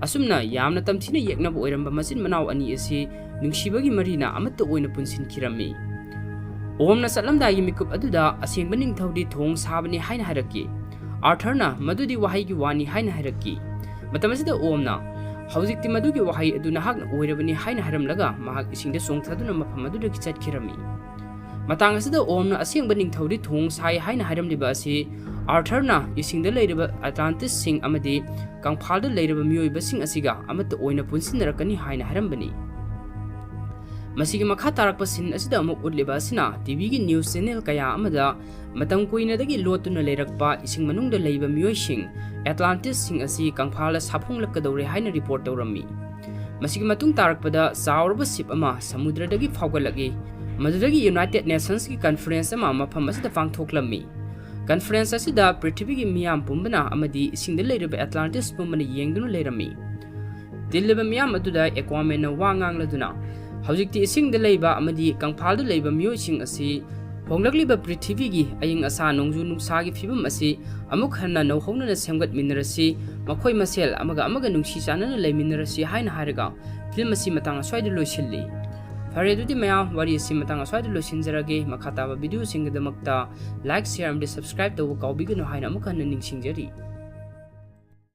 ꯑꯁꯨꯝꯅ ꯌꯥꯝꯅ ꯇꯝꯊꯤꯅ ꯌꯦꯛꯅꯕ ꯑꯣꯏꯔꯝꯕ ꯃꯆꯤꯟ ꯃꯅꯥꯎ ꯑꯅꯤ ꯑꯁꯤ ꯅꯨꯡꯁꯤꯕꯒꯤ ꯃꯔꯤꯅ ꯑꯃꯠꯇ ꯑꯣꯏꯅ ꯄꯨꯟꯁꯤꯟꯈꯤꯔꯝꯃꯤ꯫ ꯑꯣꯝꯅ ꯆꯠꯂꯝꯗꯥꯏꯒꯤ ꯃꯤꯀꯨꯞ ꯑꯗꯨꯗ ꯑꯁꯦꯡꯕ ꯅꯤꯡꯊꯧꯗꯤ ꯊꯣꯡ ꯁꯥꯕꯅꯤ ꯍꯥꯏꯅ ꯍꯥꯏꯔꯛꯈꯤ꯫ ꯑꯥꯔꯊꯔꯅ ꯃꯗꯨꯗꯤ ꯋꯥꯍꯩꯒꯤ ꯋꯥꯅꯤ ꯍꯥꯏꯅ ꯍꯥꯏꯔꯛꯈꯤ꯫ ꯃꯇꯝ ꯑꯁꯤꯗ ꯑꯣꯝꯅ, "ꯍꯧꯖꯤꯛꯇꯤ ꯃꯗꯨꯒꯤ ꯋꯥꯍꯩ ꯑꯗꯨ ꯅꯍꯥꯛꯅ ꯑꯣꯏꯔꯕꯅꯤ" ꯍꯥꯏꯅ ꯍꯥꯏꯔꯝꯂꯒ ꯃꯍꯥꯛ ꯏꯁꯤꯡꯗ ꯆꯣꯡꯊꯗꯨꯅ ꯃꯐꯝ ꯑꯗꯨꯗꯒꯤ ꯆꯠꯈꯤꯔꯝꯃꯤ꯫ ꯃꯇꯥꯡ ꯑꯁꯤꯗ ꯑꯣꯝꯅ ꯑꯁꯦꯡꯕ ꯅꯤꯡꯊꯧꯗꯤ ꯊꯣꯡ ꯁꯥꯏ ꯍꯥꯏꯅ ꯍꯥꯏꯔꯝꯂꯤꯕ ꯑꯁꯤ ꯑꯥꯔꯊꯔꯅ ꯏꯁꯤꯡꯗ ꯂꯩꯔꯤꯕ ꯑꯦꯠꯂꯥꯟꯇꯤꯁꯁꯤꯡ ꯑꯃꯗꯤ ꯀꯪꯐꯥꯜꯗ ꯂꯩꯔꯤꯕ ꯃꯤꯑꯣꯏꯕꯁꯤꯡ ꯑꯁꯤꯒ ꯑꯃꯠꯇ ꯑꯣꯏꯅ ꯄꯨꯟꯁꯤꯟꯅꯔꯛꯀꯅꯤ ꯍꯥꯏꯅ ꯍꯥꯏꯔꯝꯕꯅꯤ꯫ ꯃꯁꯤꯒꯤ ꯃꯈꯥ ꯇꯥꯔꯛꯄ ꯁꯤꯟ ꯑꯁꯤꯗ ꯑꯃꯨꯛ ꯎꯠꯂꯤꯕ ꯑꯁꯤꯅ ꯇꯤꯚꯤꯒꯤ ꯅ꯭ꯌꯨꯁ ꯆꯦꯅꯦꯜ ꯀꯌꯥ ꯑꯃꯗ ꯃꯇꯝ ꯀꯨꯏꯅꯗꯒꯤ ꯂꯣꯠꯇꯨꯅ ꯂꯩꯔꯛꯄ ꯏꯁꯤꯡ ꯃꯅꯨꯡꯗ ꯂꯩꯕ ꯃꯤꯑꯣꯏꯁꯤꯡ ꯑꯦꯠꯂꯥꯟꯇꯤꯁꯁꯤꯡ ꯑꯁꯤ ꯀꯪꯐꯥꯜꯗ ꯁꯥꯐꯣꯡꯂꯛꯀꯗꯧꯔꯦ ꯍꯥꯏꯅ ꯔꯤꯄꯣꯔꯠ ꯇꯧꯔꯝꯃꯤ꯫ ꯃꯁꯤꯒꯤ ꯃꯇꯨꯡ ꯇꯥꯔꯛꯄꯗ ꯆꯥꯎꯔꯕ ꯁꯤꯞ ꯑꯃ ꯁꯃꯨꯗ꯭ꯔꯗꯒꯤ ꯐꯥꯎꯒꯠꯂꯛꯏ꯫ ꯃꯗꯨꯗꯒꯤ ꯌꯨꯅꯥꯏꯇꯦꯗ ꯅꯦꯁꯟꯁꯀꯤ ꯀꯟꯐꯔꯦꯟꯁ ꯑꯃ ꯃꯐꯝ ꯑꯁꯤꯗ ꯄꯥꯡꯊꯣꯛꯂꯝꯃꯤ꯫ ꯀꯟꯐꯔꯦꯟꯁ ꯑꯁꯤꯗ ꯄ꯭ꯔꯤꯊꯤꯕꯤꯒꯤ ꯃꯤꯌꯥꯝ ꯄꯨꯝꯕꯅ ꯑꯃꯗꯤ ꯏꯁꯤꯡꯗ ꯂꯩꯔꯤꯕ ꯑꯦꯠꯂꯥꯟꯇꯤꯁ ꯄꯨꯝꯕꯅ ꯌꯦꯡꯗꯨꯅ ꯂꯩꯔꯝꯃꯤ꯫ ꯇꯤꯜꯂꯤꯕ ꯃꯤꯌꯥꯝ ꯑꯗꯨꯗ ꯑꯦꯀ꯭ꯋꯥꯃꯦꯟꯅ ꯋꯥ ꯉꯥꯡꯂꯗꯨꯅ, "ꯍꯧꯖꯤꯛꯇꯤ ꯏꯁꯤꯡꯗ ꯂꯩꯕ ꯑꯃꯗꯤ ꯀꯪꯐꯥꯜꯗ ꯂꯩꯕ ꯃꯤꯑꯣꯏꯁꯤꯡ ꯑꯁꯤ ꯍꯣꯡꯂꯛꯂꯤꯕ ꯄ꯭ꯔꯤꯊꯤꯕꯤꯒꯤ ꯑꯏꯪ ꯑꯁꯥ ꯅꯣꯡꯖꯨ ꯅꯨꯡꯁꯥꯒꯤ ꯐꯤꯕꯝ ꯑꯁꯤ ꯑꯃꯨꯛ ꯍꯟꯅ ꯅꯧꯍꯧꯅꯅ ꯁꯦꯝꯒꯠꯃꯤꯟꯅꯔꯁꯤ, ꯃꯈꯣꯏ ꯃꯁꯦꯜ ꯑꯃꯒ ꯑꯃꯒ ꯅꯨꯡꯁꯤ ꯆꯥꯟꯅꯅ ꯂꯩꯃꯤꯟꯅꯔꯁꯤ" ꯍꯥꯏꯅ ꯍꯥꯏꯔꯒ ꯐꯤꯂꯝ ꯑꯁꯤ ꯃꯇꯥꯡ ꯑꯁ꯭ꯋꯥꯏꯗ ꯂꯣꯏꯁꯤꯜꯂꯤ꯫ ꯐꯔꯦ, ꯑꯗꯨꯗꯤ ꯃꯌꯥꯝ, ꯋꯥꯔꯤ ꯑꯁꯤ ꯃꯇꯥꯡ ꯑꯁ꯭ꯋꯥꯏꯗ ꯂꯣꯏꯁꯤꯟꯖꯔꯒꯦ꯫ ꯃꯈꯥ ꯇꯥꯕ ꯚꯤꯗꯤꯑꯣꯁꯤꯡꯒꯤꯗꯃꯛꯇ ꯂꯥꯏꯛ, ꯁꯤꯌꯔ ꯑꯃꯗꯤ ꯁꯕꯁꯀ꯭ꯔꯥꯏꯕ ꯇꯧꯕ ꯀꯥꯎꯕꯤꯒꯅꯨ ꯍꯥꯏꯅ ꯑꯃꯨꯛ ꯍꯟꯅ ꯅꯤꯡꯁꯤꯡꯖꯔꯤ꯫